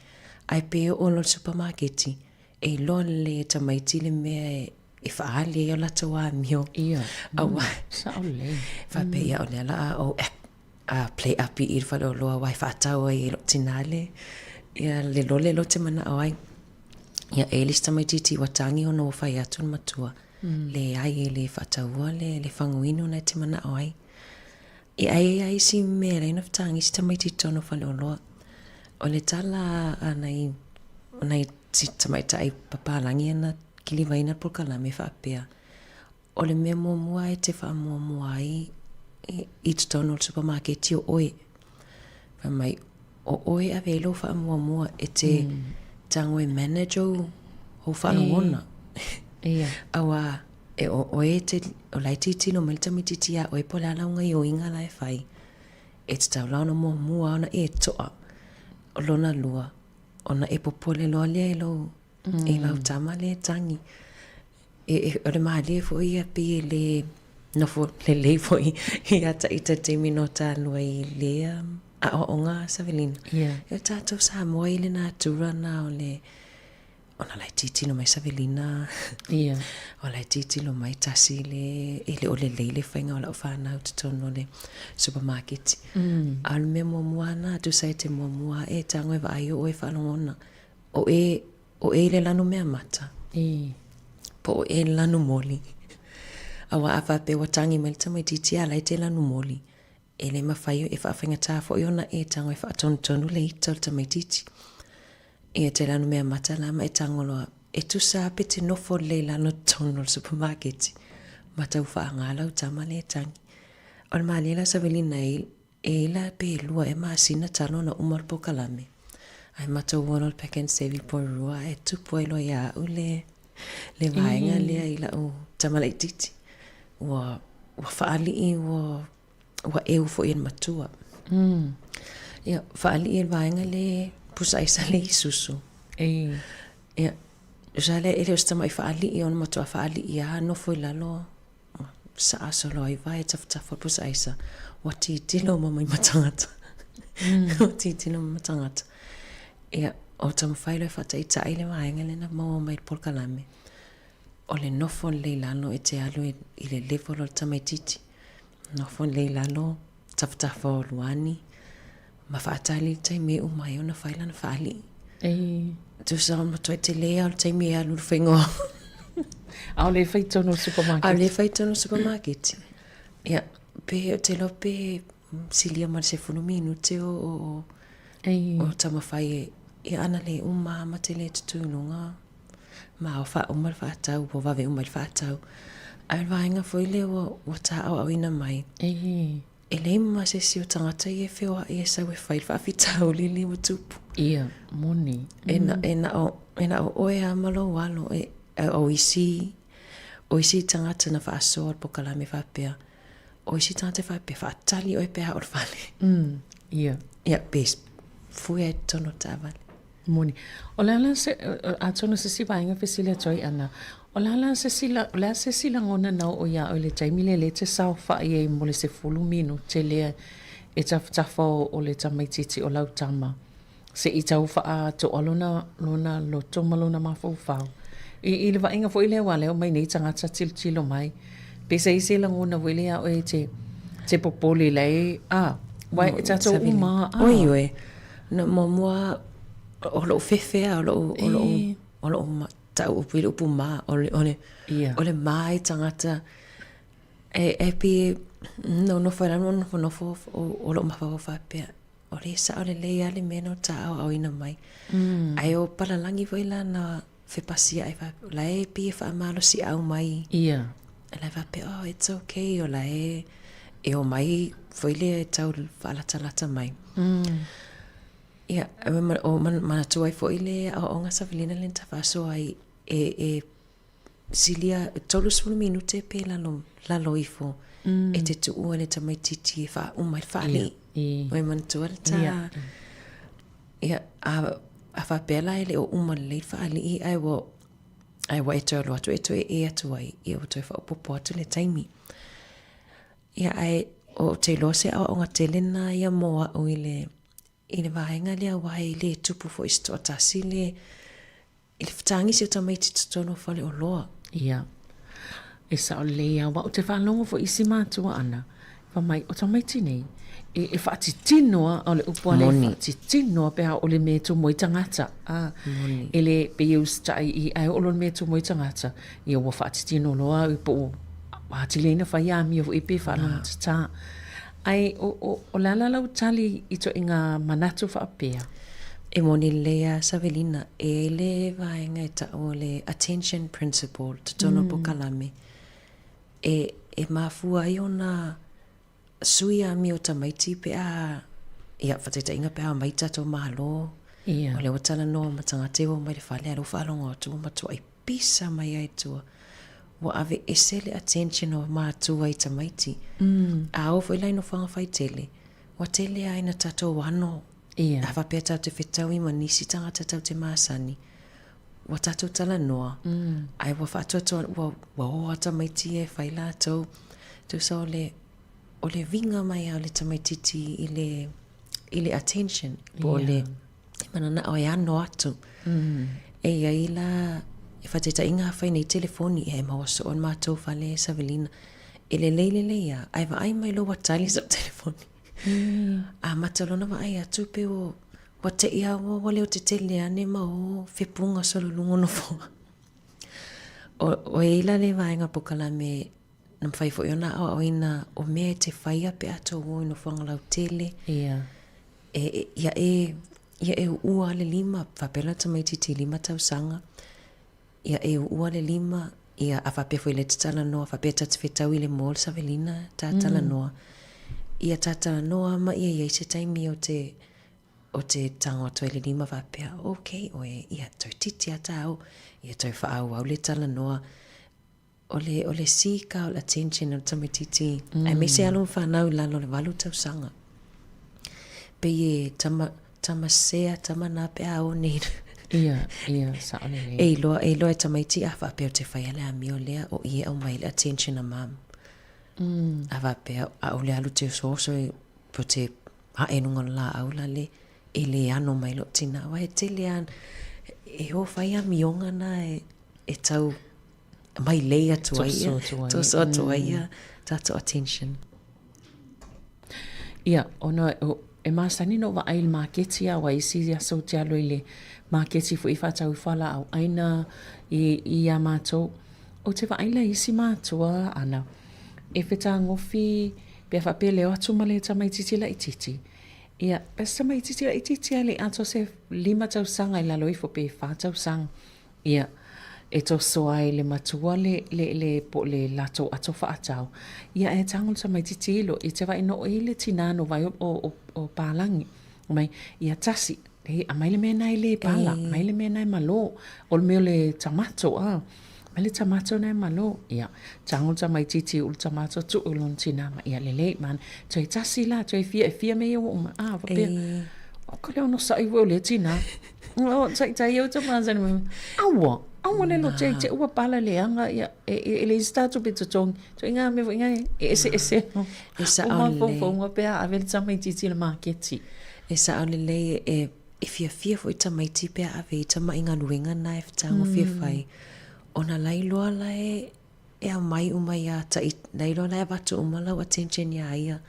ae pe oo loa i le supamaketi, e iloa lelei e tamaiti le mea e, e faaali ai o latou amio. Ia, mm, sao lelei. Faapea, ia, o lea o le a ou a play up i i le faleoloa aua e faatau ai e lou tinā le, ia, le lole lea ou te manao ai. Ia, e i ai le isi tamaitiiti ua tagi ona ua fai atu le matua, leai e le faataua le, le faguinu lena e te manao ai. Ia, ae i ai lava isi mea e ala ai ona fetagi isi tamaiti i totonu o faleoloa. O le tala a nai, nai tamaitai papalagi ia na kilivaina le polokalame e faapea, O le mea muamua e te faamuamua ai i totonu o le supamaketi o oe. Fai mai, o oe e ave ai lou faamuamua e te tago e manage ou, ou faalogona. Ia. Aua e o oe e te, o la e tilotilo mai le tamaitiiti iā oe po o le a lau gaioiga la e fai. E tatau la ona muamua ona e toa. O lona lua, ona e popole loa lea i lou, i lau tama lea e tagi. E, e, o le mālie foi ia pei e le nofo lelei foi ia ita i le taimi na o tālua i lea aoaoga Savelina. Yeah. E o tātou Samoa i le natura na o le ona la e tilotilo mai Savelina. Yeah. O la e tilotilo mai tasi le e le o lelei le faiga o lau whanau totonu o le supermarket. A o le mea muamua na tusa e te muamua e tago e vaai o oe faalogona. O e O e le lanu mea mata. Po o e le lanu moli. Aua a faapea ua tagi mai le tamaitiiti a la e te lanu moli, e le mafai e faafaigata foi ona e tago e faatonutonu le ita o le tamaitiiti. Ia te lanu mea mata la ma e tago loa, e tusa lava pe te nofo lelei i lalo totonu o le supamaketi ma tau faaaga lau tama lea e tagi. O le malie la Savelina e E ila pe lua ea masina talu ona uma o le polokalame, ae matou o loa le Pak'nSave i Porirua ae tupu ai loa ia au le le vaega lea i lau tama laitiiti. Ua ua faalii ua ua eu foi e le matua. Ia, faalii e le vaega le pusa aisa le Isuzu. Ia, tusa lea e le o se tamai faalii ona matua faalii lava nofo i lalo Saa solo ai vae tafatafa o pusa aisa, ua tilotilo uma mai ma tagata. Ua tilotilo uma ma tagata. Ia, o taumafai loa e faataitai le vaega lea na maua mai i le polokalame, o le nofo lelei i lalo e te alu i le level o le tamaitiiti. Nofo lelei i lalo, tafatafa o luani, ma faatali le taimi e uma ai ona fai lana faalii. Ei. Tusa o le matua tele lava o le taimi e alu i le faiga o... ʻAʻole e fai tonu o le supermarket. ʻAʻole e fai tonu o le supermarket. Ia, pe, ou te iloa pe silia ma le 10 minute o, o, o, o taumafai e, ia ana le uma ma te le tutū i luga. Ma o faauma le faatau, ua vave uma i le faatau. Ae o le vaega foi lea ua, ua tāʻauʻauina mai. E leai ma se isi o tagata ia e feoaʻi e sau e fai le faafitauli lea ua tupu. Ia, moni. E na, e na o, e na o ʻoe lava ma lou alo e, o isi, o isi tagata na faasoa le polokalame faapea, o isi tagata e faapea, faatali ʻoe pe a oo i le fale. Ia. Ia, pe fue ai i totonu o le taavale. Moni. O le a la se, atonu se isi vaega fesili atu ai Ana, o le a la se isi, o le a se isi lagona na oo iā ʻoe i le taimi lea lea e te saofaʻi ai mo le 10 minute lea e tafatafa o le tamaitiiti o lau tama se i tau faaatoa lona, lona loto ma lona mafaufau. I, i le vaaiga foi lea aua o lea e omai nei tagata tilotilo mai, pe se i se lagona foi lea iā ʻoe e te, te popole la e, a, aua e tatou uma a. Oi, oi. Na muamua o loʻu fefe a o loʻu o loʻu o loʻu tau upu i le upu ma o le o le o le ma i tagata e e pei e nofo ai lalo nofonofo o loʻu mafaufau faapea o le saʻo lelei lava le mea na tāʻauʻauina mai. Ae o palalagi foi la na fepasiaʻi faapea o la e pei e faamalosiʻau mai. O la e faapea oh it's okay o la e e omai foi lea e tau faalatalata mai. Ia, o manatua ai foi le aoaoga Savelina lea na ta faasoa ai e e silia 30 minute pe lalo lalo ifo e te tuua i le tamaitiiti e faauma ai le faalii. Ua e manatua le ta Ia, a, a faapea la e le o uma lelei le faalii ae ua, ae ua e toe alu atu e toe ē atu ai, ia ua toe faaopoopo atu le taimi. Ia, ae ou te iloa se aoaoga tele lena ia mo aʻu i le, i le vaega lea aua e le tupu foi i se toatasi le, I le fetagisi o tamaiti i totonu o faleoloa. Ia. E sao lelei lava, aua ou te faalogo foi i isi matua ana, fai mai, o tamaiti nei, e, e faatitino lava, o le upu a lea, e faatitino lava pe a oo i le mea e tumu ai tagata. A, Moni. E le, pei e usitai i, ae oo loa i le mea e tumu ai tagata, ia ua faatitino loa au po o atili ai ona fai amio foi pe faalogotatā. Ae o, o, o le a la lau tali i ituaiga manatu faapea? E moni lelei a Savelina, e i ai le vaega e taʻu o le attention principle totonu o polokalame, e, e mafua ai ona sui amio tamaiti pe a, ia, faataitaiga pe a omai tatou Malo, Ia. o lea ua talanoa ma tagata ia ua omai i le fale, a o lea ua faalogo atu ua matuai pisa mai ai tua. Ua ave ese le attention o matua i tamaiti. A oo foi la i nofoaga faitele, ua tele lava ina tatou ano. Ia. A faapea tatou te fetaui ma nisi tagata tatou te masani, ua tatou talanoa, ae ua faatoatoa, ua, ua o lava tamaiti ia e fai latou. Tusa o le, o le viga mai lava o le tamaitiiti i le, i le attention, po o le, E mananao e ano atu. E i ai la, e faataitaiga afai nei telefoni, ia e maua soo i le matou fale e Savelina. E lelei lelei lava, ae vaai mai loa ua tali sau telefoni. Amata loa ona vaai atu pe ua, ua te i lava ua leotetele ane ma o fepuga solo i luga o nofoa. O, o i ai la le vaega polokalame na mafai foi ona aoaoina o mea e te faia pe a tou o i nofoaga lautele. Ia. E, ia e, ia e uua le lima, faapea la tamaitiiti i lima tausaga, ia e uua le lima, ia a faapea foi le te talanoa, faapea ta te fetau i le mall Savelina, ta talanoa, ia ta talanoa ma ia i ai se taimi o te, o te tango atu ai le lima faapea, okay oe, ia toeitiiti lava tāu, ia toe faaauau le talanoa, O le, o le seek out attention o le tamaitiiti, mm. aemaise alo ma fanau i lalo o le valu tausaga. Pei e tama, tama sea, tama nā pe a o nei. Ia, ia, sao lelei. E iloa, e iloa e tamaiti a faapea o te whai a le amio lea o i e au mai le attention a mam. A faapea, a o le alu te oso oso e po te hae i luga o le laau la le, e le ano mai lou tina. Aua e tele a, e o whai amioga na e, e tau mai lei atu ai ia, toso atu ai ia tatou attention. Ia, ona e masani ona ou vaai i le maketi a ua isi aso ou te alu i le maketi foi e faatau i fualaau aina i, i iā matou. Ou te vaai la i isi matua ana e fetagofi pe a faapea e le o atu ma le tamaitiiti laitiiti, ia, pe se tamaitiiti laitiiti lava e le i atoa se lima tausaga i lalo ifo pe fa tausaga, ia, e toso ai le matua le, le, le, po o le latou ato faatau, ia ae tago le tamaitiiti i lo, i te vaai nō i le tinā no vai o, o, o, o palagi, mai, ia tasi, E, aumai le mea na e le pala, aumai le mea na e malo. O le mea o le tamato, a. Aumai le tamato na e malo. Ia, tago le tamaitiiti ulu tamato tuu i lona tinā ma ia lelei man. Toe tasi la, toe fia, e fia mea ia ua uma. A, faapea, o ka le onosai foi o lea tinā. O, taitai au tamato, aua, aua le lote, te ua pala leaga, ia, e, e, e leai se tatou pe totogi. So i ngā mea foi ngā e eseese E sao lelei. O mafaufauga pe a ave le tamaitiiti i le maketi. E sao lelei e e fiafia foi tamaiti pe a ave i tama'i galuega na e fetagofie fai ona la iloa la e e aumai uma ia ta'i la iloa la e avatu uma lau attention ia ia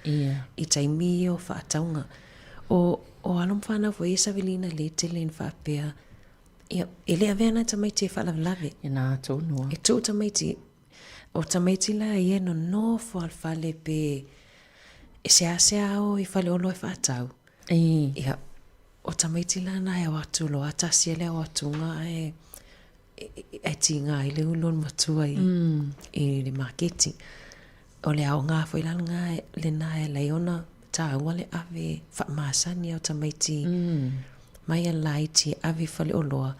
i taimi ia o faatauga. O o alo ma fanau foi ia savilina le tele na faapea ia e le avea na tamaiti e faalavelave. E na tonu a. E tuu tamaiti O tamaiti la ia e nonofo a le fale pe e seasea o i faleoloa e faatau. Ia, o tamaiti la na e o atu loa tasi e le o atuga ae e tiga ai le ulu o le matua i, i le maketi. O le aoga foi la lena, lena e ala ai ona taua le ave faamasani o tamaiti mai a laiti e ave i faleoloa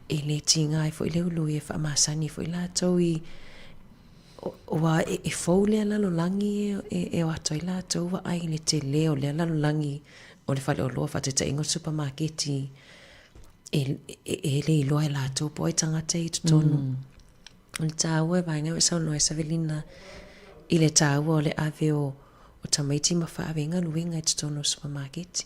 e le tiga ai foi le ulu e faamasani foi latou i aua e fou lea lalolagi e o atu ai latou vaai i le tele o lea lalolagi o le faleoloa faataitaiga o le supamaketi e le iloa e latou po o ai tagata i totonu. O le taua e vaega ua e saunoa ai Savelina i le taua o le ave o o tamaiti ma faave galuega i totonu o supamaketi.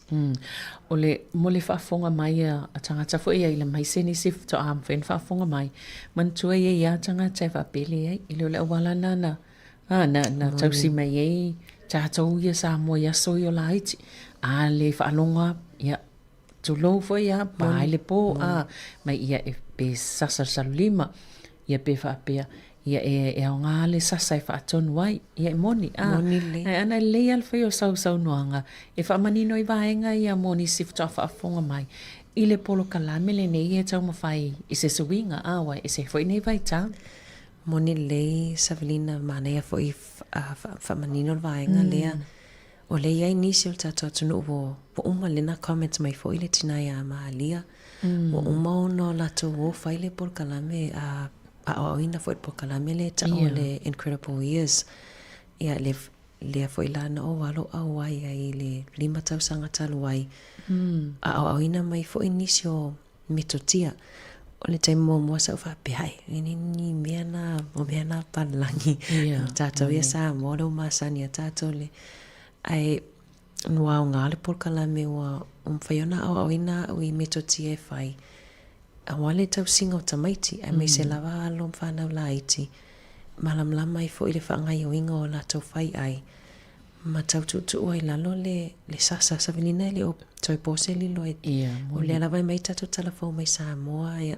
O le, mo le faafofoga mai a, a tagata foi ia i le mai se nisi faatoa mafai ona faafofoga mai, manatua ia ia tagata e faapele ai, e le o le auala na na, a, na, na tausi mai ai tatou ia Samoa i aso ia o laiti. A le faalogo lava, ia, Tulou foi a, pa ai le po a, mai ia e pe sasa le salulima, ia pe faapea, ia e, e aoga le sasa e faatonu ai, ia e moni, a. Moni lelei. Ae ana e lelei a le fai o sau saunoaga, e faamanino ai vaega ia mo nisi faatoa faafofoga mai i le polokalame lenei e taumafai i se suiga, a, ua ese foi nei vaitau. Moni lelei Savelina, manaia foi faamanino le vaega lea. O lea i ai nisi o le tatou atunuu ua ua uma lena comment mai foi le tina ia Malia. Ua uma ona o latou o fai le polokalame a aoaoina foi le polokalame lea e tau o le Incredible Years. Ia le lea foi la na ou alo auai ai i le lima tausaga talu ai. A aoaoina mai foi nisi o metotia. O le taimi muamua sa ou faapea, ai, e le ni mea na, o mea na palagi. Yeah. O tātou ia Samoa, le o masani a tātou le. Ae, ua aoga le polokalame ua mawhai ona aoaoina a'u i metotia e whai. Aua le tausiga o tamaiti, aemaise lava alo ma fanau laiti, malamalama ai foi le faagaoioiga o latou faiai, ma tau tuutuu ai i lalo le, le sasa. Savelina e le o toe po se lilo e, o lea lava e aumai tatou tala fou mai Samoa, ia,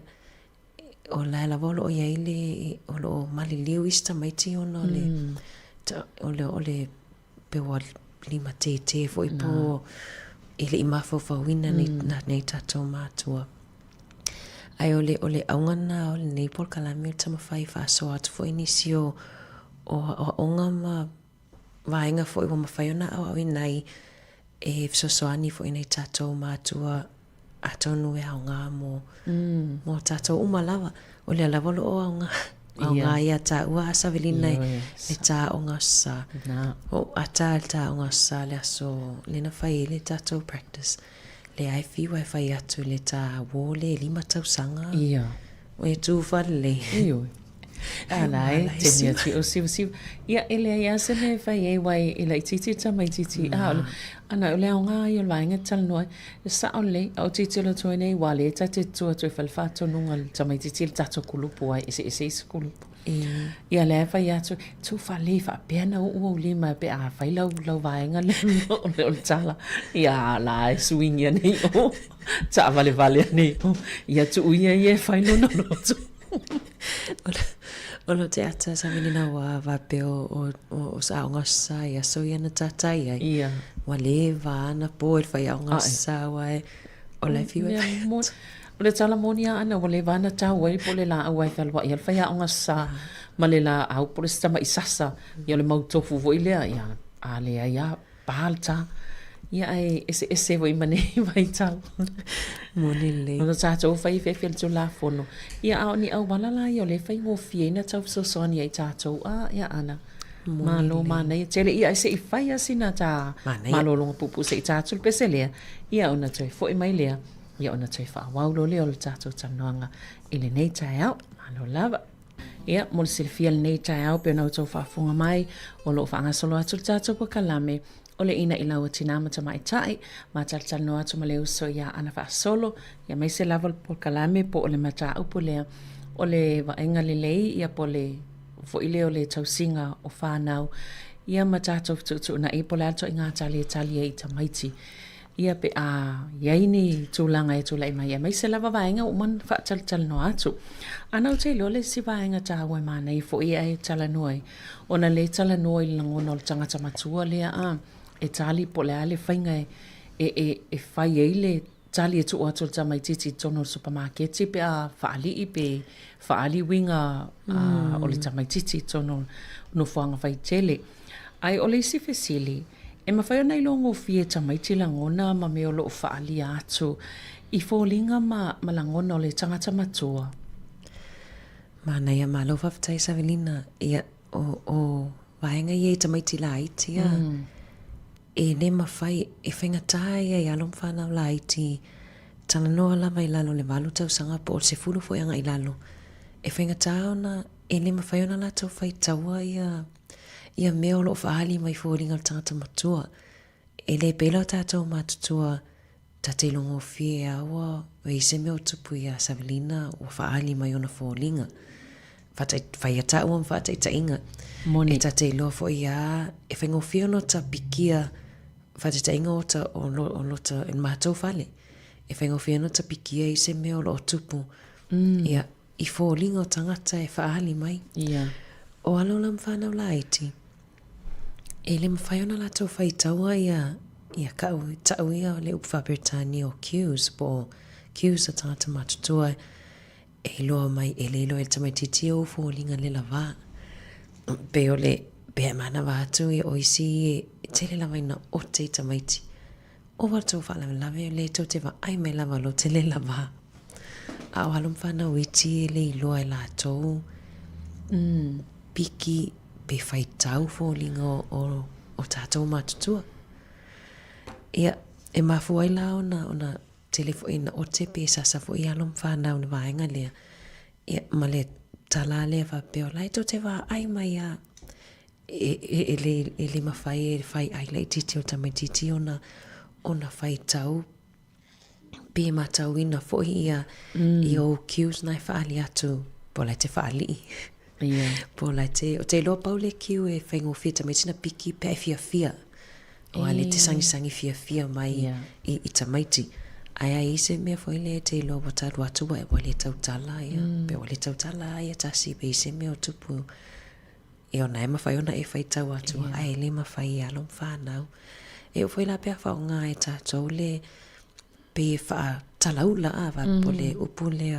o la e lava o lo o i ai le, o lo o maliliu isi tamaiti ona o le, o le, o le pe ua limatētē foi po e le i mafaufauina nei, nei tatou mātua. Ae o le, o le auga lena o lenei polokalame o le taumafai e faasoa atu foi nisi o, o aoaoga ma vaega foi ua mafai ona aoaoina ai e fesoasoani foi i nai tatou matua atonu e aoga mo, mo tatou uma lava. O lea lava o lo o aoga, aoga ia tāua a Savelina i le tāoga aso Sa. O ata le tāoga aso Sa le aso lea na fai ai le tatou practice. Lea e fiu e fai atu i le tā uō le lima tausaga. O e tū whalelei. Ioe. A la e, te mea ti o siva siva. Ia, e leai a se mea e fai ai wai e laitiiti tamaitiiti. A, o le, ana, o le aoga ia o le vaega talanoa ai. E sao lelei, a o tilotilo atu ai nei, ua le ta te tu atu e fai le faatonuga i le tamaitiiti i le tatou kulupu ai, eseese isi kulupu. Ia lea e fai atu, tu faalelei faapea na uu ou lima pe a fai lau, lau vaega lea o le, o le tala. Ia, a la e suigia nei o, taavalevale ane i o. Ia tuu ia ia e fai lona loto. O lo te ata sa mene na wa va pe o o o sa o sa ia so ia na tatai ai. Ia. Wa le va na po e whai o sa wa e o le fiu e O le tala moni a ana ua leva ana tau ai po le laau ai fealuai ai le faiaoga sa ma le laau po le tama i sasa ia o le mau tofu foi lea ia a leai a pa le ta ia ae eseese foi ma nei vaitau. Moni lelei. Ona tatou fai fefe le Tulafono. Ia a o ni auala la ia o lea e faigofie ai na tau fesoasoani ai tatou a ia ana. Malo manaia tele ia se i fai a sina ta malologa puupuu se i tatou le pese lea ia ona toe foi mai lea ia ona toe faaauau loa lea o le tatou talanoaga i lenei taeao. Malo lava. Ia, mo le silafia lenei taeao pei ona outou faafofoga mai, o lo o faagasolo atu le tatou polokalame o le Ina i Lau Tinā ma Tamaitai, ma talatalanoa atu ma le uso iā Ana Faasolo, ia aemaise lava o le polokalame po o le mataupu lea o le vaaiga lelei ia po o le foi lea o le tausiga o fanau ia ma tatou fetuutuunai po o le a le ituaiga tali e tali ai i tamaiti. Ia pe a i ai ni tulaga e tulai mai aemaise lava vaega ua uma ona faatalatalanoa atu. Ana ou te iloa le isi vaega taua e manaia foi ae talanoa ai, ona lea e talanoa i le lagona o le tagata matua lea a, e tali po o le a le faiga e, e, e fai ai le tali e tuu atu i le tamaitiiti i totonu o le supamaketi pe a faalii pe faaali uiga o le tamaitiiti i totonu o nofoaga faitele. Ae o le isi fesili, e mafai ona iloa gofie e tamaiti lagona ma mea o lo o faaalia atu i foliga ma ma lagona o le tagata matua? Manaia, malo faafetai Savelina. Ia, o, o vaega ia i tamaiti laiti a, e le mafai, e faigata ia i alo ma fanau laiti, talanoa lava i lalo o le valu tausaga po o le 10 foi agai i lalo, e faigata ona e le mafai ona latou faitaua ia ia mea o lo o faaali mai foliga o le tagata matua. E le pēlā o tātou matutua ta te ilogofie a ua i se mea o tupu iā Savelina ua faaali mai ona foliga. Whaatai, whai a tāua ma whaataitaiga. Moni. E ta te iloa foi a e whaingofie ona ta pikia whaataitaiga o ta o, lo, o lota e mātou whale. E whaingofie ona ta pikia i se mea o lo o tupu. Ia, I foliga o tagata e faaali mai. Ia. O alo la ma whanau laiti, e le mawhai ona latou whaitaua ia, ia ka'u, ta'u ia o le upu faa-Peretania o cues, po o cues a tagata matutua e iloa mai, e le iloa e le tamaitiiti ia ou foliga le lavā. Pei o le, pe a manava atu ia o isi e tele lava ina ote i tamaiti. O outou faalavelave o lea tou te vaai mai lava lo te le lava. A o alo ma whanau iti e le iloa e latou piki pe whaitau foliga o, o, o tatou matutua. Ia, e mafua ai la ona, ona tele foi ina ote pe sasa foi alo ma whanau le vaega lea. Ia, ma le tala lea faapea o la e tou te vaai mai a e, e, e, le, e le mawhai e whai ai laitiiti o tamaitiiti ona, ona whaitau pe matauina foi ia mm. i ou cues na e whaali atu po lai te whaalii. Yeah. Po lai te, o te iloa pau le cue e whaingofie tamaiti na piki pe e fiafia. O ale te sangisangi fiafia mai Yeah. i, i tamaiti. Ae ai se mea foi le te iloa ua talu atu ua, ua le tautala ia, mm. pe ua le tautala ia tasi pe i se mea o tupu. E ona e mawhai ona e whai tau atu yeah. ae le mawhai i alo whanau. E o foi la pea whaonga e tātou le pe e wha talaula a va mm. po le upu le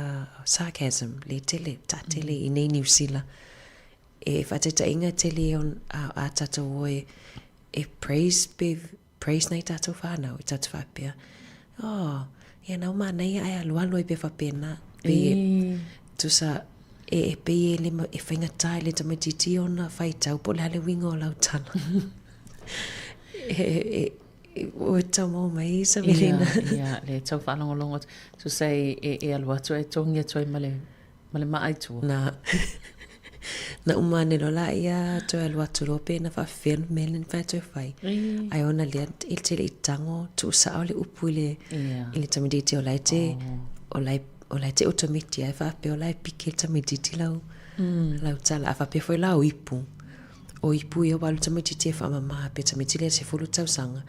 sarcasm le tele tā tele mm. i nei New Zealand. E whaataitainga tele on a, a tātou o e, e praise pe Praise nei tātou whānau, i tātou whāpea. Oh, ia nau mānaia ai alualu ai pe whapena. Pe e, tusa, e, e pe e le, e whainga tā e le tamaiti ona whai tau po le hale winga o lau tala. e, e, e, o e tau mau mai i sa Melina. Ia, ia, le tau whaalongolongo. Tusa e, e, e alu atu e tongi atu ai ma le, ma le maa i tua. Na, na uma ane loa laia toe alu atu loa pe na faafefea le mea lea na fai atu e fai. Ae ona lea e te le i tago tuusao le upu i le, i le tamaitiiti o la e te, o la e, o la e te otometi ai faapea o la e piki le tamaitiiti lau, lau tala. A faapea foi la o ipu, o ipu ia ua alu tamaitiiti e faamama pe tamaiti lea 10 tausaga,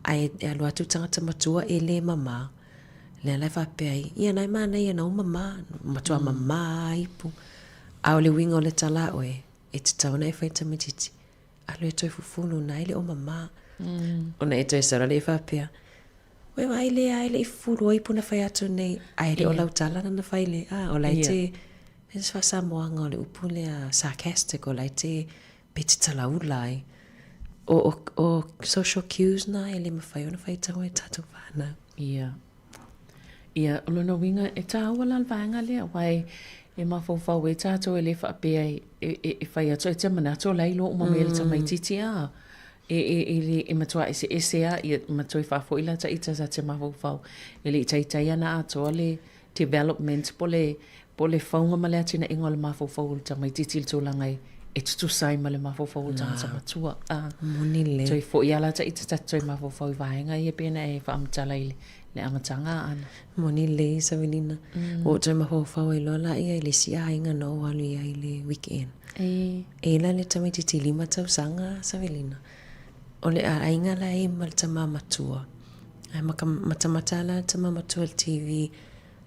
ae e alu atu tagata matua e le mama. Lea la e faapea ai, ia na e manaia na uma mā, matua mamā ipu. A o le uiga o le tala a oe, e tatau ona e fai tamaitiiti, alu e toe fufulu na e le o mamā. Ona e toe sau lea e faapea, Ua e vaai lea e le i fufulu ai puna fai atu nei, ae le o lau tala lana fai le, a, o la e te, e se faa-Samoaga o le upu lea sarcastic, o la e te, pe te talaula ai. O, o, o social cues na e le mafai ona faitau e tatou whanau. Ia. Ia, o lona uiga, e tāua la le vaega lea, aua e, e mafaufau ai tātou e le faapea e, e, e, e fai atu ai te manatu o la e iloa uma mai e le tamaitiiti, a. E, e, e, le, e matua eseese lava, ia, ma toe faafoi la ta ita sa te mafaufau, e le i taitai ana atoa le development po le, po le fauga ma le atinaega o le mafaufau o le tamaitiiti i le tulaga e, e tutusa ai ma le mafaufau o le tagata matua. A, Moni lelei. Toe foi lava la ta ita ta te toe mafaufau i vaega ia pei ona e faamatala i le, le amataga Aana. Moni lelei Savelina. Ua ou toe mafaufau ai loa laia i le isi aiga na ou alu i ai i le weekend. E. E la le tamaitiiti 5 tausaga Savelina. O le aiga la e ma le tama matua. Ae matamata la le tama matua i le TV.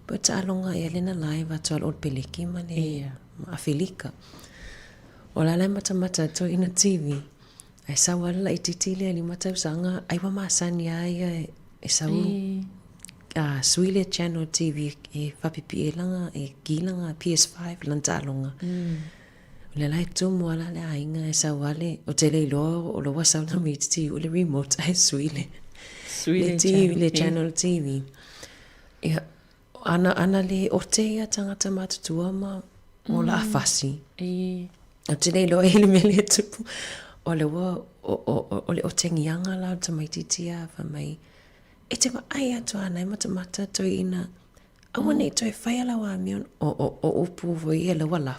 Po o taaloga ea lea na live atu a le Old Peleki ma le Afelika. O la la e matamata atu ai ina TV. Ae sau lava le laitiiti lea 5 tausaga, ai ua masani lava ia e sau sui le channel TV e faapipii ai lana, e ki lana PS5 lana taaloga. O lea la e tumu lava la le aiga e sau lava le, ou te le iloa o la ua sau le tamaitiiti i le remote ae sui le, le TV, le channel TV. Ia, ana, ana le ote ia tagata matutua ma o la fasi. Ou te le iloa i le mea lea e tupu. O le ua, o, o, o, o le otegiaga la o le tamaitiiti a fai mai, e te vaai atu a na e matamata toeaina, aua ne i toe faia lau amio, o, o, o upu foi ia la ua lafo.